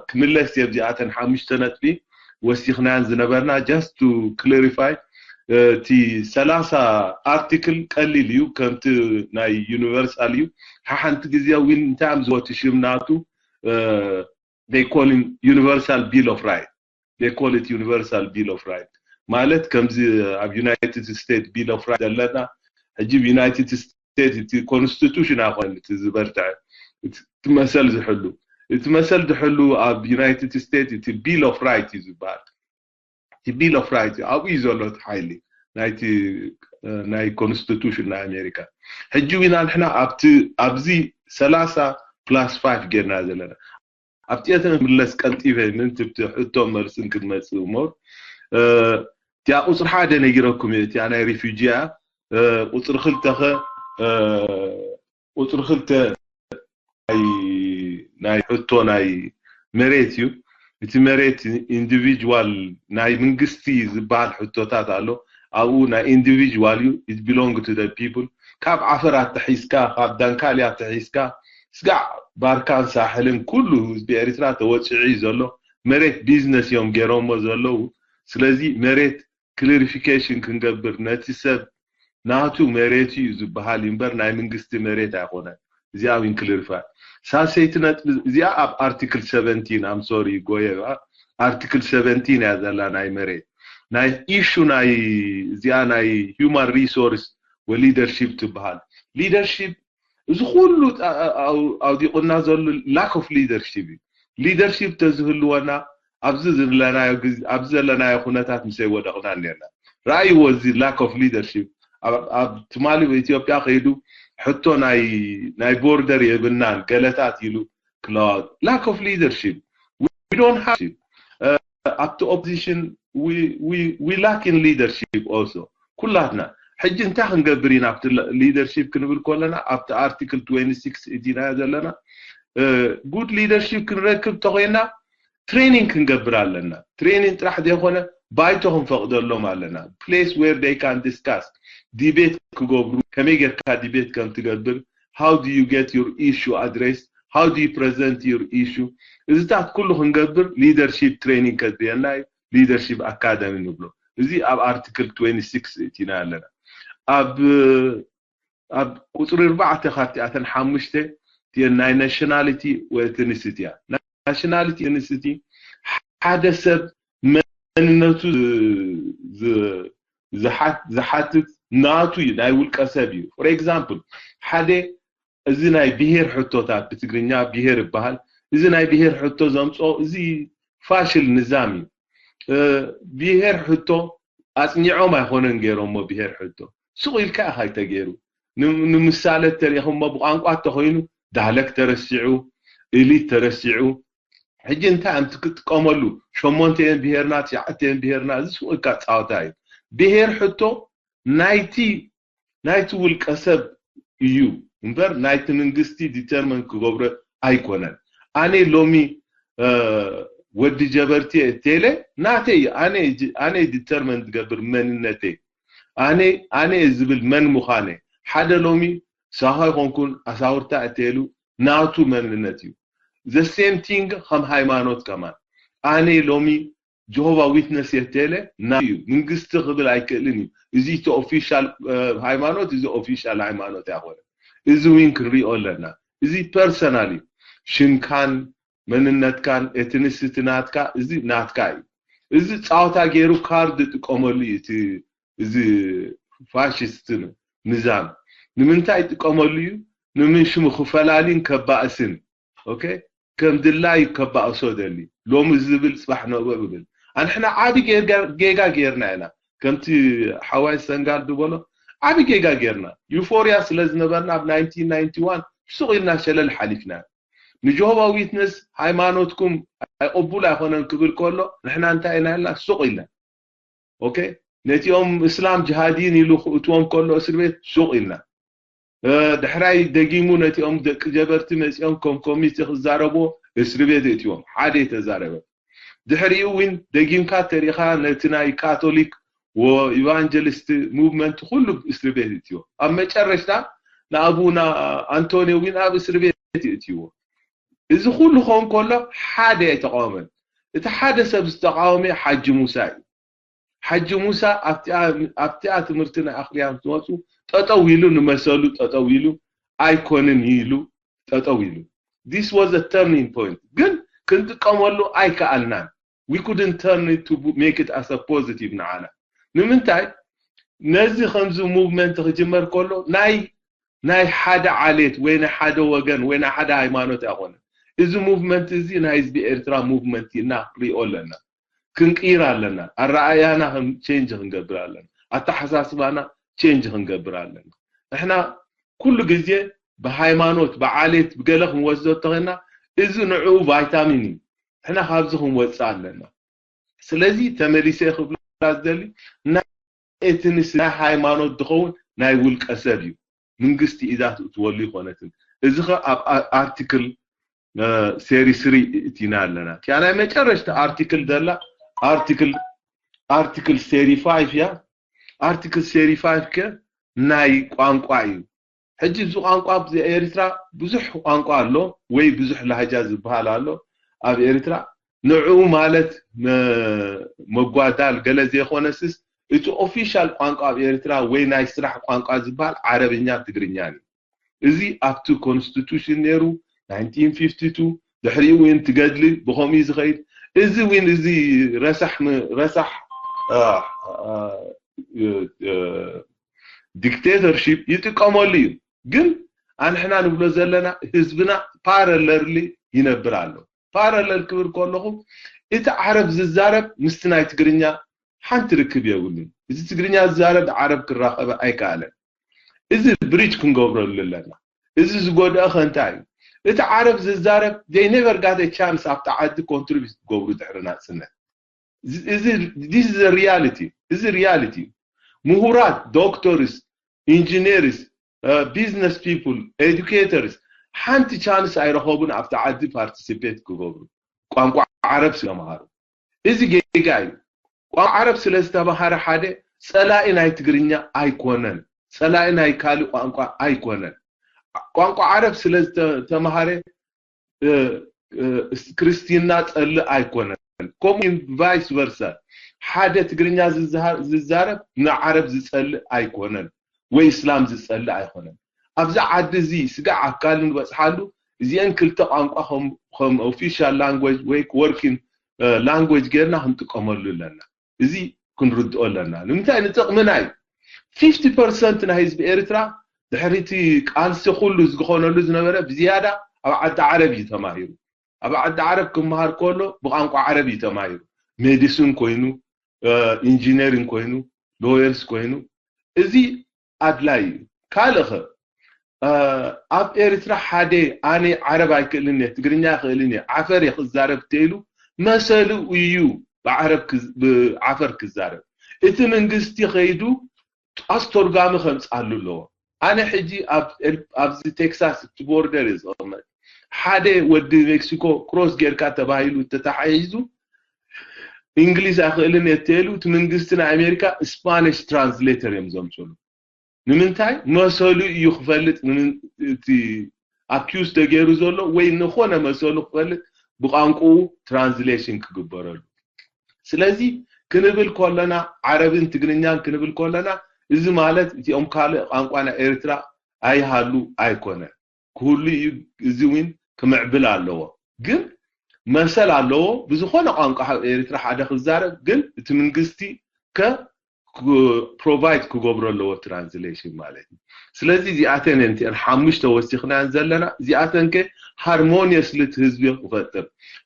ክምለስ እየ ኣብዚኣተን ሓሙሽተ ነጥቢ ወሲኽናን ዝነበርና just to clarify እቲ ሰላሳ article ቀሊል እዩ ከምቲ ናይ universal እዩ ሓሓንቲ ግዜ እውን እንታይ እዮም ዝወቲ ሽም ናቱ they call it universal bill of right they call it universal bill of right ማለት ከምዚ ኣብ United States bill of right ዘለና ሕጂ United States እቲ constitution ኣይኮነን እቲ ዝበርትዐ እቲ መሰል ዝሕሉ እቲ መሰል ዝሕሉ ኣብ United States እቲ bill of right እዩ ዝበሃል እቲ bill of right ኣብኡ እዩ ዘሎ እቲ ሓይሊ ናይቲ ናይ constitution ናይ ኣሜሪካ ሕጂ ዊና ንሕና ኣብቲ ኣብዚ ሰላሳ plus five ጌርና ዘለና ኣብቲ እተን ምለስ ቀልጢፈ ምእንቲ ሕቶ መልስን ክትመጽእ እሞ እቲኣ ቁፅሪ ሓደ ነጊረኩም እየ እቲኣ ናይ refugee እያ ቁፅሪ ክልተ ኸ ቁፅሪ ክልተ ናይ ሕቶ ናይ መሬት እዩ እቲ መሬት individual ናይ መንግስቲ ዝበሃል ሕቶታት ኣሎ ኣብኡ ናይ individual እዩ it belong to the people ካብ ዓፈር ኣተሒዝካ ካብ ዳንካሊ ኣተሒዝካ ስጋዕ ባርካን ሳሕልን ኩሉ ህዝቢ ኤርትራ ተወፂዑ እዩ ዘሎ መሬት ቢዝነስ እዮም ገይሮሞ ዘለዉ ስለዚ መሬት clarification ክንገብር ነቲ ሰብ ናቱ መሬት እዩ ዝበሃል እምበር ናይ መንግስቲ መሬት ኣይኮነን እዚኣ ዊን ክልርፋ ሳሰይቲ ነጥቢ እዚኣ ኣብ article seventeen I'm sorry ጎየ article seventeen እያ ዘላ ናይ መሬት ናይ issue ናይ እዚኣ ናይ human resource ወ leadership ትበሃል leadership እዚ ኩሉ ኣውዲቑና ዘሎ lack of leadership እዩ leadership ተዝህልወና ኣብዚ ዘለናዮ ግዜ ኣብዚ ዘለናዮ ኩነታት ምስ ኣይወደቕና ነርና ረኣይዎ እዚ lack of leadership ኣብ ትማሊ ኢትዮጵያ ከይዱ ሕቶ ናይ ናይ ቦርደር የብልናን ገለታት ኢሉ ክለዋወጥ lack of leadership we don't have ኣብቲ opposition we we we lack in leadership also ኩላትና ሕጂ እንታይ ክንገብር ኢና ኣብቲ leadership ክንብል ከለና ኣብቲ article twenty six እቲና ዘለና good leadership ክንረክብ ተኮይና training ክንገብር ኣለና training ጥራሕ ዘይኮነ ባይቶ ክንፈቅደሎም ኣለና place where they can discuss debate ክገብሩ ከመይ ጌርካ debate ከም ትገብር how do you get your issue addressed how do you present your issue እዚታት ኩሉ ክንገብር leadership training ከድልየና እዩ leadership academy ንብሎ እዚ ኣብ article twenty six እቲና ኣለና ኣብ ኣብ ቁፅሪ ኣርባዕተ ካብቲኣተን ሓሙሽተ ናይ nationality ወይ ethnicity እያ nationality ethnicity ሓደ ሰብ መንነቱ ዝሓትት ናቱ እዩ ናይ ውልቀ ሰብ እዩ for example ሓደ እዚ ናይ ብሄር ሕቶታት ብትግርኛ ብሄር ይበሃል እዚ ናይ ብሄር ሕቶ ዘምፅኦ እዚ ፋሽል ንዛም እዩ ብሄር ሕቶ ኣፅኒዖም ኣይኮነን ገይሮሞ ብሄር ሕቶ ሱቕ ኢልካ ኢኻ ተገይሩ ንምሳለ ተሪኢኹሞ ብቋንቋ ተኮይኑ ዳህለክ ተረሲዑ እሊት ተረሲዑ ሕጂ እንታይ ኣንቲ ክጥቀመሉ ሸሞንተ እየን ብሄርና ትሽዓተ እየን ብሄርና እዚ ሱቕ ኢልካ ፃወታ እዩ ብሄር ሕቶ ናይቲ ናይቲ ውልቀ ሰብ እዩ እምበር ናይቲ መንግስቲ determine ክገብሮ ኣይኮነን ኣነ ሎሚ ወዲ ጀበርቲ ቴለ ናተይ ኣነ determine ዝገብር መንነተይ ኣነ ኣነ ዝብል መን ምዃነ ሓደ ሎሚ ሳሆ ይኮንኩን ኣሳውርታ እተሉ ናቱ መንነት እዩ the same thing ከም ሃይማኖት ከማን ኣነ ሎሚ ጆሆቫ ዊትነስ የተለ ናይ እዩ መንግስቲ ክብል ኣይክእልን እዩ እዚ እቲ ኦፊሻል ሃይማኖት እዚ ኦፊሻል ሃይማኖት ኣይኮነ እዚ ዊን ክንሪኦ ኣለና እዚ personal እዩ ሽንካን መንነትካን ኤትኒሲቲ ናትካ እዚ ናትካ እዩ እዚ ፃወታ ገይሩ ካርድ ጥቀመሉ እዩ እቲ እዚ ፋሽስት ንዛም ንምንታይ ይጥቀመሉ እዩ ንምንሽሙ ክፈላልን ከባእስን okay ከም ድላዩ ከባእሶ ደሊ ሎሚ ዝብል ፅባሕ ነብኦ ይብል ኣንሕና ዓቢ ጌጋ ጌርና ኢና ከምቲ ሓዋይ ሰንጋል ዝበሎ ዓቢ ጌጋ ጌርና ዩፎርያ ስለ ዝነበርና ኣብ nineteen ninety one ሱቕ ኢልና ሸለል ሓሊፍና። ንጆሆባ ዊትነስ ሃይማኖትኩም ኣይቕቡል ኣይኮነን ክብል ከሎ ንሕና እንታይ ኢና ኢልና ሱቕ ኢልና። ኦኬ፣ ነቲኦም እስላም ጅሃዲን ኢሉ ክእትዎም ከሎ እስር ቤት ሱቕ ኢልና። ድሕራይ ደጊሙ ነቲኦም ደቂ ጀበርቲ መፂኦም ከም ኮሚቴ ክዛረብዎ እስሪ ቤት እትዎም ሓደ የተዛረበ። ድሕሪኡ እውን ደጊምካ ተሪኻ ነቲ ናይ ካቶሊክ ኢቫንጀሊስት ሙቭመንት ኩሉ እስሪ ቤት እትዎ። ኣብ መጨረሽታ ንኣቡና ኣንቶኒዮ እውን ኣብ እስሪ ቤት እትዎ። እዚ ኩሉ ክኸውን ከሎ ሓደ ኣይተቃወመን። እቲ ሓደ ሰብ ዝተቃወመ ሓጂ ሙሳ እዩ። ሓጂ ሙሳ ኣብቲኣ ትምህርቲ ናይ ኣኽርያ ምስ መፁ ጠጠው ኢሉ ንመሰሉ ጠጠው ኢሉ ኣይኮንን ኢሉ ጠጠው ኢሉ። This was a turning point ግን ክንጥቀመሉ ኣይከኣልናን። We couldn't turn it to make it as a positive ንዓና። ንምንታይ ነዚ ከምዚ ሙቭመንት ክጅመር ከሎ ናይ ናይ ሓደ ዓሌት ወይ ናይ ሓደ ወገን ወይ ናይ ሓደ ሃይማኖት ኣይኮነን። እዚ ሙቭመንት እዚ ናይ ህዝቢ ኤርትራ ሙቭመንት ኢና ንሪኦ ኣለና። ክንቅይር ኣለና። ኣረኣእያና ከም ቼንጅ ክንገብር ኣለና። ኣተሓሳስባና ቼንጅ ክንገብር ኣለና። ንሕና ኩሉ ግዜ ብሃይማኖት ብዓሌት ብገለ ክንወስዶ ተኾይና እዚ ንዕኡ ቫይታሚን እዩ። ንሕና ካብዚ ክንወፅእ ኣለና። ስለዚ ተመሊሰ ክብላ ዝደሊ ናይ ኤትኒስ ናይ ሃይማኖት ዝኸውን ናይ ውልቀ ሰብ እዩ። መንግስቲ ኢዛ ትእትወሉ ይኮነትን። እዚ ኸ ኣብ ኣርቲክል ሴሪ ስሪ እቲና ኣለና። እቲያ ናይ መጨረሽታ ኣርቲክል ዘላ ኣርቲክል ኣርቲክል ሴሪ ፋይቭ እያ። ኣርቲክል ሴሪ ፋይቭ ከ ናይ ቋንቋ እዩ። ሕጂ እዚ ቋንቋ ኣብዚ ኤርትራ ብዙሕ ቋንቋ ኣሎ ወይ ብዙሕ ላህጃ ዝበሃል ኣሎ ኣብ ኤርትራ። ንዕኡ ማለት መጓዳል ገለ ዘይኮነስስ እቲ ኦፊሻል ቋንቋ ኣብ ኤርትራ ወይ ናይ ስራሕ ቋንቋ ዝበሃል ዓረብኛ ትግርኛ እዩ። እዚ ኣብቲ ኮንስቲቱሽን ነይሩ ናይንቲን ፊፍቲ ቱ ድሕሪኡ እውን ትገድሊ ብኸምኡ እዩ ዝኸይድ። እዚ እውን እዚ ረሳሕ ረሳሕ ዲክቴተርሺፕ ይጥቀመሉ እዩ። ግን ኣንሕና ንብሎ ዘለና ህዝብና ፓረለርሊ ይነብር ኣሎ። ፓረለል ክብል ከለኹ እቲ ዓረብ ዝዛረብ ምስቲ ናይ ትግርኛ ሓንቲ ርክብ የብሉን። እዚ ትግርኛ ዝዛረብ ዓረብ ክራኸበ ኣይከኣለን። እዚ ብሪጅ ክንገብረሉ ኣለና። እዚ ዝጎድአ ከ እንታይ እዩ? እቲ ዓረብ ዝዛረብ they never got a chance ኣብቲ ዓዲ ኮንትሪቢዩት ክገብሩ ድሕሪ ናፅነት። እዚ this is a reality። እዚ ሪያሊቲ እዩ። ምሁራት ዶክተርስ፣ ኢንጂነርስ፣ ቢዝነስ ፒፕል፣ ኤዱኬተርስ ሓንቲ ቻንስ ኣይረኸቡን ኣብቲ ዓዲ ፓርቲሲፔት ክገብሩ ቋንቋ ዓረብ ስለምሃሩ። እዚ ጌጋ እዩ። ቋንቋ ዓረብ ስለ ዝተምሃረ ሓደ ፀላኢ ናይ ትግርኛ ኣይኮነን፣ ፀላኢ ናይ ካልእ ቋንቋ ኣይኮነን። ቋንቋ ዓረብ ስለ ዝተምሃረ ክርስትና ፀልእ ኣይኮነን። ከምኡ ቫይስ ቨርሳ ሓደ ትግርኛ ዝዛረብ ንዓረብ ዝፀልእ ኣይኮነን ወይ እስላም ዝፀልእ ኣይኮነን። ኣብዚ ዓዲ እዚ ስጋዕ ኣካል ንበፅሓሉ እዚአን ክልተ ቋንቋ ከም ኦፊሻል ላንጉጅ ወይ ወርኪንግ ላንጉጅ ጌርና ክንጥቀመሉ ኣለና። እዚ ክንርድኦ ኣለና። ንምንታይ ንጥቕምና እዩ። ፊፍቲ ፐርሰንት ናይ ህዝቢ ኤርትራ ድሕሪቲ ቃልሲ ኩሉ ዝኮነሉ ዝነበረ ብዝያዳ ኣብ ዓዲ ዓረብ እዩ ተማሂሩ። ኣብ ዓዲ ዓረብ ክመሃር ከሎ ብቋንቋ ዓረብ እዩ ተማሂሩ። ሜዲሲን ኮይኑ፣ ኢንጂነሪንግ ኮይኑ፣ ሎየርስ ኮይኑ፣ እዚ ኣድላይ እዩ። ካልእ ኸ ኣብ ኤርትራ ሓደ ኣነ ዓረብ ኣይክእልን እየ፣ ትግርኛ ኣይክእልን እየ፣ ዓፈር እየ ክዛረብ ተይሉ መሰሉ እዩ ብዓረብ ብዓፈር ክዛረብ። እቲ መንግስቲ ከይዱ ኣስተርጓሚ ከምፅኣሉ ኣለዎ። ኣነ ሕጂ ኣብዚ ቴክሳስ እቲ ቦርደር እየ ዝቐመጥ። ሓደ ወዲ ሜክሲኮ ክሮስ ጌርካ ተባሂሉ ተታሓሒዙ እንግሊዝ ኣይክእልን እየ ተይሉ እቲ መንግስቲ ናይ ኣሜሪካ ስፓኒሽ ትራንስሌተር እዮም ዘምፅሉ። ንምንታይ መሰሉ እዩ ክፈልጥ እቲ ኣኪውዝ ተገይሩ ዘሎ ወይ ንኾነ መሰሉ ክፈልጥ ብቋንቋኡ ትራንስሌሽን ክግበረሉ። ስለዚ ክንብል ከለና ዓረብን ትግርኛን ክንብል ከለና እዚ ማለት እቲኦም ካልእ ቋንቋ ናይ ኤርትራ ኣይሃሉ ኣይኮነ ክህሉ እዩ። እዚ እውን ክምዕብል ኣለዎ። ግን መሰል ኣለዎ ብዝኾነ ቋንቋ ኤርትራ ሓደ ክዛረብ ግን እቲ መንግስቲ ከ ፕሮቫይድ ክገብሮ ኣለዎ ትራንስሌሽን ማለት እዩ። ስለዚ እዚኣተን እየን እቲአን ሓሙሽተ ወሲኽናየን ዘለና። እዚኣተን ከ ሃርሞኒየስሊ እቲ ህዝቢ ክፈጥር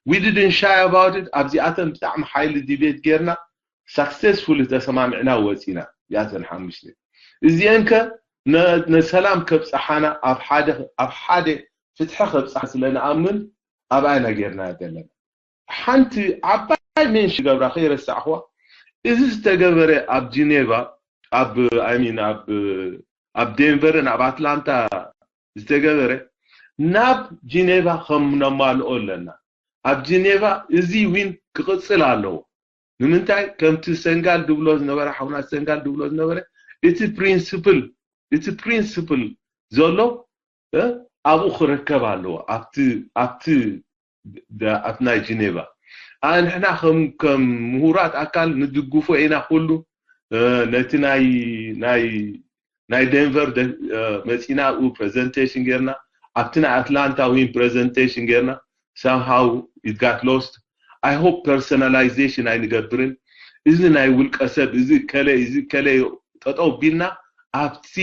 we didn't shy about it። ኣብዚኣተን ብጣዕሚ ሓይሊ ዲቤት ጌርና ሳክሰስፉሊ ተሰማሚዕና ወፂና። እዚኣተን ሓሙሽተ እዚአን ከ ነ- ነሰላም ከብፅሓና ኣብ ሓደ ኣብ ሓደ ፍትሒ ከብፅሓ ስለ ንኣምን ኣብኣ ኢና ጌርና ዘለና። ሓንቲ ዓባይ ሜንሽ ገብራ ከይረሳዕኹዋ፣ እዚ ዝተገበረ ኣብ ጂኔቫ ኣብ I mean ኣብ ኣብ ዴንቨርን ኣብ ኣትላንታ ዝተገበረ ናብ ጂኔቫ ከም ነማልኦ ኣለና። ኣብ ጂኔቫ እዚ ዊን ክቕፅል ኣለዎ። ንምንታይ? ከምቲ ሰንጋል ድብሎ ዝነበረ ሓውና ሰንጋል ድብሎ ዝነበረ እቲ ፕሪንስፕል እቲ ፕሪንስፕል ዘሎ እ፣ ኣብኡ ክርከብ ኣለዎ ኣብቲ ኣብቲ ደ- ኣብቲ ናይ ጂኔቫ። ኣንሕና ከም ከም ምሁራት ኣካል ንድግፎ ኢና ኩሉ እ፣ ነቲ ናይ ናይ ናይ ዴንቨር ደ- እ፣ መፂና ኣብኡ ፕሬዘንቴሽን ጌርና ኣብቲ ናይ ኣትላንታ ዊን ፕሬዘንቴሽን ጌርና somehow it got lost. I hope personalization ኣይንገብርን። እዚ ናይ ውልቀ ሰብ እዚ ከለ እዚ ከለ ጠጠው ቢልና ኣብቲ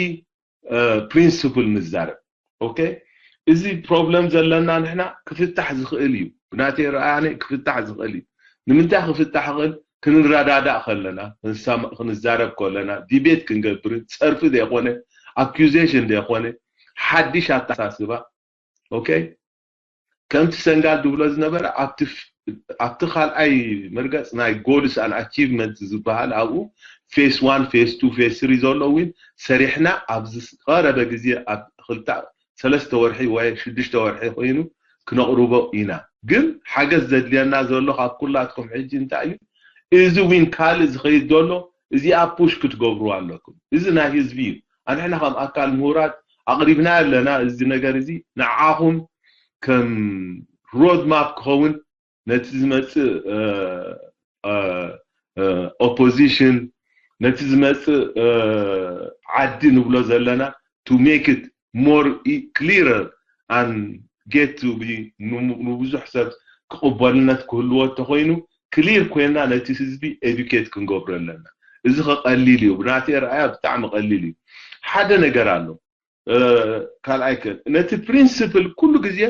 ፕሪንስፕል ንዛረብ። ኦኬ፣ እዚ ፕሮብለም ዘለና ንሕና ክፍታሕ ዝኽእል እዩ። ብናተይ ረኣያነ ክፍታሕ ዝኽእል እዩ። ንምንታይ ክፍታሕ ይኽእል? ክንረዳዳእ ከለና፣ ክንሰማ- ክንዛረብ ከለና፣ ዲቤት ክንገብርን፣ ፀርፊ ዘይኮነ፣ ኣኪዜሽን ዘይኮነ፣ ሓድሽ ኣተሓሳስባ። ኦኬ፣ ከምቲ ሰንጋል ድብሎ ዝነበረ ኣብቲ ፍ- ኣብቲ ካልኣይ መርገፅ ናይ ጎልስ ኣን ኣቺቭመንት ዝበሃል ኣብኡ ፌስ ዋን ፌስ ቱ ፌስ ስሪ ዘሎ እውን ሰሪሕና ኣብዚ ቀረበ ግዜ ኣብ ክልተ ሰለስተ ወርሒ ወይ ሽዱሽተ ወርሒ ኮይኑ ክነቕርቦ ኢና። ግን ሓገዝ ዘድልየና ዘሎ ካብ ኩላትኩም ሕጂ እንታይ እዩ? እዚ ዊን ካልእ ዝኸይድ ዘሎ እዚኣ ፑሽ ክትገብሩ ኣለኩም። እዚ ናይ ህዝቢ እዩ። ኣንሕና ከም ኣካል ምሁራት ኣቕሪብና ኣለና። እዚ ነገር እዚ ንዓኹም ከም ሮድ ማፕ ክኸውን ነቲ ዝመፅእ ኦፖዚሽን ነቲ ዝመፅእ ዓዲ ንብሎ ዘለና to make it more clearer and get to be ንብዙሕ ሰብ ክቕበልነት ክህልዎ እንተኮይኑ ክሊር ኮይና ነቲ ህዝቢ ኤዱኬት ክንገብሮ ኣለና። እዚ ከቀሊል እዩ። ብናተይ ረኣያ ብጣዕሚ ቀሊል እዩ። ሓደ ነገር ኣሎ። ካልኣይ ከ ነቲ ፕሪንስፕል ኩሉ ግዜ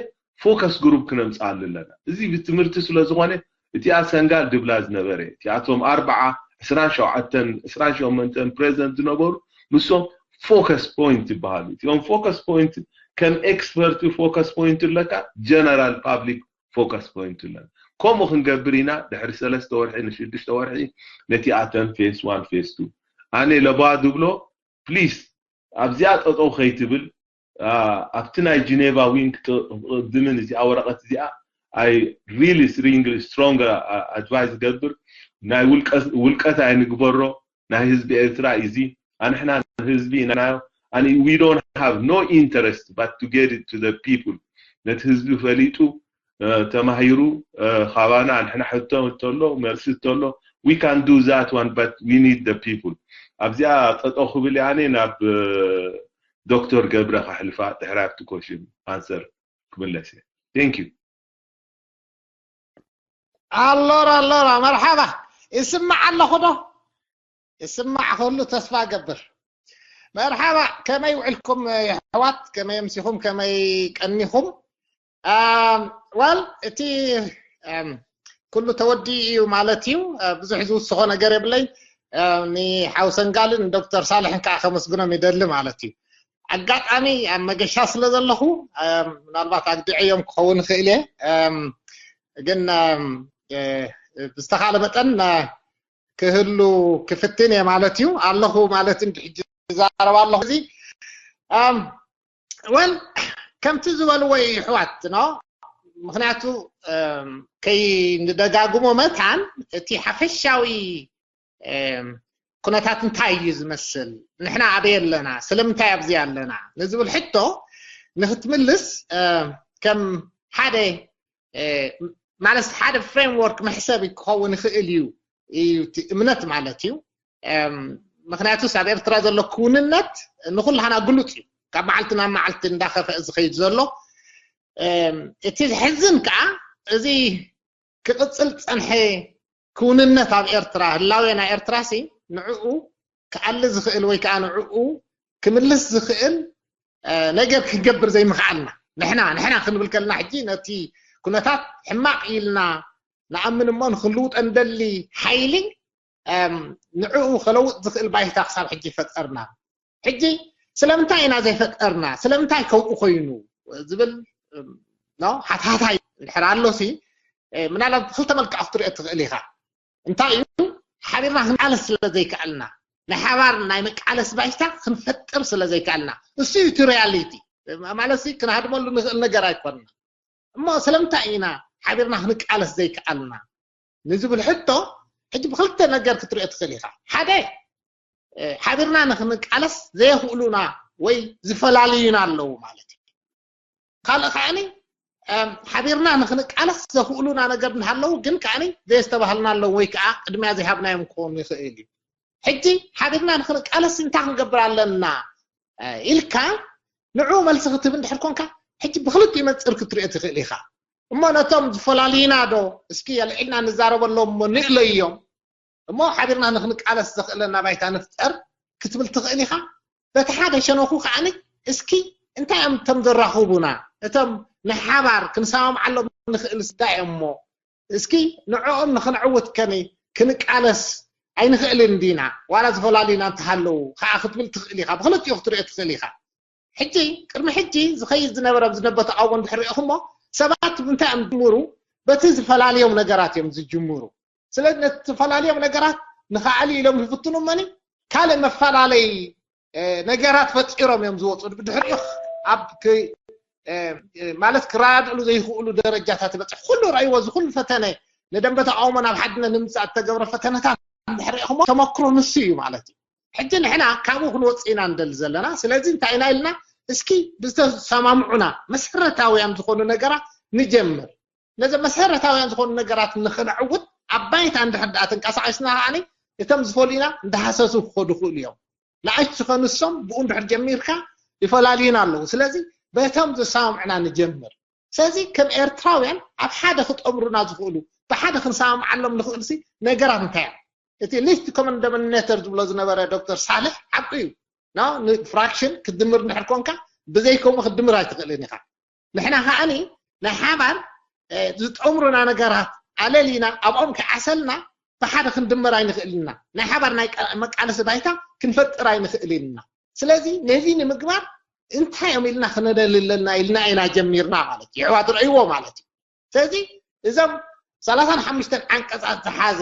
ፎከስ ግሩፕ ክነምፅኣሉ ኣለና። እዚ ብትምህርቲ ስለ ዝኾነ እቲኣ ሰንጋል ድብላ ዝነበረ እቲኣቶም ኣርባዓ ዕስራን ሸውዓተን ዕስራን ሸሞንተን ፕሬዚደንት ዝነበሩ ንሶም ፎከስ ፖይንት ይበሃሉ። እቲኦም ፎከስ ፖይንት ከም ኤክስፐርት ፎከስ ፖይንት ኣለካ ጀነራል ፓብሊክ ፎከስ ፖይንት ኣለና። ከምኡ ክንገብር ኢና ድሕሪ ሰለስተ ወርሒ ንሽዱሽተ ወርሒ ነቲ ኣተን ፌስ ዋን ፌስ ቱ ኣነ ለባ ድብሎ ፕሊስ ኣብዚኣ ጠጠው ከይትብል ኣብቲ ናይ ጂኔቫ ዊንግ ቅድምን እዚኣ ወረቀት እዚኣ ኣይ ሪሊ ስትሪንግ ስትሮንግ ኣድቫይስ ገብር ናይ ውልቀት ኣይንግበሮ ናይ ህዝቢ ኤርትራ እዚ ኣንሕና ህዝቢ ኢና and we don't have no interest but to get it to the people ነቲ ህዝቢ ፈሊጡ ተማሂሩ ካባና ንሕና ሕቶ እንተሎ መልሲ እንተሎ we can do that one but we need the people ኣብዚኣ ጠጠው ክብል ኣነ ናብ ዶክተር ገብረ ካሕልፋ ድሕሪ ኣብቲ ኮሽን ኣንሰር ክምለስ እየ thank you ኣሎራ ኣሎራ መርሓባ ይስማዕ ኣለኹ ዶ ይስማዕ ከሉ ተስፋ ገብር መርሓባ ከመይ ውዕልኩም የሕዋት ከመይ ኣምሲኹም ከመይ ቀኒኹም well እቲ ኩሉ ተወዲኡ እዩ ማለት እዩ ብዙሕ ዝውስኾ ነገር የብለይ ንሓው ሰንጋልን ዶክተር ሳልሕን ከዓ ከመስግኖም ይደሊ ማለት እዩ ኣጋጣሚ ኣብ መገሻ ስለ ዘለኹ ምናልባት ኣግዲዐዮም ክኸውን ይኽእል እየ ግን ብዝተኻለ መጠን ክህሉ ክፍትን እየ ማለት እዩ ኣለኹ ማለት እንዲ ሕጂ ዛረብ ኣለኹ እዚ well ከምቲ ዝበልዎ ይሕዋት ኖ ምክንያቱ ከይንደጋግሞ መታን እቲ ሓፈሻዊ ኩነታት እንታይ እዩ ዝመስል ንሕና ኣበይ ኣለና ስለምንታይ ኣብዚ ኣለና ንዝብል ሕቶ ንክትምልስ ከም ሓደ ማለት ሓደ ፍሬምወርክ መሕሰብ ክኸውን ይኽእል እዩ እዩ እቲ እምነት ማለት እዩ ምክንያቱስ ኣብ ኤርትራ ዘሎ ክውንነት ንኩላህና ግሉፅ እዩ ካብ መዓልቲ ናብ መዓልቲ እንዳኸፈ ዝኸይድ ዘሎ እቲ ዝሕዝን ከዓ እዚ ክቕፅል ዝፀንሐ ክውንነት ኣብ ኤርትራ ህላዌ ናይ ኤርትራ ሲ ንዕኡ ክኣሊ ዝኽእል ወይ ከዓ ንዕኡ ክምልስ ዝኽእል ነገር ክንገብር ዘይምኽኣልና ንሕና ንሕና ክንብል ከለና ሕጂ ነቲ ኩነታት ሕማቕ ኢልና ንኣምን እሞ ንክንልውጠ ንደሊ ሓይሊ ንዕኡ ከለውጥ ዝኽእል ባይታ ክሳብ ሕጂ ፈጠርና ሕጂ ስለምንታይ ኢና ዘይፈጠርና? ስለምንታይ ከምኡ ኮይኑ? ዝብል፣ ኖ፣ ሓትሓታይ እንድሕር ኣሎሲ፣ እ፣ ምናልባት ብክልተ መልክዕ ክትሪኦ ትኽእል ኢኻ። እንታይ እዩ? ሓቢርና ክንቃለስ ስለ ዘይከኣልና፣ ናይ ሓባር ናይ መቃለሲ ባይታ ክንፈጥር ስለ ዘይከኣልና፣ እሱ እዩ እቲ ሪያሊቲ። ማለት ሲ ክንሃድመሉ ንኽእል ነገር ኣይኮንና። እሞ ስለምንታይ ኢና ሓቢርና ክንቃለስ ዘይከኣልና ንዝብል ሕቶ፣ ሕጂ ብክልተ ነገር ክትሪኦ ትኽእል ኢኻ። ሓደ፣ እ፣ ሓቢርና ንክንቃለስ ዘየኽእሉና ወይ ዝፈላልዩና ኣለዉ ማለት እዩ። ካልእ ከዓኒ፣ እም፣ ሓቢርና ንክንቃለስ ዘኽእሉና ነገር እናሃለዉ ግን ከዓኒ ዘየስተባህልና ኣለዉ ወይ ከዓ ቅድሚያ ዘይሃብናዮም ክኾኑ ይኽእል እዩ። ሕጂ ሓቢርና ንክንቃለስ እንታይ ክንገብር ኣለና፣ እ፣ ኢልካ ንዕኡ መልሲ ክትህብ እንድሕር ኮንካ፣ ሕጂ ብክልቲኡ መንፅር ክትሪኦ ትኽእል ኢኻ። እሞ ነቶም ዝፈላልዩና ዶ እስኪ ኣልዒልና ንዛረበሎም እሞ ንእለዮም። እሞ ሓቢርና ንክንቃለስ ዘኽእለና ባይታ ንፍጠር ክትብል ትኽእል ኢኻ። በቲ ሓደ ሸነኹ ከዓኒ እስኪ እንታይ እዮም እቶም ዘራኽቡና፣ እቶም ንሓባር ክንሰማምዓሎም ንኽእል ስዳ እዮም እሞ እስኪ ንዕኦም ንኽንዕውት ከኒ ክንቃለስ ኣይንኽእልን ዲና? ዋላ ዝፈላልዩና እንተሃለዉ ከዓ ክትብል ትኽእል ኢኻ። ብክልቲኡ ክትሪኦ ትኽእል ኢኻ። ሕጂ፣ ቅድሚ ሕጂ ዝኸይድ ዝነበረ ኣብ ዝነበተ ኣዎ እንድሕር ሪኢኹሞ፣ ሰባት ብምንታይ እዮም ዝጅምሩ? በቲ ዝፈላልዮም ነገራት እዮም ዝጅምሩ። ስለዚ ነቲ ዝፈላልዮም ነገራት ንኸኣሊ ኢሎም ይፍትኑ እመኒ፣ ካልእ መፈላለይ፣ እ፣ ነገራት ፈጢሮም እዮም ዝወፁ። ብድሕሪኡ ኣብ ክ-፣ እ፣ እ፣ ማለት ክረዳድእሉ ዘይኽእሉ ደረጃታት ይበፅሕ። ኩሉ ረእይዎ፣ እዚ ኩሉ ፈተነ፣ ንደንበ ተቃውሞ ናብ ሓድነት ንምምፃእ እተገብረ ፈተነታት እንድሕር ሪኢኹሞ፣ ተመክሮ ንሱ እዩ ማለት እዩ። ሕጂ ንሕና ካብኡ ክንወፅእ ኢና ንደሊ ዘለና። ስለዚ እንታይ ኢና ኢልና፣ እስኪ ብዝተሰማምዑና መሰረታውያን ዝኾኑ ነገራት ንጀምር። ነዚ መሰረታውያን ዝኾኑ ነገራት ንኽነዕውት ኣብ ባይታ እንድሕር ደኣ ተንቀሳቒስና ከዓኒ፣ እቶም ዝፈልዩና እንዳሃሰሱ ክኸዱ ይኽእሉ እዮም። ንኣሽቱ ከንሶም ብኡ እንድሕር ጀሚርካ ይፈላልዩና ኣለዉ። ስለዚ በቶም ዘሰማምዑና ንጀምር። ስለዚ ከም ኤርትራውያን ኣብ ሓደ ክጠምሩና ዝኽእሉ፣ ብሓደ ክንሰማምዓሎም ንኽእል ሲ ነገራት እንታይ እዮም? እቲ ሊስት ኮመን ደሚኔተር ዝብሎ ዝነበረ ዶክተር ሳልሕ ሓቁ እዩ። ኖ፣ ንፍራክሽን ክትድምር እንድሕር ኮንካ፣ ብዘይ ከምኡ ክትድምር ኣይትኽእልን ኢኻ። ንሕና ከዓኒ ናይ ሓባር፣ እ፣ ዝጠምሩና ነገራት ኣለሊና ኣብኦም ከዓሰልና ብሓደ ክንድመር ኣይንኽእልን ኢና። ናይ ሓባር ናይ ቀ-፣ መቃለሲ ባይታ ክንፈጥር ኣይንኽእልን ኢና። ስለዚ ነዚ ንምግባር እንታይ እዮም ኢልና ክነደሊ ኣለና ኢልና ኢና ጀሚርና ማለት እዩ። የሕዋት ረእይዎ ማለት እዩ። ስለዚ እዞም ሰላሳን ሓሙሽተን ዓንቀጻት ዝሓዘ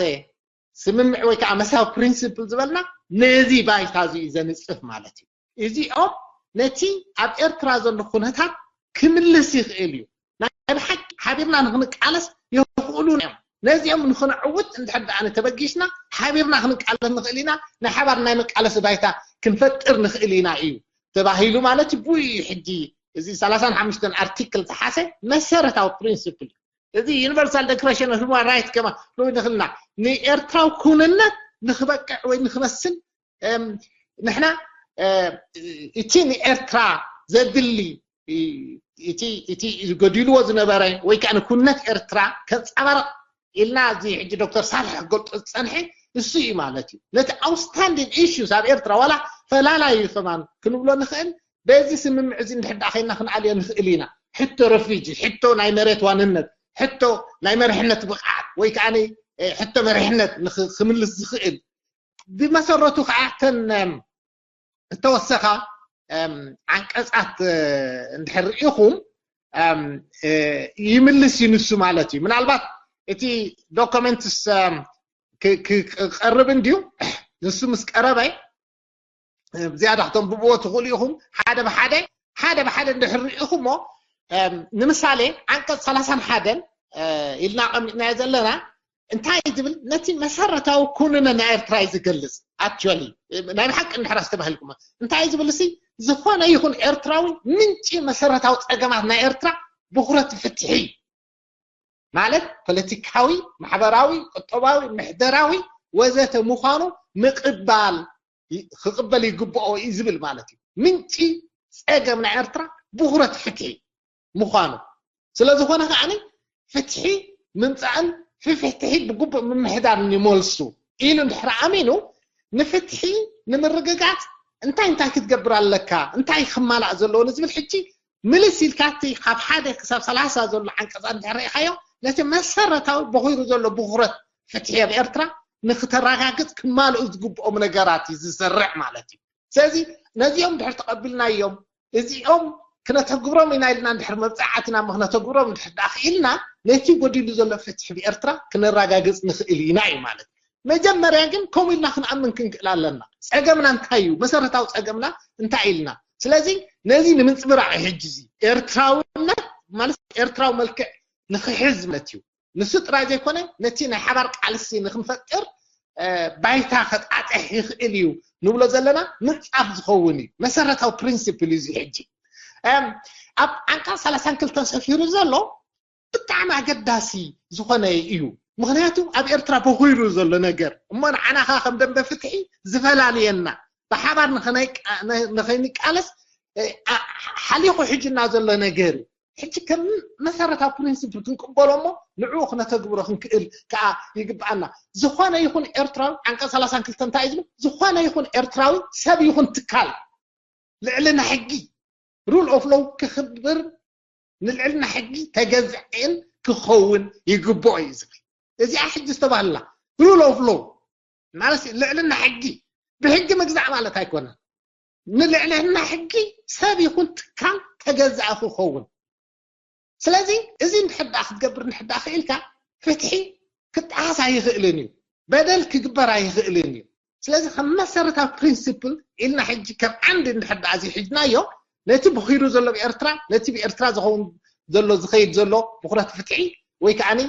ስምምዕ ወይ ከዓ መሰረታዊ ፕሪንሲፕል ዝበልና ነዚ ባይታ እዚ እዩ ዘንጽፍ ማለት እዩ። እዚኦም ነቲ ኣብ ኤርትራ ዘሎ ኩነታት ክምልስ ይኽእል እዩ። ናይ ብሓቂ ሓቢርና ንክንቃለስ የኽእሉና እዮም። ነዚኦም ንክነዕውት እንድሕር ደኣ ተበጊስና ሓቢርና ክንቃለስ ንኽእል ኢና፣ ናይ ሓባር ናይ መቃለሲ ባይታ ክንፈጥር ንኽእል ኢና እዩ ተባሂሉ ማለት እዩ። ብኡ እዩ ሕጂ እዚ ሰላሳን ሓሙሽተን ኣርቲክል ዝሓዘ መሰረታዊ ፕሪንሲፕል። እዚ ዩኒቨርሳል ዲክለሬሽን ኦፍ ሁማን ራይት ከማ ንብል ንኽእል ኢና። ንኤርትራዊ ክውንነት ንክበቅዕ ወይ ንክመስል፣ እም፣ ንሕና፣ እ፣ እቲ ንኤርትራ ዘድሊ፣ እ፣ እቲ፣ እቲ ጎዲልዎ ዝነበረ ወይ ከዓ ንክውንነት ኤርትራ ከንጸባርቕ ኢልና እዚ ሕጂ ዶክተር ሳልሕ ክገልጾ ዝጸንሐ እሱ እዩ ማለት እዩ። ነቲ ኣውትስታንዲንግ ኢሹስ ኣብ ኤርትራ ዋላ ፈላላዩ ከማን ክንብሎ ንኽእል፣ በዚ ስምምዕ እዚ እንድሕር ደኣ ኸይና ክንኣልዮ ንኽእል ኢና። ሕቶ ረፊጂ፣ ሕቶ ናይ መሬት ዋንነት፣ ሕቶ ናይ መሪሕነት ብቕዓት ወይ ከዓ፣ እ፣ ሕቶ መሪሕነት ንኽ-፣ ክምልስ ዝኽእል። ብመሰረቱ ከዓ እተን፣ እም፣ እተወሰኻ፣ እም፣ ዓንቀጻት፣ እ፣ እንድሕር ርኢኹም፣ እም፣ እ፣ ይምልስ እዩ ንሱ ማለት እዩ። ምናልባት እቲ ዶክመንትስ፣ እም፣ ክ-፣ ክ-፣ ክቐርብ እንድዩ፣ ንሱ ምስ ቀረበ፣ ዝያዳ ክተንብብዎ ትኽእሉ ኢኹም። ሓደ ብሓደ፣ ሓደ ብሓደ እንድሕር ርኢኹሞ፣ እም፣ ንምሳሌ ዓንቀጽ ሰላሳን ሓደን፣ እ፣ ኢልና ኣቐሚጥናዮ ዘለና እንታይ ዝብል፣ ነቲ መሰረታዊ ኩንነ ናይ ኤርትራ እዩ ዝገልጽ። ኣክቹዋሊ ናይ ብሓቂ እንድሕር ኣስተባሂልኩሞ እንታይ ዝብል ሲ፣ ዝኾነ ይኹን ኤርትራዊ ምንጪ መሰረታዊ ጸገማት ናይ ኤርትራ ብኹረት ፍትሒ እዩ። ማለት ፖለቲካዊ፣ ማሕበራዊ፣ ቁጠባዊ፣ ምሕደራዊ ወዘተ ምዃኑ ምቕባል ይ-፣ ክቕበል ይግብኦ እዩ ዝብል ማለት እዩ። ምንጪ ጸገም ናይ ኤርትራ ብኹረት ፍትሒ ምዃኑ ስለ ዝኾነ ከዓኒ ፍትሒ ምምጻእን ፍትሒ ብግቡእ ምምሕዳርን እዩ መልሱ ኢሉ እንድሕር ኣሚኑ ንፍትሒ ንምርግጋጽ እንታይ እንታይ ክትገብር ኣለካ፣ እንታይ ክማላእ ዘለዎ ንዝብል ሕጂ ምልስ ኢልካ እቲ ካብ ሓደ ክሳብ ሰላሳ ዘሎ ዓንቀጻት እንድሕር ርኢኻዮ፣ ነቲ መሰረታዊ በኺሩ ዘሎ ብኹረት ፍትሒ ኣብ ኤርትራ ንክተረጋግጽ ክማልኡ ዝግብኦም ነገራት እዩ ዝሰርዕ ማለት እዩ። ስለዚ ነዚኦም ድሕር ተቐቢልናዮም፣ እዚኦም ክነተግብሮም ኢና ኢልና ድሕር መብፃዕትና እሞ ክነተግብሮም ድሕር ደኣ ክኢልና፣ ነቲ ጎዲሉ ዘሎ ፍትሒ ብኤርትራ ክነረጋግፅ ንኽእል ኢና እዩ ማለት። መጀመርያ ግን ከምኡ ኢልና ክንኣምን ክንክእል ኣለና። ፀገምና እንታይ እዩ? መሰረታዊ ፀገምና እንታይ ኢልና? ስለዚ ነዚ ንምንፅብራቕ እዩ ሕጂ እዚ ኤርትራውነት ማለት ኤርትራዊ መልክዕ ንክሕዝ ማለት እዩ። ንሱ ጥራይ ዘይኮነ ነቲ ናይ ሓባር ቃልሲ ንክንፈጥር ባይታ ከጣጥሕ ይኽእል እዩ ንብሎ ዘለና ምንፃፍ ዝኸውን እዩ። መሰረታዊ ፕሪንሲፕል እዩ እዚ ሕጂ ኣብ ዓንቀፅ ሰላሳን ክልተን ሰፊሩ ዘሎ ብጣዕሚ ኣገዳሲ ዝኾነ እዩ። ምክንያቱ ኣብ ኤርትራ በኺሩ ዘሎ ነገር እሞ ንዓና ከ ከም ደንበ ፍትሒ ዝፈላልየና ብሓባር ንኸይንቃለስ ሓሊኹ ሕጅና ዘሎ ነገር እዩ። ሕጂ ከም መሰረታዊ ፕሪንሲፕል ክንቅበሎ እሞ ንዕኡ ክነተግብሮ ክንክእል ከዓ ይግብኣና። ዝኾነ ይኹን ኤርትራዊ ዓንቀፅ ሰላሳን ክልተን እንታይ እዩ ዝብል? ዝኾነ ይኹን ኤርትራዊ ሰብ ይኹን ትካል ልዕልና ሕጊ ሩል ኦፍ ሎው ክኽብር ንልዕልና ሕጊ ተገዝዕን ክኸውን ይግብኦ እዩ ዝብል። እዚኣ ሕጂ ዝተባህላ ሩል ኦፍ ሎው ማለት ልዕልና ሕጊ ብሕጊ ምግዛእ ማለት ኣይኮነን። ንልዕልና ሕጊ ሰብ ይኹን ትካል ተገዛእ ክኸውን። ስለዚ እዚ እንድሕር ደኣ ክትገብር እንድሕር ደኣ ክኢልካ ፍትሒ ክጠሓስ ኣይኽእልን እዩ። በደል ክግበር ኣይኽእልን እዩ። ስለዚ ከም መሰረታዊ ፕሪንሲፕል ኢልና ሕጂ ከም ዓንዲ እንድሕር ደኣ እዚ ሒዝናዮ ነቲ ብኺሩ ዘሎ ብኤርትራ ነቲ ብኤርትራ ዝኸውን ዘሎ ዝኸይድ ዘሎ ብኹረት ፍትሒ ወይ ከዓኒ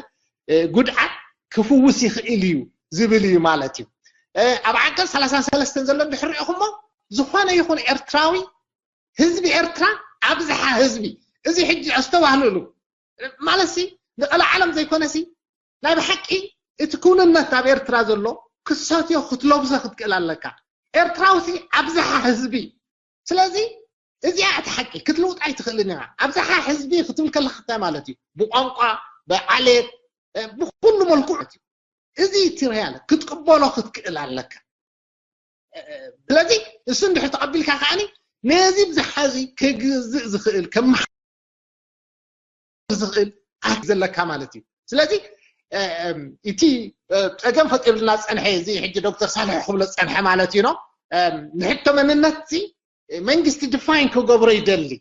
ጉድዓት ክፍውስ ይኽእል እዩ ዝብል እዩ ማለት እዩ። ኣብ ዓንቀፅ ሰላሳን ሰለስተን ዘሎ እንድሕር ሪኢኹሞ ዝኾነ ይኹን ኤርትራዊ ህዝቢ ኤርትራ ኣብዝሓ ህዝቢ እዚ ሕጂ ኣስተባህልሉ ማለት ሲ ንቐለ ዓለም ዘይኮነ ሲ ናይ ብሓቂ እቲ ክውንነት ኣብ ኤርትራ ዘሎ ክትሰትዮ ክትለብሶ ክትክእል ኣለካ። ኤርትራዊ ሲ ኣብዝሓ ህዝቢ። ስለዚ እዚኣ እቲ ሓቂ ክትልውጣ ኣይትኽእልን ኢኻ። ኣብዝሓ ህዝቢ ክትብል ከለካ እንታይ ማለት እዩ? ብቋንቋ፣ ብዓሌት፣ ብኩሉ መልክዑ እዩ። እዚ እቲ ሪያል ክትቅበሎ ክትክእል ኣለካ። ስለዚ እሱ እንድሕር ተቐቢልካ ከዓኒ ነዚ ብዝሓ እዚ ክግዝእ ዝኽእል ከመሓ ዝኽእል ኣክ ዘለካ ማለት እዩ። ስለዚ እቲ ፀገም ፈጢሩልና ዝፀንሐ እዚ ሕጂ ዶክተር ሳልሕ ክብሎ ዝፀንሐ ማለት እዩ ነው። ንሕቶ መንነት እዚ መንግስቲ ድፋይን ክገብሮ ይደሊ።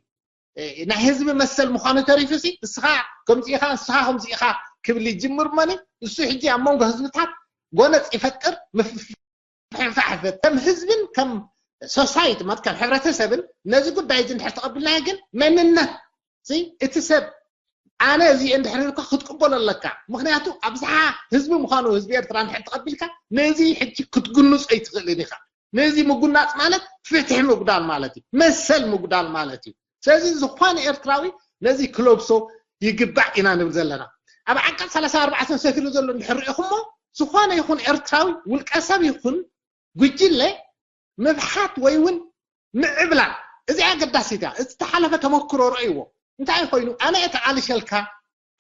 ናይ ህዝቢ መሰል ምዃኑ ተሪፉ ሲ እስኻ ከምዚ ኢኻ እስኻ ከምዚ ኢኻ ክብል ይጅምር መኒ እሱ ሕጂ ኣብ መንጎ ህዝብታት ጎነፅ ይፈጥር ምፍሕፋሕ ይፈጥር ከም ህዝብን ከም ሶሳይቲ ማለት ከም ሕብረተሰብን ነዚ ጉዳይ እዚ እንድሕር ተቐብልናዮ ግን መንነት እቲ ሰብ ኣነ እዚ እንድሕር ኢልካ ክትቅበሎ ኣለካ። ምክንያቱ ኣብዝሓ ህዝቢ ምዃኑ ህዝቢ ኤርትራ እንድሕር ተቐቢልካ ነዚ ሕጂ ክትግንጾ ኣይትኽእልን ኢኻ። ነዚ ምጉናጽ ማለት ፍትሒ ምጉዳል ማለት እዩ፣ መሰል ምጉዳል ማለት እዩ። ስለዚ ዝኾነ ኤርትራዊ ነዚ ክለብሶ ይግባእ ኢና ንብል ዘለና። ኣብ ዓንቀጽ ሰላሳ ኣርባዕተ ሰፊሩ ዘሎ እንድሕር ርኢኹሞ ዝኾነ ይኹን ኤርትራዊ ውልቀ ሰብ ይኹን ጉጅለ ምብሓት ወይ እውን ምዕብላል እዚ ኣገዳሲት እያ። እዚ ተሓለፈ ተመክሮ ረእይዎ እንታይ ኮይኑ ኣነ እየ ተቓልሸልካ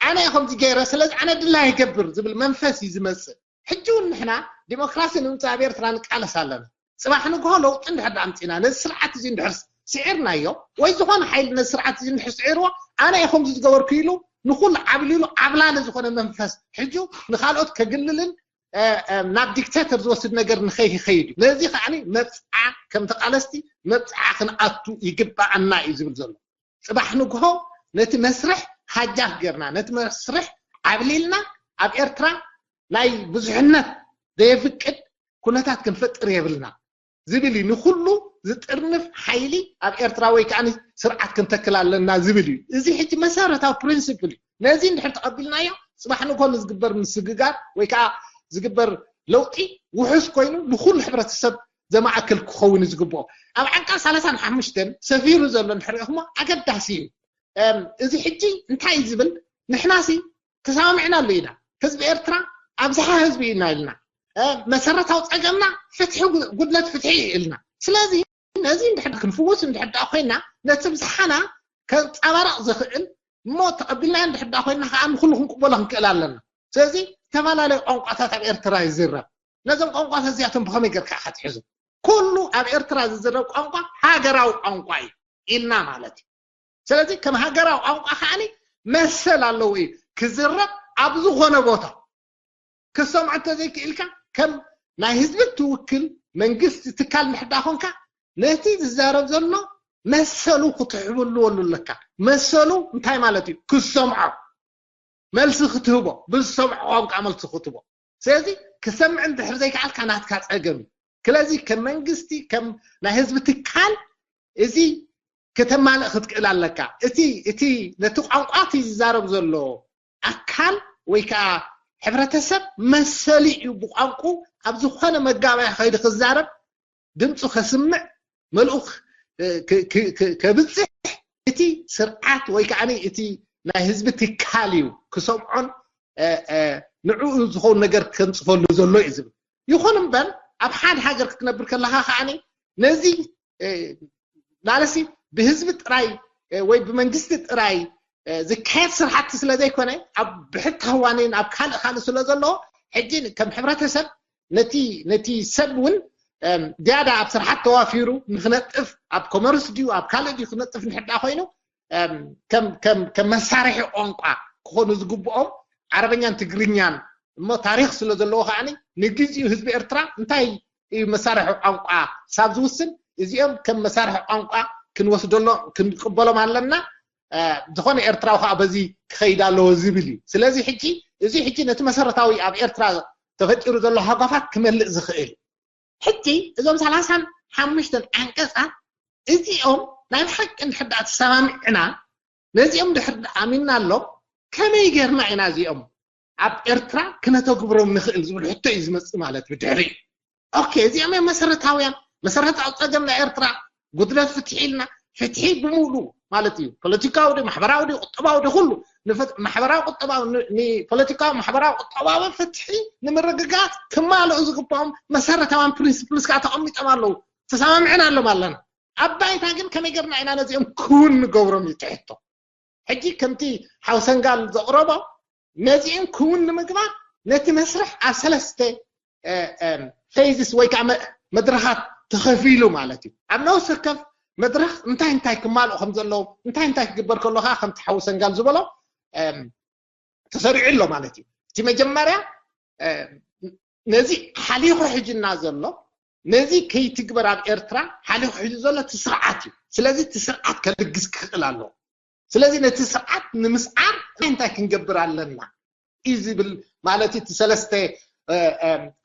ኣነ እየ ከምዚ ገይረ ስለዚ ኣነ ድላ ይገብር ዝብል መንፈስ እዩ ዝመፅእ። ሕጂ እውን ንሕና ዲሞክራሲ ንምምፃእ ኣብ ኤርትራ ንቃለስ ኣለና። ፅባሕ ንግሆ ለውጢ እንድሕር ዳኣ ኣምፂና ነዚ ስርዓት እዚ እንድሕር ስዒርናዮ ወይ ዝኾነ ሓይሊ ነዚ ስርዓት እዚ እንድሕር ስዒርዎ ኣነ እየ ከምዚ ዝገበርኩ ኢሉ ንኩሉ ዓብሊሉ ዓብላሊ ዝኾነ መንፈስ ሕጂ ንካልኦት ከግልልን ናብ ዲክቴተር ዝወስድ ነገር ንኸይኸይድ እዩ። ነዚ ከዓ መብፅዓ ከም ተቃለስቲ መብፅዓ ክንኣቱ ይግባኣና እዩ ዝብል ዘሎ። ፅባሕ ንግሆ ነቲ መስርሕ ሃጃፍ ገርና ነቲ መስርሕ ዓብሊልና ኣብ ኤርትራ ናይ ብዙሕነት ዘየፍቅድ ኩነታት ክንፈጥር የብልና ዝብል እዩ። ንኩሉ ዝጥርንፍ ሓይሊ ኣብ ኤርትራ ወይ ከዓ ስርዓት ክንተክል ኣለና ዝብል እዩ። እዚ ሕጂ መሰረታዊ ፕሪንሲፕል እዩ። ነዚ እንድሕር ተቐቢልናዮ ፅባሕ ንግሆ ንዝግበር ምስግጋር ወይ ከዓ ዝግበር ለውጢ ውሑስ ኮይኑ ንኩሉ ሕብረተሰብ ዘማእክል ክኸውን እዩ ዝግብኦ። ኣብ ዓንቀፅ ሰላሳን ሓሙሽተን ሰፊሩ ዘሎ እንድሕር ኢኹሞ ኣገዳሲ እዩ። እዚ ሕጂ እንታይ እዩ ዝብል ንሕናሲ ተሰማሚዕናሉ ኢና። ህዝቢ ኤርትራ ኣብዝሓ ህዝቢ ኢና ኢልና መሰረታዊ ፀገምና ፍትሒ ጉድለት ፍትሒ እዩ ኢልና። ስለዚ ነዚ እንድሕር ክንፍውስ እንድሕር ደኣ ኮይና ነቲ ብዝሓና ከንፀባረቕ ዝኽእል እሞ ተቐቢልና እንድሕር ደኣ ኮይና ከዓ ንኩሉ ክንቅበሎ ክንክእል ኣለና። ስለዚ ዝተፈላለዩ ቋንቋታት ኣብ ኤርትራ ይዝረብ። ነዞም ቋንቋታት እዚኣቶም ብኸመይ ገርካ ኢኻ ትሕዞም? ኩሉ ኣብ ኤርትራ ዝዝረብ ቋንቋ ሃገራዊ ቋንቋ እዩ ኢልና ማለት እዩ። ስለዚ ከም ሃገራዊ ቋንቋ ከዓኒ መሰል ኣለዎ እዩ ክዝረብ ኣብ ዝኾነ ቦታ ክሰምዖ እንተዘይክኢልካ ከም ናይ ህዝቢ ትውክል መንግስቲ ትካል ምሕዳ ኮንካ ነቲ ዝዛረብ ዘሎ መሰሉ ክትሕብልወሉ ኣለካ። መሰሉ እንታይ ማለት እዩ? ክሰምዖ፣ መልሲ ክትህቦ፣ ብዝሰምዖ ቋንቋ መልሲ ክትህቦ። ስለዚ ክሰምዕ እንድሕር ዘይከኣልካ ናትካ ጸገም እዩ። ስለዚ ከም መንግስቲ፣ ከም ናይ ህዝቢ ትካል እዚ ከተማልእ ክትክእል ኣለካ። እቲ እቲ ነቲ ቋንቋ እቲ ዝዛረብ ዘሎ ኣካል ወይ ከዓ ሕብረተሰብ መሰሊ እዩ ብቋንቁ ኣብ ዝኾነ መጋበያ ከይዲ ክዛረብ ድምፁ ከስምዕ መልኡ ከብፅሕ እቲ ስርዓት ወይ ከዓ እቲ ናይ ህዝቢ ትካል እዩ ክሰምዖን ንዕኡ ዝኸውን ነገር ከንፅፈሉ ዘሎ እዩ ዝብል። ይኹን እምበር ኣብ ሓደ ሃገር ክትነብር ከለካ ከዓ ነዚ ናለሲ ብህዝቢ ጥራይ ወይ ብመንግስቲ ጥራይ ዝካየድ ስራሕቲ ስለ ዘይኮነ ኣብ ብሕታዋንን ኣብ ካልእ ካልእ ስለ ዘለዎ ሕጂ ከም ሕብረተሰብ ነቲ ነቲ ሰብ እውን ዝያዳ ኣብ ስራሓት ተዋፊሩ ንክነጥፍ ኣብ ኮመርስ ድዩ ኣብ ካልእ ድዩ ክነጥፍ ንሕዳ ኮይኑ ከም መሳርሒ ቋንቋ ክኾኑ ዝግብኦም ዓረበኛን ትግርኛን እሞ ታሪክ ስለ ዘለዎ ከዓ ንግዚኡ ህዝቢ ኤርትራ እንታይ እዩ መሳርሒ ቋንቋ ሳብ ዝውስን እዚኦም ከም መሳርሒ ቋንቋ ክንወስደሎ ክንቅበሎም ኣለና። ዝኾነ ኤርትራዊ ከዓ በዚ ክኸይድ ኣለዎ ዝብል እዩ። ስለዚ ሕጂ እዚ ሕጂ ነቲ መሰረታዊ ኣብ ኤርትራ ተፈጢሩ ዘሎ ሃጓፋት ክመልእ ዝኽእል ሕጂ እዞም ሰላሳን ሓሙሽተን ዓንቀፃት እዚኦም ናይ ብሓቂ እንድሕር ደኣ ተሰማሚዕና ነዚኦም ድሕር ኣሚንና ኣሎ ከመይ ጌርና ኢና እዚኦም ኣብ ኤርትራ ክነተግብሮም ንኽእል ዝብል ሕቶ እዩ ዝመፅእ ማለት ብድሕሪ ኦኬ እዚኦም እዮም መሰረታውያን መሰረታዊ ፀገም ናይ ኤርትራ ጉድለት ፍትሒ ኢልና ፍትሒ ብምሉ ማለት እዩ ፖለቲካዊ ድዩ ማሕበራዊ ድዩ ቁጠባዊ ድዩ ኩሉ ማሕበራዊ ቁጠባዊ ንፖለቲካዊ ማሕበራዊ ቁጠባዊ ፍትሒ ንምርግጋፅ ክማልኡ ዝግብኦም መሰረታውያን ፕሪንስፕልስ ከዓ ተቐሚጦም ኣለዉ ተሰማምዕን ኣሎም ኣለና ኣብ ባይታ ግን ከመይ ገርና ኢና ነዚኦም ክውን ንገብሮም እዩ ትሕቶ ሕጂ ከምቲ ሓውሰንጋል ዘቕረቦ ነዚኦም ክውን ንምግባር ነቲ መስርሕ ኣብ ሰለስተ ፌዝስ ወይ ከዓ መድረኻት ተኸፊሉ ማለት እዩ ኣብ ነፍሲ ወከፍ መድረኽ እንታይ እንታይ ክማልኦ ከም ዘለዎ እንታይ እንታይ ክግበር ከሎ ከዓ ከምቲ ሓውሰንጋል ዝበሎ ተሰሪዑ ኣሎ ማለት እዩ እቲ መጀመርያ ነዚ ሓሊኹ ሕጅና ዘሎ ነዚ ከይትግበር ኣብ ኤርትራ ሓሊኹ ሕጂ ዘሎ እቲ ስርዓት እዩ ስለዚ እቲ ስርዓት ከልግስ ክኽእል ኣለዎ ስለዚ ነቲ ስርዓት ንምስዓር እንታይ እንታይ ክንገብር ኣለና እዩ ዝብል ማለት እቲ ሰለስተ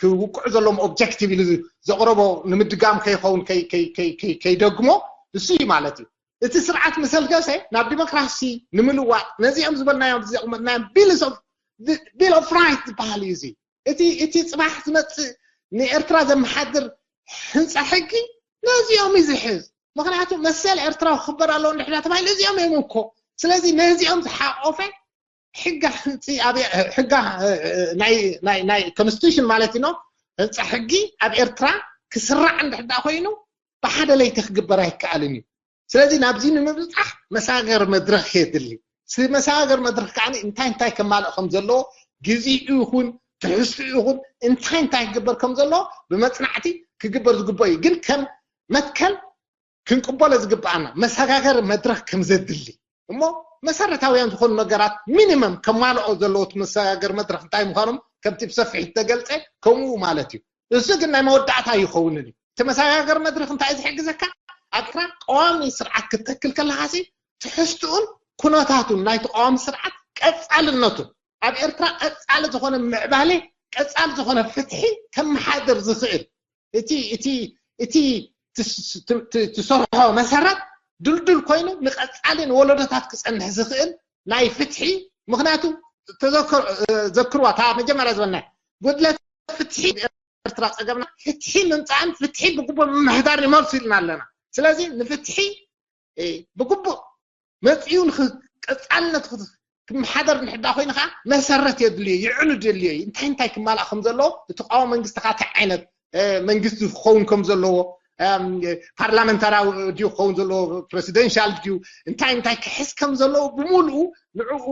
ክውቅዑ ዘለዎም ኦብጀክቲቭ ኢሉ ዘቕረቦ ንምድጋም ከይኸውን ከይደግሞ እሱ እዩ ማለት እዩ እቲ ስርዓት ምሰልገሰ ናብ ዲሞክራሲ ንምልዋጥ ነዚኦም ዝበልናዮም ዘቕመጥናዮም ቢል ኦፍ ራይት ዝበሃል እዩ እዚ እቲ እቲ ፅባሕ ዝመፅእ ንኤርትራ ዘመሓድር ህንፃ ሕጊ ነዚኦም እዩ ዝሕዝ ምክንያቱ መሰል ኤርትራዊ ክኽበር ኣለዎ እንድሕዳ ተባሂሉ እዚኦም እዮም እኮ ስለዚ ነዚኦም ዝሓቆፈ ሕጋ ህንፂ ሕጋ ናይ ኮንስቲቱሽን ማለት ኖ ህንፃ ሕጊ ኣብ ኤርትራ ክስራዕ እንድሕዳ ኮይኑ ብሓደ ለይቲ ክግበር ኣይከኣልን እዩ ስለዚ ናብዚ ንምብፃሕ መሳገር መድረክ የድሊ መሳገር መድረክ ከዓ እንታይ እንታይ ከማልእ ከም ዘለዎ ግዜኡ ይኹን ትሕዝትኡ ይኹን እንታይ እንታይ ክግበር ከም ዘለዎ ብመፅናዕቲ ክግበር ዝግበኦ እዩ ግን ከም መትከል ክንቅበሎ ዝግበኣና መሰጋገሪ መድረክ ከም ዘድሊ እሞ መሰረታውያን ዝኾኑ ነገራት ሚኒመም ከማልኦ ዘለዎ እቲ መሰጋገሪ መድረክ እንታይ ምዃኖም ከምቲ ብሰፊሕ ዝተገልፀ ከምኡ ማለት እዩ እሱ ግን ናይ መወዳእታ ይኸውንን እዩ እቲ መሰጋገሪ መድረክ እንታይ ዝሕግዘካ ኣብካ ቀዋሚ ስርዓት ክትተክል ከለካ ትሕዝትኡን ኩነታቱን ናይ ተቃዋሚ ስርዓት ቀፃልነቱን ኣብ ኤርትራ ቀፃሊ ዝኾነ ምዕባለ ቀፃሊ ዝኾነ ፍትሒ ከመሓድር ዝኽእል እቲ እቲ እቲ ትሰርሖ መሰረት ድልዱል ኮይኑ ንቐፃሊ ንወለዶታት ክፀንሕ ዝኽእል ናይ ፍትሒ ምክንያቱ ዘክርዋ እታ መጀመርያ ዝበልና ጉድለት ፍትሒ ኤርትራ ፀገምና ፍትሒ ምምፃእን ፍትሒ ብግቡእ ምምሕዳር ይመልሱ ኢልና ኣለና ስለዚ ንፍትሒ ብግቡእ መፅኡ ንቀፃልነት ክመሓደር እንድሕዳ ኮይኑ ከዓ መሰረት የድልዮ ይዕኑድ የድልዮ እዩ እንታይ እንታይ ክማላእ ከም ዘለዎ እቲ ቃወ መንግስቲ ከዓ እንታይ ዓይነት መንግስቲ ክኸውን ከም ዘለዎ ፓርላመንታራዊ ድዩ ክኸውን ዘለዎ ፕሬሲደንሻል ድዩ እንታይ እንታይ ክሕዝ ከም ዘለዎ ብምሉኡ ንዕኡ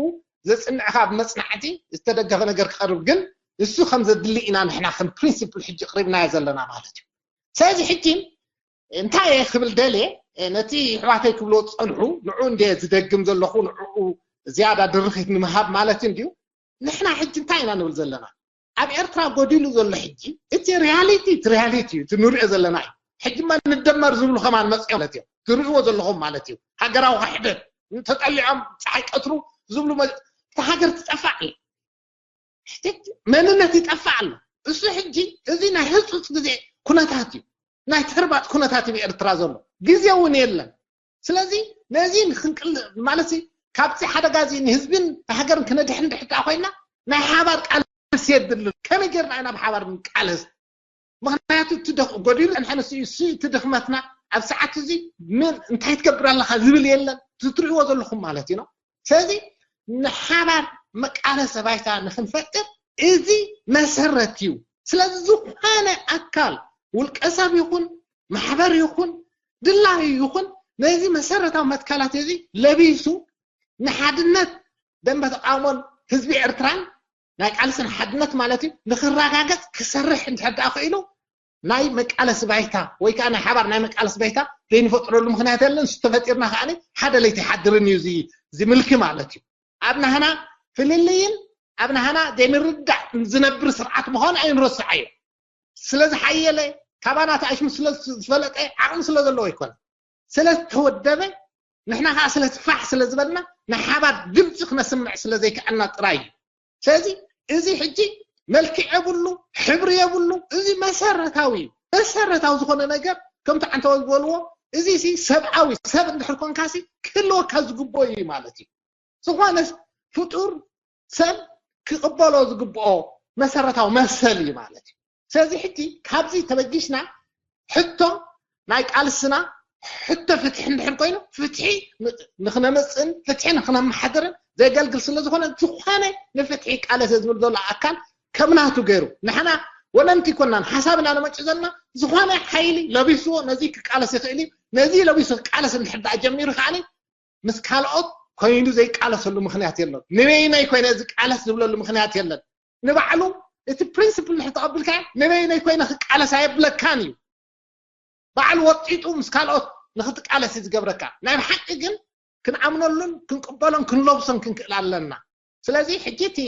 ዘፅንዕካ ብመፅናዕቲ ዝተደገፈ ነገር ክቐርብ ግን እሱ ከም ዘድሊ ኢና ንሕና ከም ፕሪንሲፕል ሕጂ ቅሪብናዮ ዘለና ማለት እዩ ስለዚ ሕጂ እንታይ እየ ክብል ደልየ ነቲ ኣሕዋተይ ክብልዎ ዝፀንሑ ንዑ እንደ ዝደግም ዘለኹ ንዕኡ ዝያዳ ድርኺት ንምሃብ ማለት እንድዩ ንሕና ሕጂ እንታይ ኢና ንብል ዘለና ኣብ ኤርትራ ጎዲሉ ዘሎ ሕጂ እቲ ሪያሊቲ እቲ ሪያሊቲ እዩ እቲ ንሪኦ ዘለና እዩ ሕጂማ ንደመር ዝብሉ ከማን መፅኦም ማለት እዮም። ትርእይዎ ዘለኹም ማለት እዩ። ሃገራዊ ክሕደት ተጠሊዖም ፀሓይ ቀትሩ ዝብሉ መ- እታ ሃገር ትጠፋዕ እያ። መንነት ይጠፋዕ ኣሎ። እሱ ሕጂ እዚ ናይ ህፁፅ ግዜ ኩነታት እዩ። ናይ ተርባጥ ኩነታት እዩ ኤርትራ ዘሎ። ግዜ እውን የለን። ስለዚ ነዚ ክንቅል ማለት ካብዚ ሓደጋ እዚ ንህዝብን ሃገርን ክነድሕን ድሕዳ ኮይና ናይ ሓባር ቃልሲ የድልን። ከመይ ጌርና ኢና ብሓባር ንቃለስ? ምክንያቱ እቲ ደኽ- ጎዲሉ እንሐንስ እዩ እሱ እቲ ድኽመትና ኣብ ሰዓት እዚ ምን እንታይ ትገብር ኣለካ ዝብል የለን። ትትርእዎ ዘለኹም ማለት እዩ ነው። ስለዚ ንሓባር መቃለሲ ባይታ ንክንፈጥር እዚ መሰረት እዩ። ስለዚ ዝኾነ ኣካል ውልቀ ሰብ ይኹን ማሕበር ይኹን ድላዩ ይኹን ነዚ መሰረታዊ መትከላት እዚ ለቢሱ ንሓድነት ደንበ ተቃውሞን ህዝቢ ኤርትራን ናይ ቃልስን ሓድነት ማለት እዩ ንክረጋገጽ ክሰርሕ እንድሕር ደኣ ክኢሉ ናይ መቃለሲ ባይታ ወይ ከዓ ናይ ሓባር ናይ መቃለሲ ባይታ ዘይንፈጥረሉ ምክንያት የለን። እሱ ተፈጢርና ከዓ ሓደ ለይቲ ሓድርን እዩ እዚ እዚ ምልኪ ማለት እዩ። ኣብ ናህና ፍልልይን ኣብ ናህና ዘይምርዳእ ዝነብር ስርዓት ምዃኑ ኣይንረስዓዮ። ስለ ዝሓየለ ካባና ተኣሽሙ ስለ ዝፈለጠ ዓቕሚ ስለ ዘለዎ ኣይኮነ ስለ ዝተወደበ ንሕና ከዓ ስለ ትፋሕ ስለ ዝበልና ናይ ሓባር ድምፂ ክነስምዕ ስለ ዘይከኣልና ጥራይ እዩ። ስለዚ እዚ ሕጂ መልክዕ የብሉ፣ ሕብሪ የብሉ። እዚ መሰረታዊ እዩ። መሰረታዊ ዝኾነ ነገር ከምቲ ዓንተወ ዝበልዎ እዚ ሲ ሰብኣዊ ሰብ እንድሕር ኮንካ ሲ ክህልወካ ዝግብኦ እዩ ማለት እዩ። ዝኾነ ፍጡር ሰብ ክቕበሎ ዝግብኦ መሰረታዊ መሰል እዩ ማለት እዩ። ስለዚ ሕጂ ካብዚ ተበጊስና ሕቶ ናይ ቃልስና ሕቶ ፍትሒ እንድሕር ኮይኑ ፍትሒ ንክነመፅእን ፍትሒ ንክነመሓድርን ዘገልግል ስለ ዝኾነ ዝኾነ ንፍትሒ ይቃለስ ዝብል ዘሎ ኣካል ከም ናቱ ገይሩ ንሕና ወነንቲ ይኮናን ሓሳብ ኢና ነመጭ ዘለና ዝኾነ ሓይሊ ለቢስዎ ነዚ ክቃለስ ይኽእል እዩ። ነዚ ለቢሱ ክቃለስ እንድሕር ደኣ ጀሚሩ ከዓ ምስ ካልኦት ኮይኑ ዘይቃለሰሉ ምክንያት የለን። ንበይነይ ኮይነ ዝቃለስ ዝብለሉ ምክንያት የለን። ንባዕሉ እቲ ፕሪንስፕል ንድሕር ተቐቢልካዮ ንበይነይ ኮይነ ክቃለስ ኣየብለካን እዩ። ባዕሉ ወጢጡ ምስ ካልኦት ንክትቃለስ እዩ ዝገብረካ። ናይ ብሓቂ ግን ክንኣምነሉን ክንቅበሎን ክንለብሶን ክንክእል ኣለና። ስለዚ ሕጂ እቲ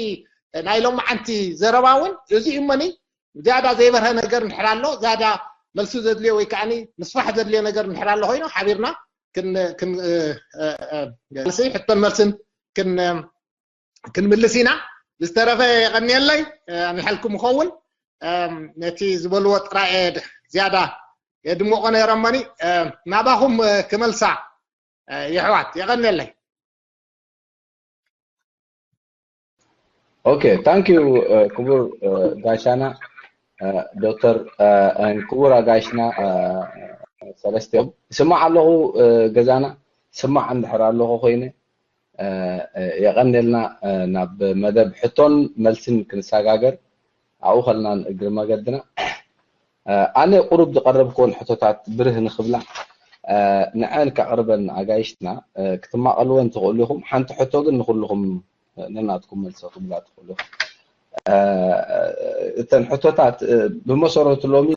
ናይ ሎማዓንቲ ዘረባ እውን እዚ እዩ እሞኒ ዝያዳ ዘይበርሀ ነገር እንድሕር ኣሎ ዝያዳ መልሲ ዘድልዮ ወይ ከዓ ምስፋሕ ዘድልዮ ነገር እንድሕር ኣሎ ኮይኑ ሓቢርና ክን ክን እ፣ እ፣ እ፣ መልሲ ሕቶን መልስን ክን ክንምልስ ኢና። ዝተረፈ የቐንየለይ። እ፣ ንሐልኩም ይኸውን። እም፣ ነቲ ዝበልዎ ጥራይ እየ ድ- ዝያዳ የድምቆ ነይረ እሞኒ እ፣ ናባኹም እ፣ ክመልሳ እ፣ የሕዋት የቐንየለይ። Okay, thank you ክቡር ጋሻና ዶክተር ክቡር ኣጋይሽና ሰለስቲኦም ይስማዕ ኣለኹ። ገዛና ስማዕ እንድሕር ኣለኹ ኮይነ የቐንየልና። ናብ መደብ ሕቶን መልስን ክንሰጋገር ኣብኡ ከለና ንእግሪ መገድና ኣነ ቁሩብ ዝቐረብክወን ሕቶታት ብርህ ንኽብላ ንዐን ከቕርበን ኣጋይሽትና ክትማቐልወን ትኽእሉ ኢኹም። ሓንቲ ሕቶ ግን ንኹልኹም ነናትኩም መልሲ ክትብላ ትኽእሉ ኢኹም። እተን ሕቶታት ብመሰረቱ ሎሚ